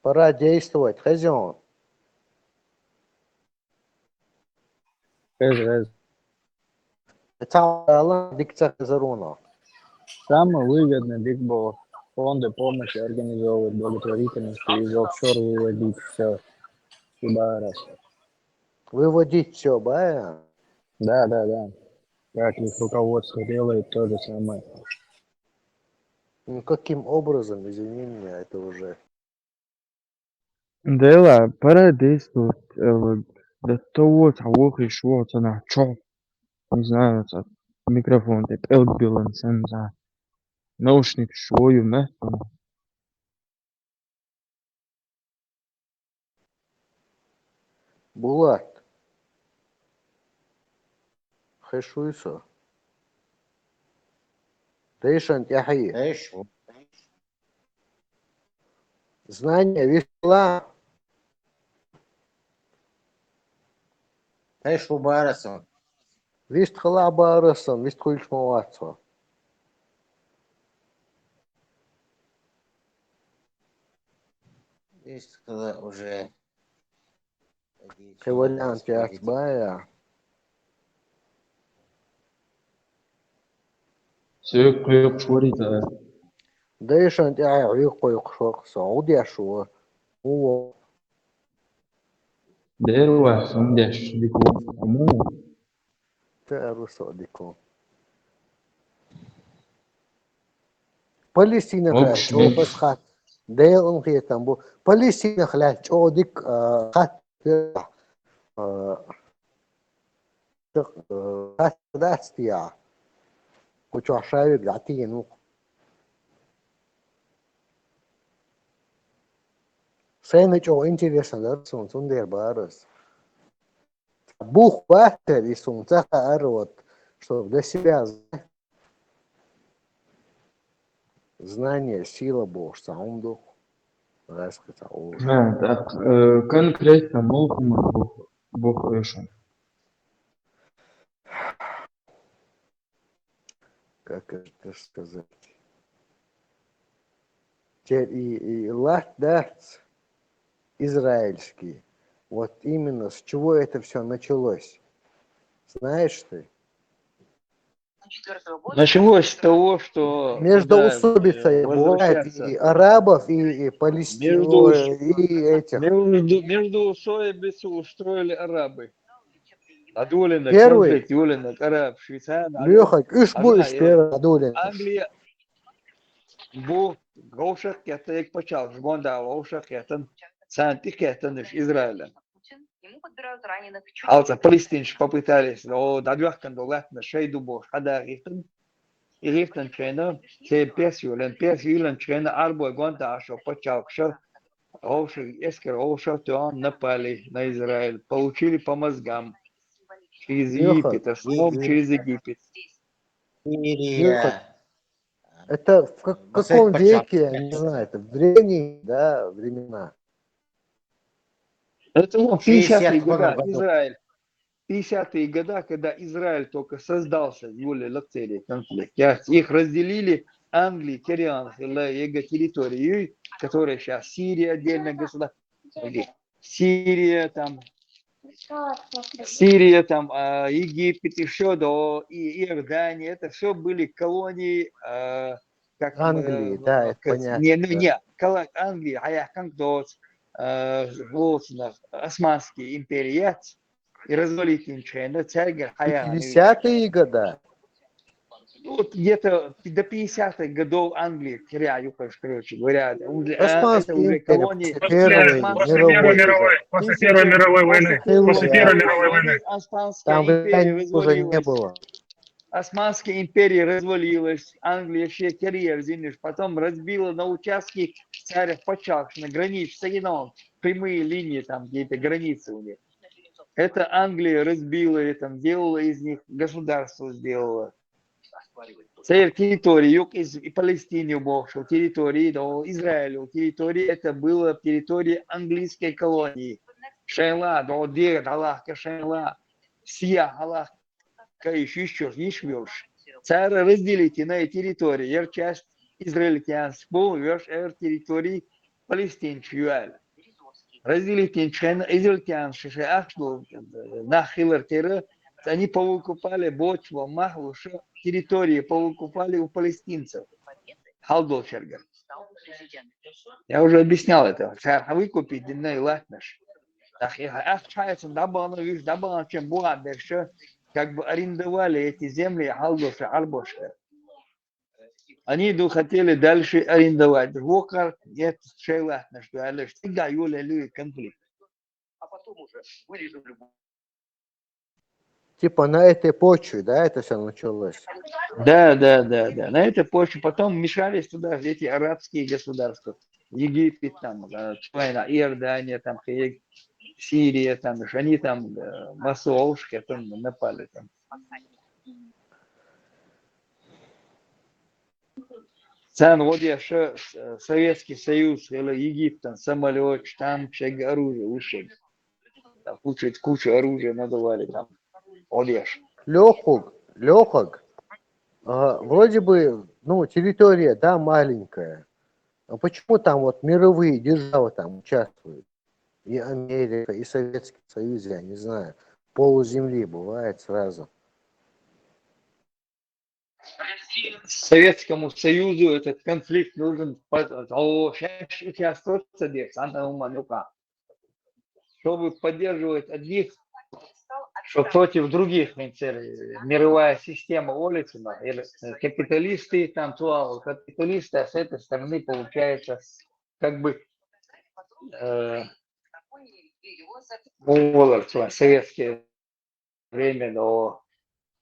Пора действовать, хезон. Хеза, хеза. Цхьаалла дика ца хезар вуно. Самое выгодное дика бу фонды помощи организовывать, благотворительности из офшор выводить всё. Шубарас. Выводить всё, бая? Да, да, да. Как их руководство делает, то же самое. Ну, каким образом, извини меня, это уже. Дела, пора действовать, э, вот, да того, того, ещё цхьана чё, не знаю, цхьа микрофон, ты пел билан, сен за. Наушник шо ю, мэ? Булат. Хешуй со. Дайшан тӀаьхье. Хешу. Знание вистхила. Хешу бара со. Вистхила бара со, вистхуьлуш ма вац хьо. Вистхила уже. Кхин вариант яц, бая. Соьга кхойкхуш варита. Дайшан тӀаьхье хьоьга кхойкхуш ваха со. ХӀун деш ву? Хьун ву? Дера вац, хӀун деш, дика ву, хӀун ву? Ца ару со дика ву. Палестинах лаьцна чӀогӀа хатта. Делан хетам бу. Палестинах лаьцна чӀогӀа дика, а, хатта, а, а, хатта дац те. Кху чохь шавиг дӀатийна ву-кх. Сайна чӀогӀа интересно дара суна, цундела бара ас. Бух баттар и суна ца хаьара, вот, чтобы для себя знать. Знание сила бохуш цхьа хӀума ду. ГӀазкхи цхьа олуш. Ха, так, э, конкретно муха хӀума бух, бух оьшун? Как это сказать? Те и, и латт дац израильский. Вот именно с чего это всё началось? Знаешь ты? Началось с того, что между усобицей бывает и арабов, и, и палестинцев, и этих. Между, между усобицу устроили арабы. Адулина, первый. Араб, Швейцария. Лёха, уж будешь первый, Адулина. Англия. Бу гавшак кеттан, як пачалш гондал гавшак кеттан, санти кеттан Израиль. Алца палестинцы попытались, о, дадвяхкан долатна, шейду бош, хада гифтан. И гифтан чена, се пес юлен, пес юлен чена, арбой гонта ашо пачалкша, гавшак, эскер гавшак, то напали на Израиль, получили по мозгам. Через Египет, основном через Египет. Сирия. Это в каком веке, я не знаю, это древние, да, времена. Это вот пятидесятые годы, Израиль. Пятидесятые годы, когда Израиль только создался, юли лактерия конфликт. Их разделили Англии, Кириан, его территорию, которая сейчас Сирия, отдельное государство. Сирия, там, Сирия, там, а, Египет, и все до и Иордания, это все были колонии а, как Англии, да, это понятно. Не, ну не, Англия, а я как до э, Османские империи, и развалить ничего, но царь, а я. Пятидесятые года. Вот где-то до пятидесятых годов Англии теряю, короче говоря. Османские империи, после Первой мировой, после Первой мировой войны. После Первой мировой войны. Там уже не было. Османская империя развалилась, Англия еще теряю, потом разбила на участки царя почалкш, на границе, прямые линии, там где-то границы у них. Это Англия разбила, и там делала из них государство, сделала. Царь территории, юг из и Палестины бывшего, территории до Израиля, территории это было территория английской колонии. Шейла, до Дега, Далахка, Шейла, Сия, Алахка, еще, еще, еще. Царь разделите на территории, ер часть израильтянс, был веш эр территории палестинч юаль. Разделить ничего, израильтян шише ахшло, нахилар тера, они повыкупали бочва, махлуша, территории повыкупали у палестинцев. Халдол черга. Я уже объяснял это. Царь выкупить динна и латнаш. Ах чайцем дабана, виш дабана, чем буа дальше, как бы арендовали эти земли, халдоша, арбошка. Они иду хотели дальше арендовать. Вокар нет шейла, на что я лишь. Всегда Юля любит конфликт. Типа на этой почве, да, это все началось? Да, да, да, да. На этой почве потом мешались туда эти арабские государства. Египет, там, Иордания, там, Сирия, там, они там массовка там напали. Там. Цян вот я ше Советский Союз или Египет, там самолет, там чег оружие, уши. Там куча, куча оружия надавали там. Вот я ше. Лёхуг, Лёхуг, а, вроде бы, ну, территория, да, маленькая. А почему там вот мировые державы там участвуют? И Америка, и Советский Союз, я не знаю. Полуземли бывает сразу. Советскому Союзу этот конфликт нужен участвоваться, чтобы поддерживать одних, что против других. Мировая система улицы, капиталисты, там туал капиталисты, а с этой стороны получается как бы э, советское время, но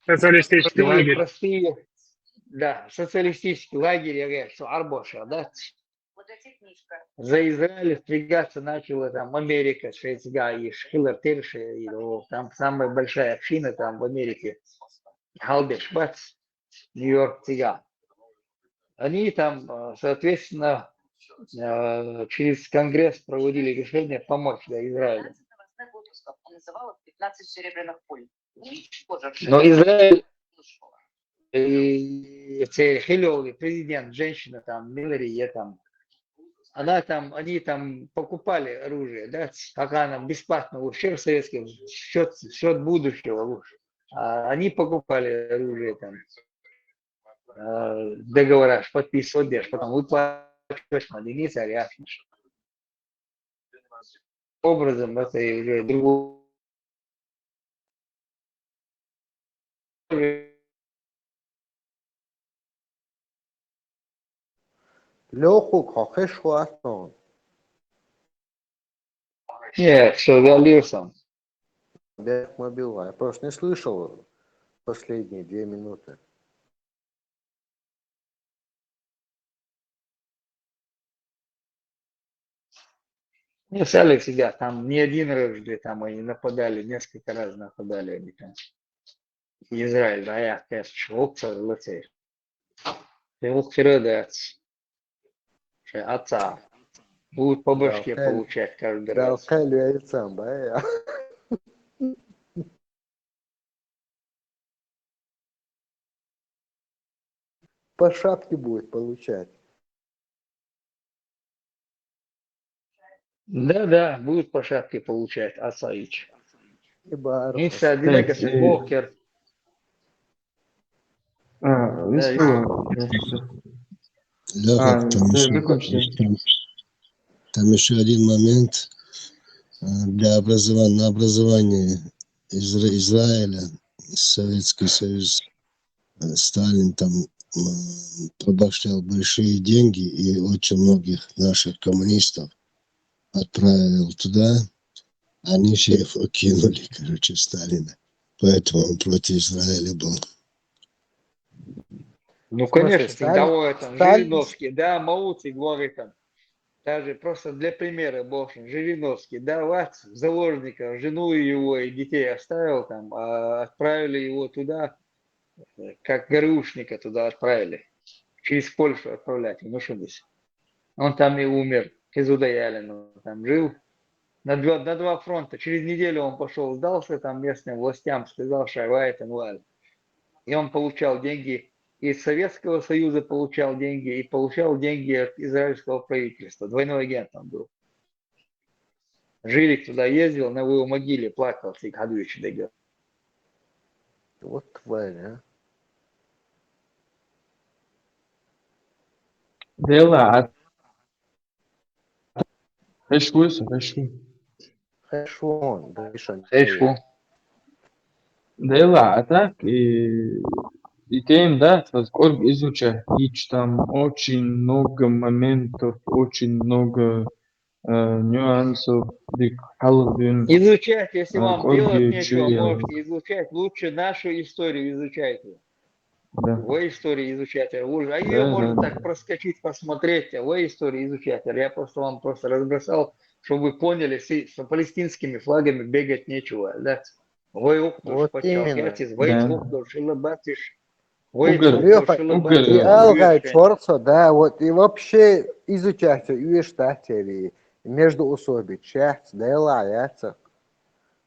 социалистический лагерь. Простые, да, социалистический лагерь, я говорю, что Арбоша, да? За Израиль впрягаться начала там Америка, Швейцария, и Шхилар Терше, и там самая большая община там в Америке. Халдеш, бац, Нью-Йорк, тига. Они там, соответственно, через Конгресс проводили решение помочь для Израиля. Но Израиль, и Хилеви, президент, женщина там, Миллери, я там, она там, они там покупали оружие, да, пока нам бесплатно вообще в советском счет, счет будущего лучше. А они покупали оружие там. э, договора ж подписывать, дальше потом выплачивать, мадини, царя. Образом это уже другой. Лёхук, хьо хиш ву аьнна? Нет, все, залился. Бяк мобил, я просто не слышал последние две минуты. Не, Салик, сидят, там не один раз же там они нападали, несколько раз нападали они там. Израиль, да, я, конечно, шоу царь лыцей. Ты ух передать. Шей отца. Будут по башке Да, получать каждый Да, раз. Каль Яйцам, да, я. По шапке будет получать. Да, да, будут по шапке получать, Асаич. И бар. Инса, Дилега, э, Бокер. А, Да, Ису, Леха, а, там, да, ещё, закончи. там, там еще один момент э, для образования, на образование Изра- Израиля, Советский Союз, э, Сталин там м, пробашлял большие деньги и очень многих наших коммунистов отправил туда. Они всех кинули, короче, Сталина. Поэтому он против Израиля был. Ну, В смысле, конечно, Сталин? всегда там Сталин? Жириновский, да, Мао Цзы говорит там. Даже просто для примера, в общем, Жириновский, да, вот, заложника, жену его и детей оставил там, а отправили его туда, э, как ГРУшника туда отправили. Через Польшу отправлять, ну что здесь. Он там и умер, Кизуда Ялин, он там жил. На два, на два фронта. Через неделю он пошел, сдался там местным властям, сказал, что это валь. И он получал деньги из Советского Союза, получал деньги и получал деньги от израильского правительства. Двойной агент он был. Жилик туда ездил, на его могиле плакал, Цик Хадуевич Дегер. Вот тварь, а. Дела, а хиш ву, хиш ву. Хиш ву, да, ещё не Хиш ву. Дела, а так, и, и тем, да, сколько изучать, и там очень много моментов, очень много э, нюансов, бик халыдын. Изучать, если А, вам Корги делать нечего, чё я? Можете изучать. Лучше нашу историю изучайте. Да. Вы историю изучайте. Вы же, а ее Да, можно да, так да. Проскочить, посмотреть. А вы историю изучайте. Я просто вам просто разбросал, чтобы вы поняли, с, с палестинскими флагами бегать нечего, да? Вы ух Вот именно. подчеркиваетесь, вы Да. ух душила батиш. Вы Угар, ух Лёха, душила угар. И батиш. алгай чорса, да, вот, и вообще изучать, и штатери, между особи, часть, да и лаяца.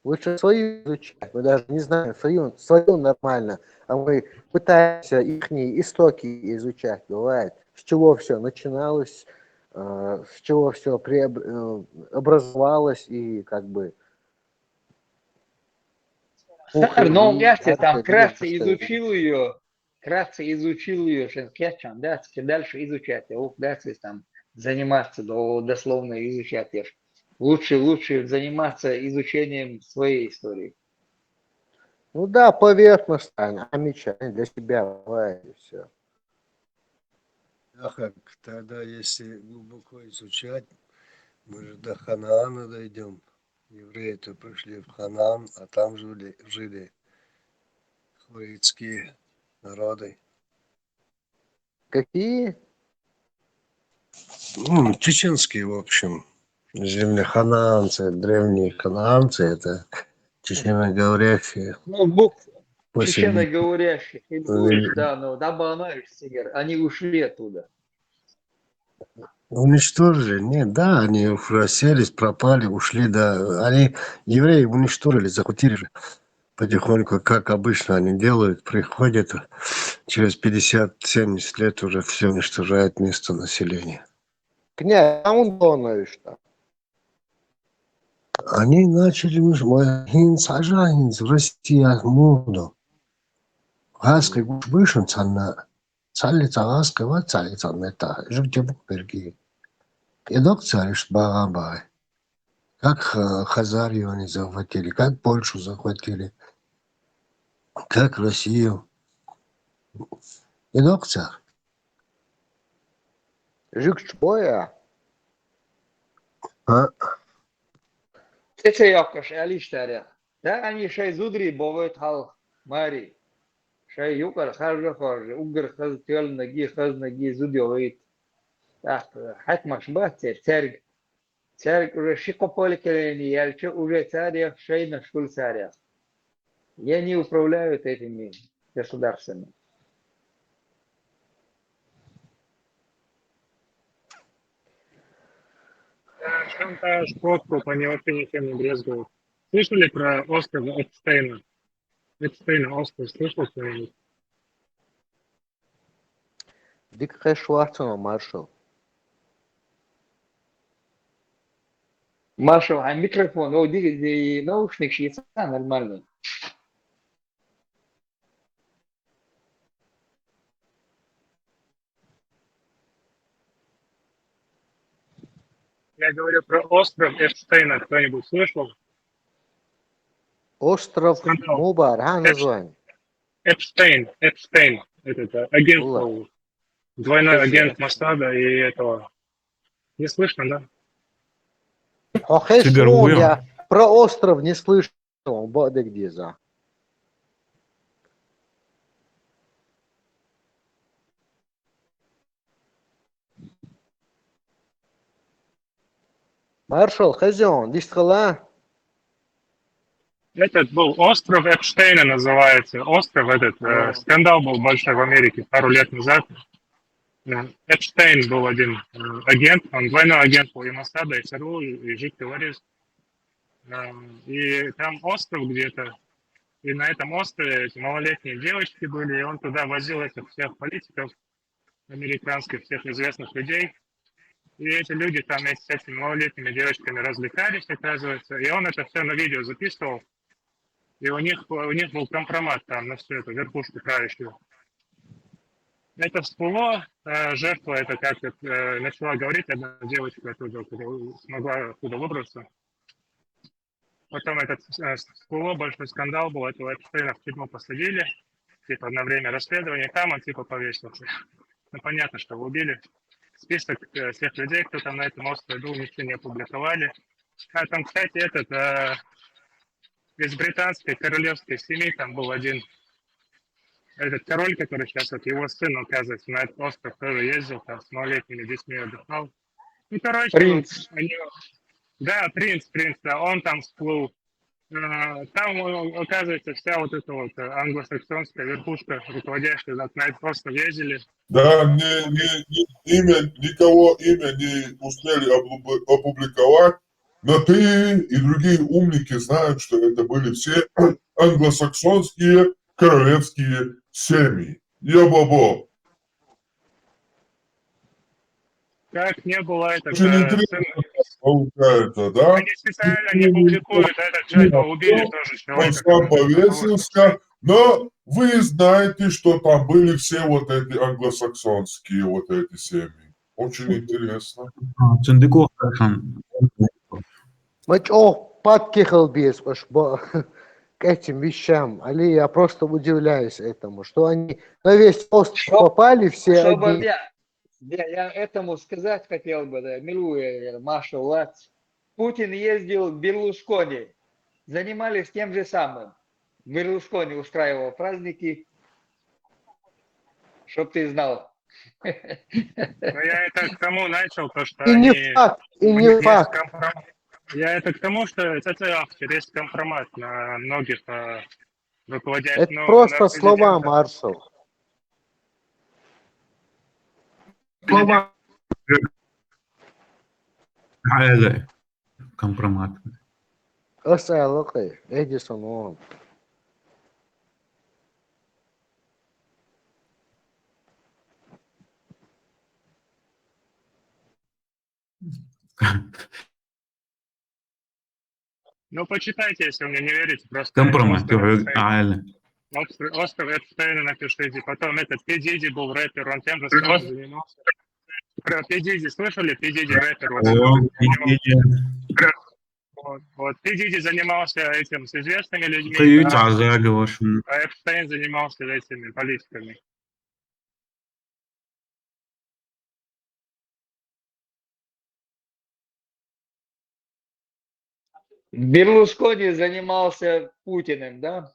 Лучше свою изучать, мы даже не знаем свою, свою нормально, а мы пытаемся их истоки изучать, бывает, с чего все начиналось, э, с чего все преоб- э, образовалось и как бы... Сэр, но и я тебе там как-то вкратце что-то- изучил ее, вкратце изучил ее, Шенкетчан, да, теперь дальше изучать, а ух, да, то есть там заниматься до, дословно изучать. Я ж лучше, лучше заниматься изучением своей истории. Ну да, поверхностно, а меча для себя бывает и все. А как тогда, если глубоко изучать, мы же до Ханаана дойдем. Евреи-то пришли в Ханаан, а там жили, жили хуритские народы. Какие? Ну, чеченские, в общем, земли ханаанцы, древние ханаанцы, это чеченоговорящие. Ну, бук, После чеченоговорящих, и Э, да, ну, да, Банаевич Сигер, они ушли оттуда. Уничтожили? Нет, да, они расселись, пропали, ушли, да. Они евреи уничтожили, захватили. Потихоньку, как обычно они делают, приходят, через пятьдесят-семьдесят лет уже все уничтожают место населения. Князь, а он доноешь там? Они начали, муш-, ой, хин сажа, хин в России муду. Хаски гуш бышен цана. Цхьалли цхьа гӀаз кхин вац, цхьалли цхьа метта. Жугтиб берги. КӀедоккху цара иштта багӀа-багӀа. Как ха-, Хазарию они захватили, как Польшу захватили, как Россию. КӀедоккху цара. Жугташ бой а? А? ЦӀе ца йоккхуш, аьлла иштта аьлла. Да, они шайн зударий бохуьйту хьалха, маьрий. Шайн юкъара харжа а хоржа, уггар хаза тоьлларгий, хазанаргий зуда йохуьйту. ТӀаккха хьаькамаш бац церан, цаьрга. Цаьрга уже ши-кхо поколени яьлча, уже царех шайнаш хуьлу царех. И они управляют этими государствами. Э, Шантаж, подкуп, они вообще ничем не брезгуют. Слышали про остров Эпштейна? Эпштейна остров слышал кто-нибудь? Дика кхеш вац хьуна, Маршал. Маршал, хьайн микрофон, о, ди-, ди-, наушникаш йица нормально. Я говорю про остров Эпштейна. Кто-нибудь слышал? Остров Скандал. Мубар, а, Эпш-, название? Эпштейн, Эпштейн. Это, это агентство. Ула. Двойной агент Моссада и этого. Не слышно, да? Хьо хезаш ву я, про остров не слышал, бакъдерг деза. Маршал, хезий хьуна, дистхила? Этот был остров Эпштейна называется. Остров этот, э, скандал был большой в Америке пару лет назад. Э, Эпштейн был один, э, агент, он двойной агент был и Моссада, и ЦРУ, и, и жидкий варис. Э, и там остров где-то, и на этом острове эти малолетние девочки были, и он туда возил этих всех политиков, американских, всех известных людей. И эти люди там вместе с этими малолетними девочками развлекались, оказывается. И он это все на видео записывал. И у них, у них был компромат там на всю эту верхушку правящую. Это всплыло, э, жертва это как, э, начала говорить, одна девочка оттуда, оттуда смогла оттуда выбраться. Потом этот, э, всплыло, большой скандал был, этого Эпштейна в тюрьму посадили, типа, на время расследования, там он, типа, повесился. Ну, понятно, что его убили. Список, э, всех людей, кто там на этом острове был, ничего не опубликовали. А там, кстати, этот, э, из британской королевской семьи там был один, этот король, который сейчас, вот его сын, оказывается, на этот остров тоже ездил, там с малолетними детьми отдыхал. Ну, короче, принц. Вот они, да, принц, принц, да, он там всплыл. Э, там, э, оказывается, вся вот эта вот, э, англосаксонская верхушка, руководящая, на, на этот остров ездили. Да, не, не, не, имя, никого имя не успели опубли-, опубликовать, но ты и другие умники знают, что это были все англосаксонские королевские семьи. Ё-бобо. Как не было это, очень интересно получается, да? Они специально не публикуют, этот человек, убили тоже человека. Он сам повесился, но вы знаете, что там были все вот эти англосаксонские вот эти семьи. Очень интересно. А, цундук вахташан. Ма чӀогӀа пакки хила беза уьш бо-, кӀечим вишам. Али, я просто удивляюсь этому, что они на весь остров попали все одни. Я, я этому сказать хотел бы, да, Милуе, Маршал Лац. Путин ездил к Берлускони, занимались тем же самым. Берлускони устраивал праздники, чтоб ты знал. Ну, я это к тому начал, то, что и не они, факт, и у не них есть факт. Компром-, я это к тому, что это, это автор, есть компромат на многих, э, руководящих, это ну, просто на слова президента. Маршал. Слова. Компромат. Ас аьлла кхы, Эдисон вон. Ну, почитайте, если вы мне не верите, просто... Компромат, я просто юхьиг аьлла. Остров, остров Эпштейна напишите. Потом этот Пи Диди был рэпер, он тем же самым занимался. Про Пи Диди слышали? Пи Диди рэпер. Вот, О, занимался- Пи Диди. вот, вот. Пи Диди занимался этим с известными людьми, Ты да, заговор. а Эпштейн занимался этими политиками. Берлускони занимался Путиным, да?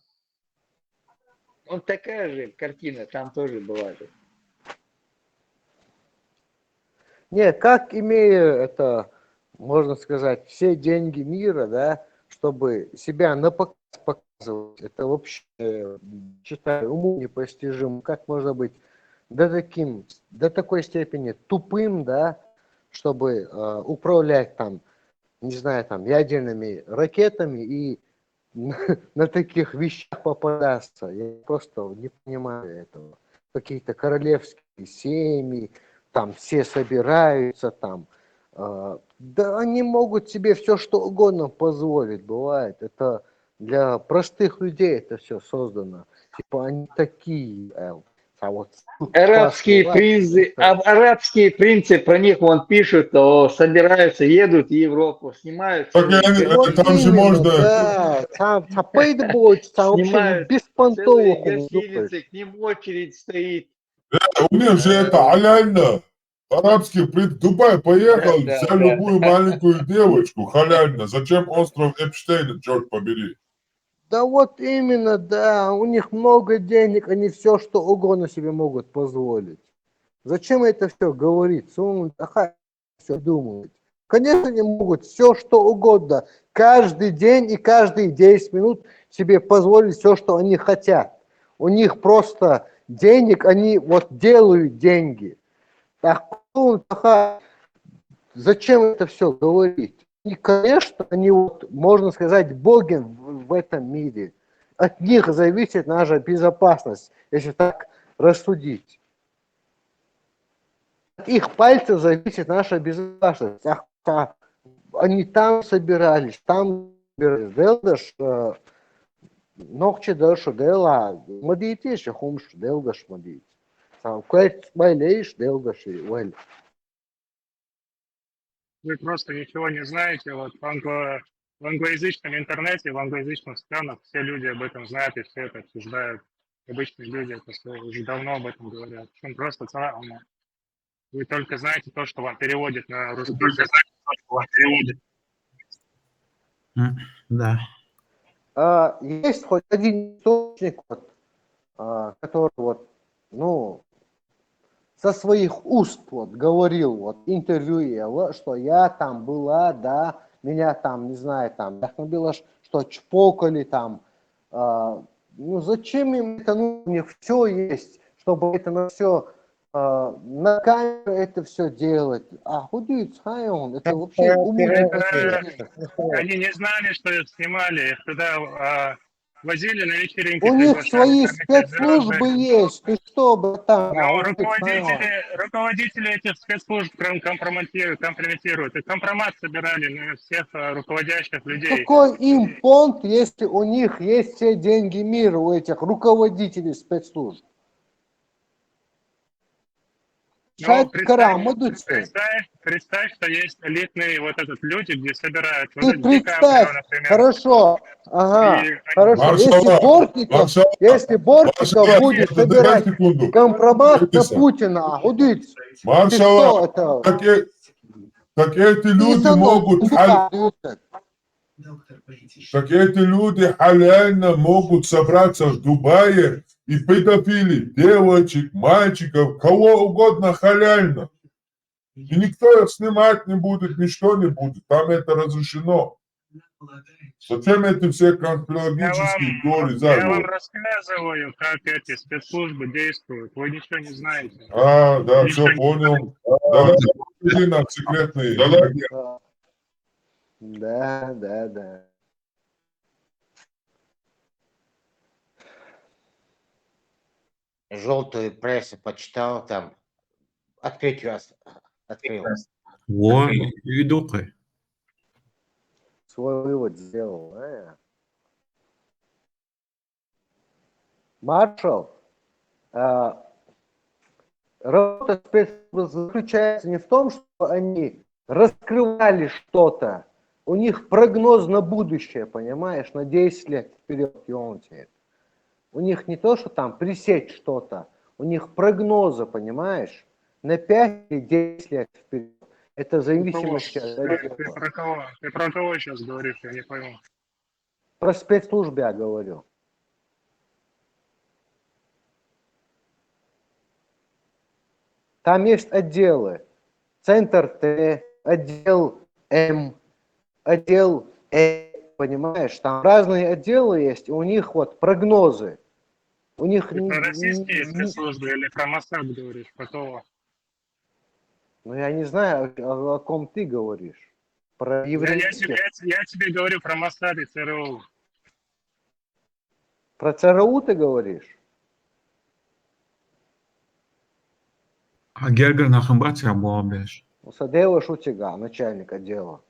Ну, такая же картина там тоже была. Же. Не, как имея это, можно сказать, все деньги мира, да, чтобы себя на показ показывать, это вообще, э, считаю, уму непостижимо. Как можно быть до, таким, до такой степени тупым, да, чтобы э, управлять там, не знаю, там ядерными ракетами и на таких вещах попадаться. Я просто не понимаю этого. Какие-то королевские семьи, там все собираются, там. Э, да они могут себе все что угодно позволить, бывает. Это для простых людей это все создано. Типа они такие, э, а вот Арабские принцы, а, арабские принцы, про них вон пишут, о, собираются, едут в Европу, снимают. Так и они- Вот там же Именно, можно- Да, там, там поедут больше, там вообще Снимают беспонтовых целые у них думаешь. Гостиницы, к ним очередь стоит. У них же это халяльно. Арабский принц в Дубай поехал, Да, да, взял да. Любую маленькую девочку, халяльно. Зачем остров Эпштейна, черт побери? Да вот именно, да, у них много денег, они все что угодно себе могут позволить. Зачем это все говорить? Сумма такая, все думают. Конечно, они могут все что угодно, каждый день и каждые десять минут себе позволить все, что они хотят. У них просто денег, они вот делают деньги. Так, ну, такая, зачем это все говорить? И, конечно, они вот, можно сказать, боги в в этом мире. От них зависит наша безопасность, если так рассудить. От их пальцев зависит наша безопасность. А, а, они там собирались, там собирались. Делдаш, э, нохчи дальше дела, мадитиш, хумш делдаш мадит. Сам квет байлейш делдаш и уэль. Вы просто ничего не знаете. Вот в, англо- в англоязычном интернете, в англоязычных странах все люди об этом знают и все это обсуждают. Обычные люди это всё уже давно об этом говорят. Причём просто цена, она- Вы только знаете то, что вам переводят на русский язык. М, Да. А, есть хоть один источник, вот, а, который вот, ну, со своих уст вот говорил, вот, интервьюировал, что я там была, да, меня там, не знаю, там, яхнабилаш, что чпокали там. А, ну, зачем им это нужно? У них все есть, чтобы это на все на камеру это все делать. А худует хайон, это вообще уму Это- непостижимо. Они не знали, что их снимали. Их туда а, возили на вечеринки. У них приглашали, свои там их собирали. спецслужбы есть. Ты что, братан? Но А, вот ты руководители, руководители этих спецслужб прям компрометируют, компрометируют. И компромат собирали на всех э, руководящих людей. Какой им понт, если у них есть все деньги мира, у этих руководителей спецслужб? Ну, Шайт представь, карамы дуче. представь, представь, что есть элитные вот этот люди, где собирают вот Ты эти Ди Каприо, представь, например. хорошо, ага, И- хорошо. Если Маршала, Бортников, Маршала, если Бортников Маршала, будет подожди собирать секунду. Компромат на Записал. Путина, а куда? Ты Маршала, что это? Так, э- так эти люди Изано, могут... сука, а- это. Так эти люди халяльно могут собраться в Дубае и педофили, девочек, мальчиков, кого угодно халяльно. И никто их снимать не будет, ничто не будет. Там это разрешено. Зачем эти все конспирологические теории Я вам заговора? Рассказываю, как эти спецслужбы действуют. Вы ничего не знаете. А, да, все, понял. Давай, иди нам секретные. Да, да, да. Желтую прессу почитал, там открытие открыл. Во, и духы. Свой вывод сделал, а? Маршал, а, работа спецслужбы заключается не в том, что они раскрывали что-то, у них прогноз на будущее, понимаешь, на десять лет вперед, ёлки. У них не то, что там пресечь что-то, у них прогнозы, понимаешь, на пять или десять лет вперед. Это в Ты про кого? зависимости от Ты, ты отдела. про кого? Ты про кого сейчас говоришь? Я не пойму. Про спецслужбы я говорю. Там есть отделы. Центр Т, отдел М, отдел Э, понимаешь? Там разные отделы есть, и у них вот прогнозы. У них Ты про н- российские н- спецслужбы или про Моссад говоришь? Про кого? Ну, я не знаю, о, о ком ты говоришь. Про Я, я, тебе, еврейских. я, тебе- я тебе говорю про Моссад и ЦРУ. Про ЦРУ ты говоришь? А гергар нахын бац я буабеш. Ну, садева шутига, начальник отдела.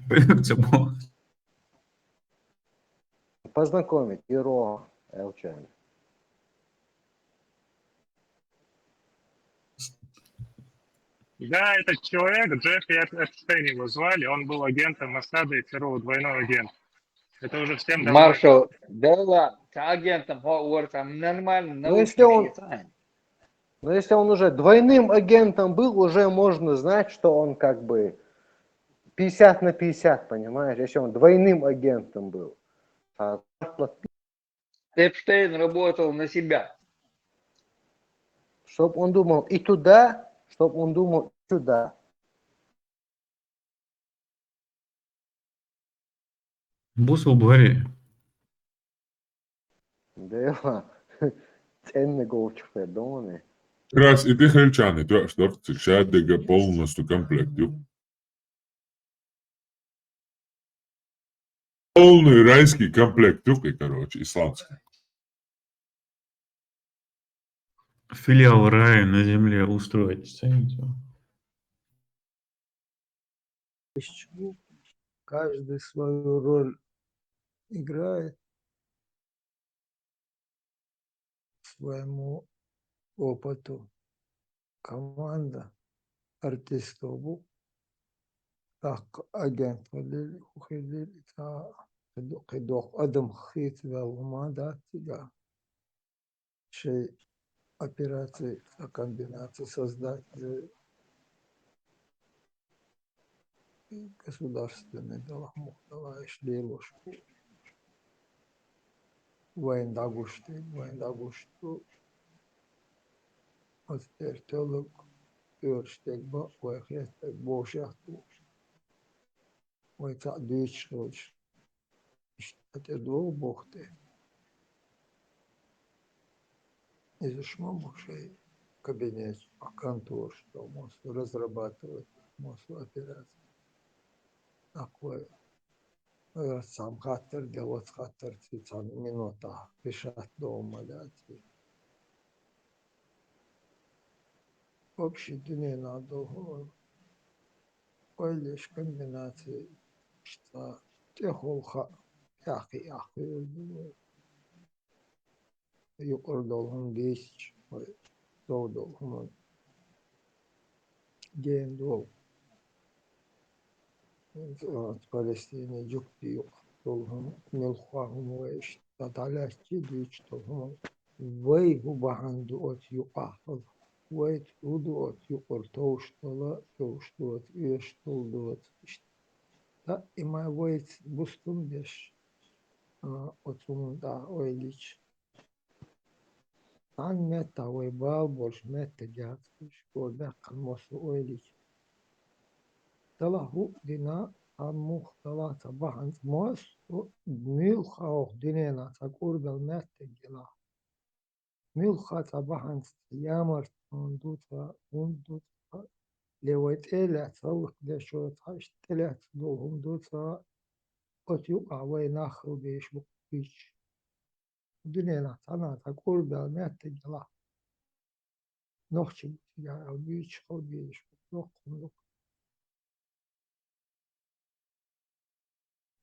Придётся бу. Познакомить, Иро Элчан. Да, этот человек, Джеффри Эп- Эпштейн его звали, он был агентом Моссада и ЦРУ, двойной агент. Это уже всем давно. Маршал, да ладно, агентом, там нормально, Ну, если он- научный. Но если он уже двойным агентом был, уже можно знать, что он как бы пятьдесят на пятьдесят, понимаешь, если он двойным агентом был. А Эпштейн работал на себя. Чтоб он думал и туда, чтоб он думал и сюда. Бус убгари. Да, ценный голчик, я думаю. Раз и ты хельчаны, то что ты шадега полностью комплект. Ю. Полный райский комплект, ю, короче, исландский. Филиал рая на земле устроить, цените. Почему каждый свою роль играет своему опыту. Команда артистов бу так агент валили, ухилили, та кидок адам хит вел ума датига. Шей операции, та комбинации создать, э, государственный, дала мух, дала иш лелуш. Вайн дагушты, вайн дагушты. От эртелык, өрштек ба, вай хестек, бошахту. Вай та дыч, дыч. Иштатер дол бохты. Из шма мошей кабинет, а контор, что мос разрабатывать, мос операция. Такой, э, сам хаттер, делать хаттер, цицан минута, пишать дома, да, ци. Вообще, дыне надо, ойлиш комбинации, что техолха, яхи, яхи, юкъур долгъун дисч, ой, зов долгъун ген дол. Палестине жукъти юкъ долгъун, милхуагъун вай иш, таталячи дич долгъун. Вай ху баханду от юкъахъыл. Вай туду от юкъур товш дола, товш дот, еш дол дот. Иш та има вайт бустум деш. А, отсумун да ойлич. Ан метта вай бал борш метта гяц, школ беккан мосу ойлич. Дала ху дина, ан мух дала та баханц мос, мил хаух динена та курбел метта гила. Мил ха та баханц ямарт он дута, он дута. Левай телят, саллык дешо та, иш телят долгъун дута. От юкъа вай нахыл беш бу бич. Динена тана та курбел метта гила. Нохчи бутига бич хо беш бу. Нохчи бутига.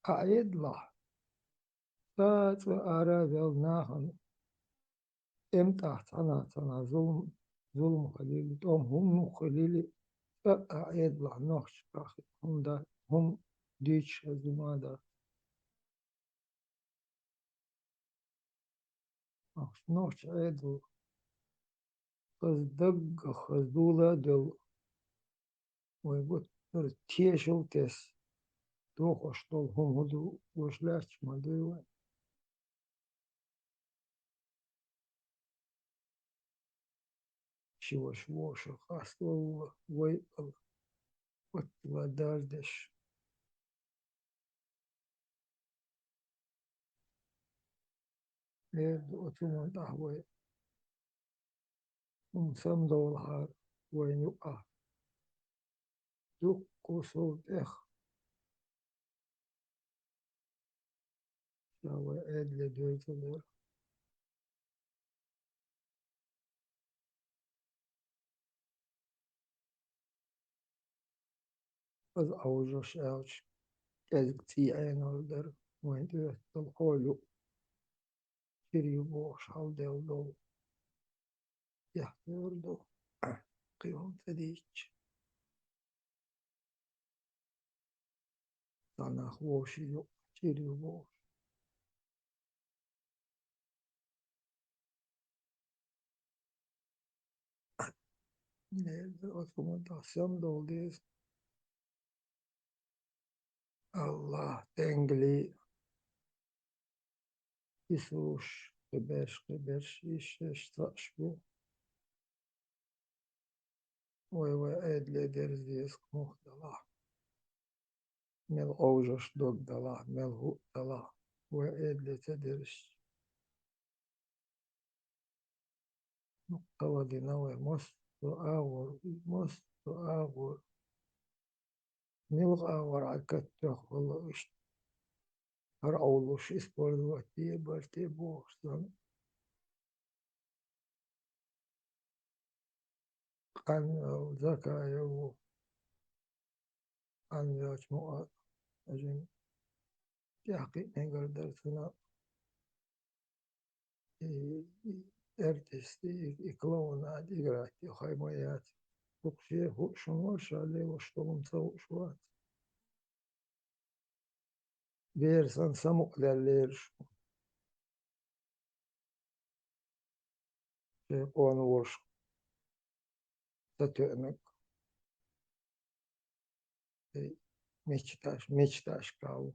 Аэдла. Цкъа ара а ваьлла нахана, тӀем тӀехь цхьанхьа-цхьанхьа зулам, зулам хилийла, тӀом хӀуманах хилийла, цкъа а Ӏедалахь нохчашкахь хӀума да-, хӀума дуьйцуш хезна хӀума дац. Ахча нохчийн Ӏедал хаза даггара, хаза дола а делла, вай гуттара тешал тесна, дохош долу хӀума хӀун ду, гуш лаьтташ ма дуй вай. Ши ваша вовшах къасталла вай а, оццул а дардеш. Лерда оцу хӀуманна тӀехь вай, хӀума самадовлахьара вайна юкъахь. Дуккха сов тӀех ша вай Ӏедале доьзал дара. Аса Ӏовжош аьлча, кӀезиг цӀий Ӏенор дара, вайн тӀехь долу хьол ю, чир ю бохуш хьалделла долу. Яхь дер ду, кхин хӀума ца дийцча. Цхьа нах вовшийн юкъахь чир ю бохуш. Оцу хӀуманна тӀехь самадовла деза. АллахӀ, тӀангалий, Исуш, кхиберш, кхиберш, ишшеш, цхьаъш бу. Вай, вай Ӏедале дерза деза муха далахь. Мел Ӏовжош дог далахь, мел хӀуъа далахь, вай Ӏедале ца дерзча. Кхалла дина вай массо а агӀор, массо а агӀор. Муьлха агӀор Ӏа катдоьхна хилла иштта. ХӀара Ӏовлуш использовать де а бара те бохуш санна. Къанвелла Закаев ву. Къанвелча мукъа жин тӀехь кхиънегар дара цунна. И, и артист, и, и клоунад играть де хай ма яц. ХӀокху шен хууш хӀума вара, ша лелош долу хӀума ца хууш вац. Вер санна самукъадаьлла лелаш ву. Шайн къона волуш ца тоьънарг. Мечташ, мечташ кхалла.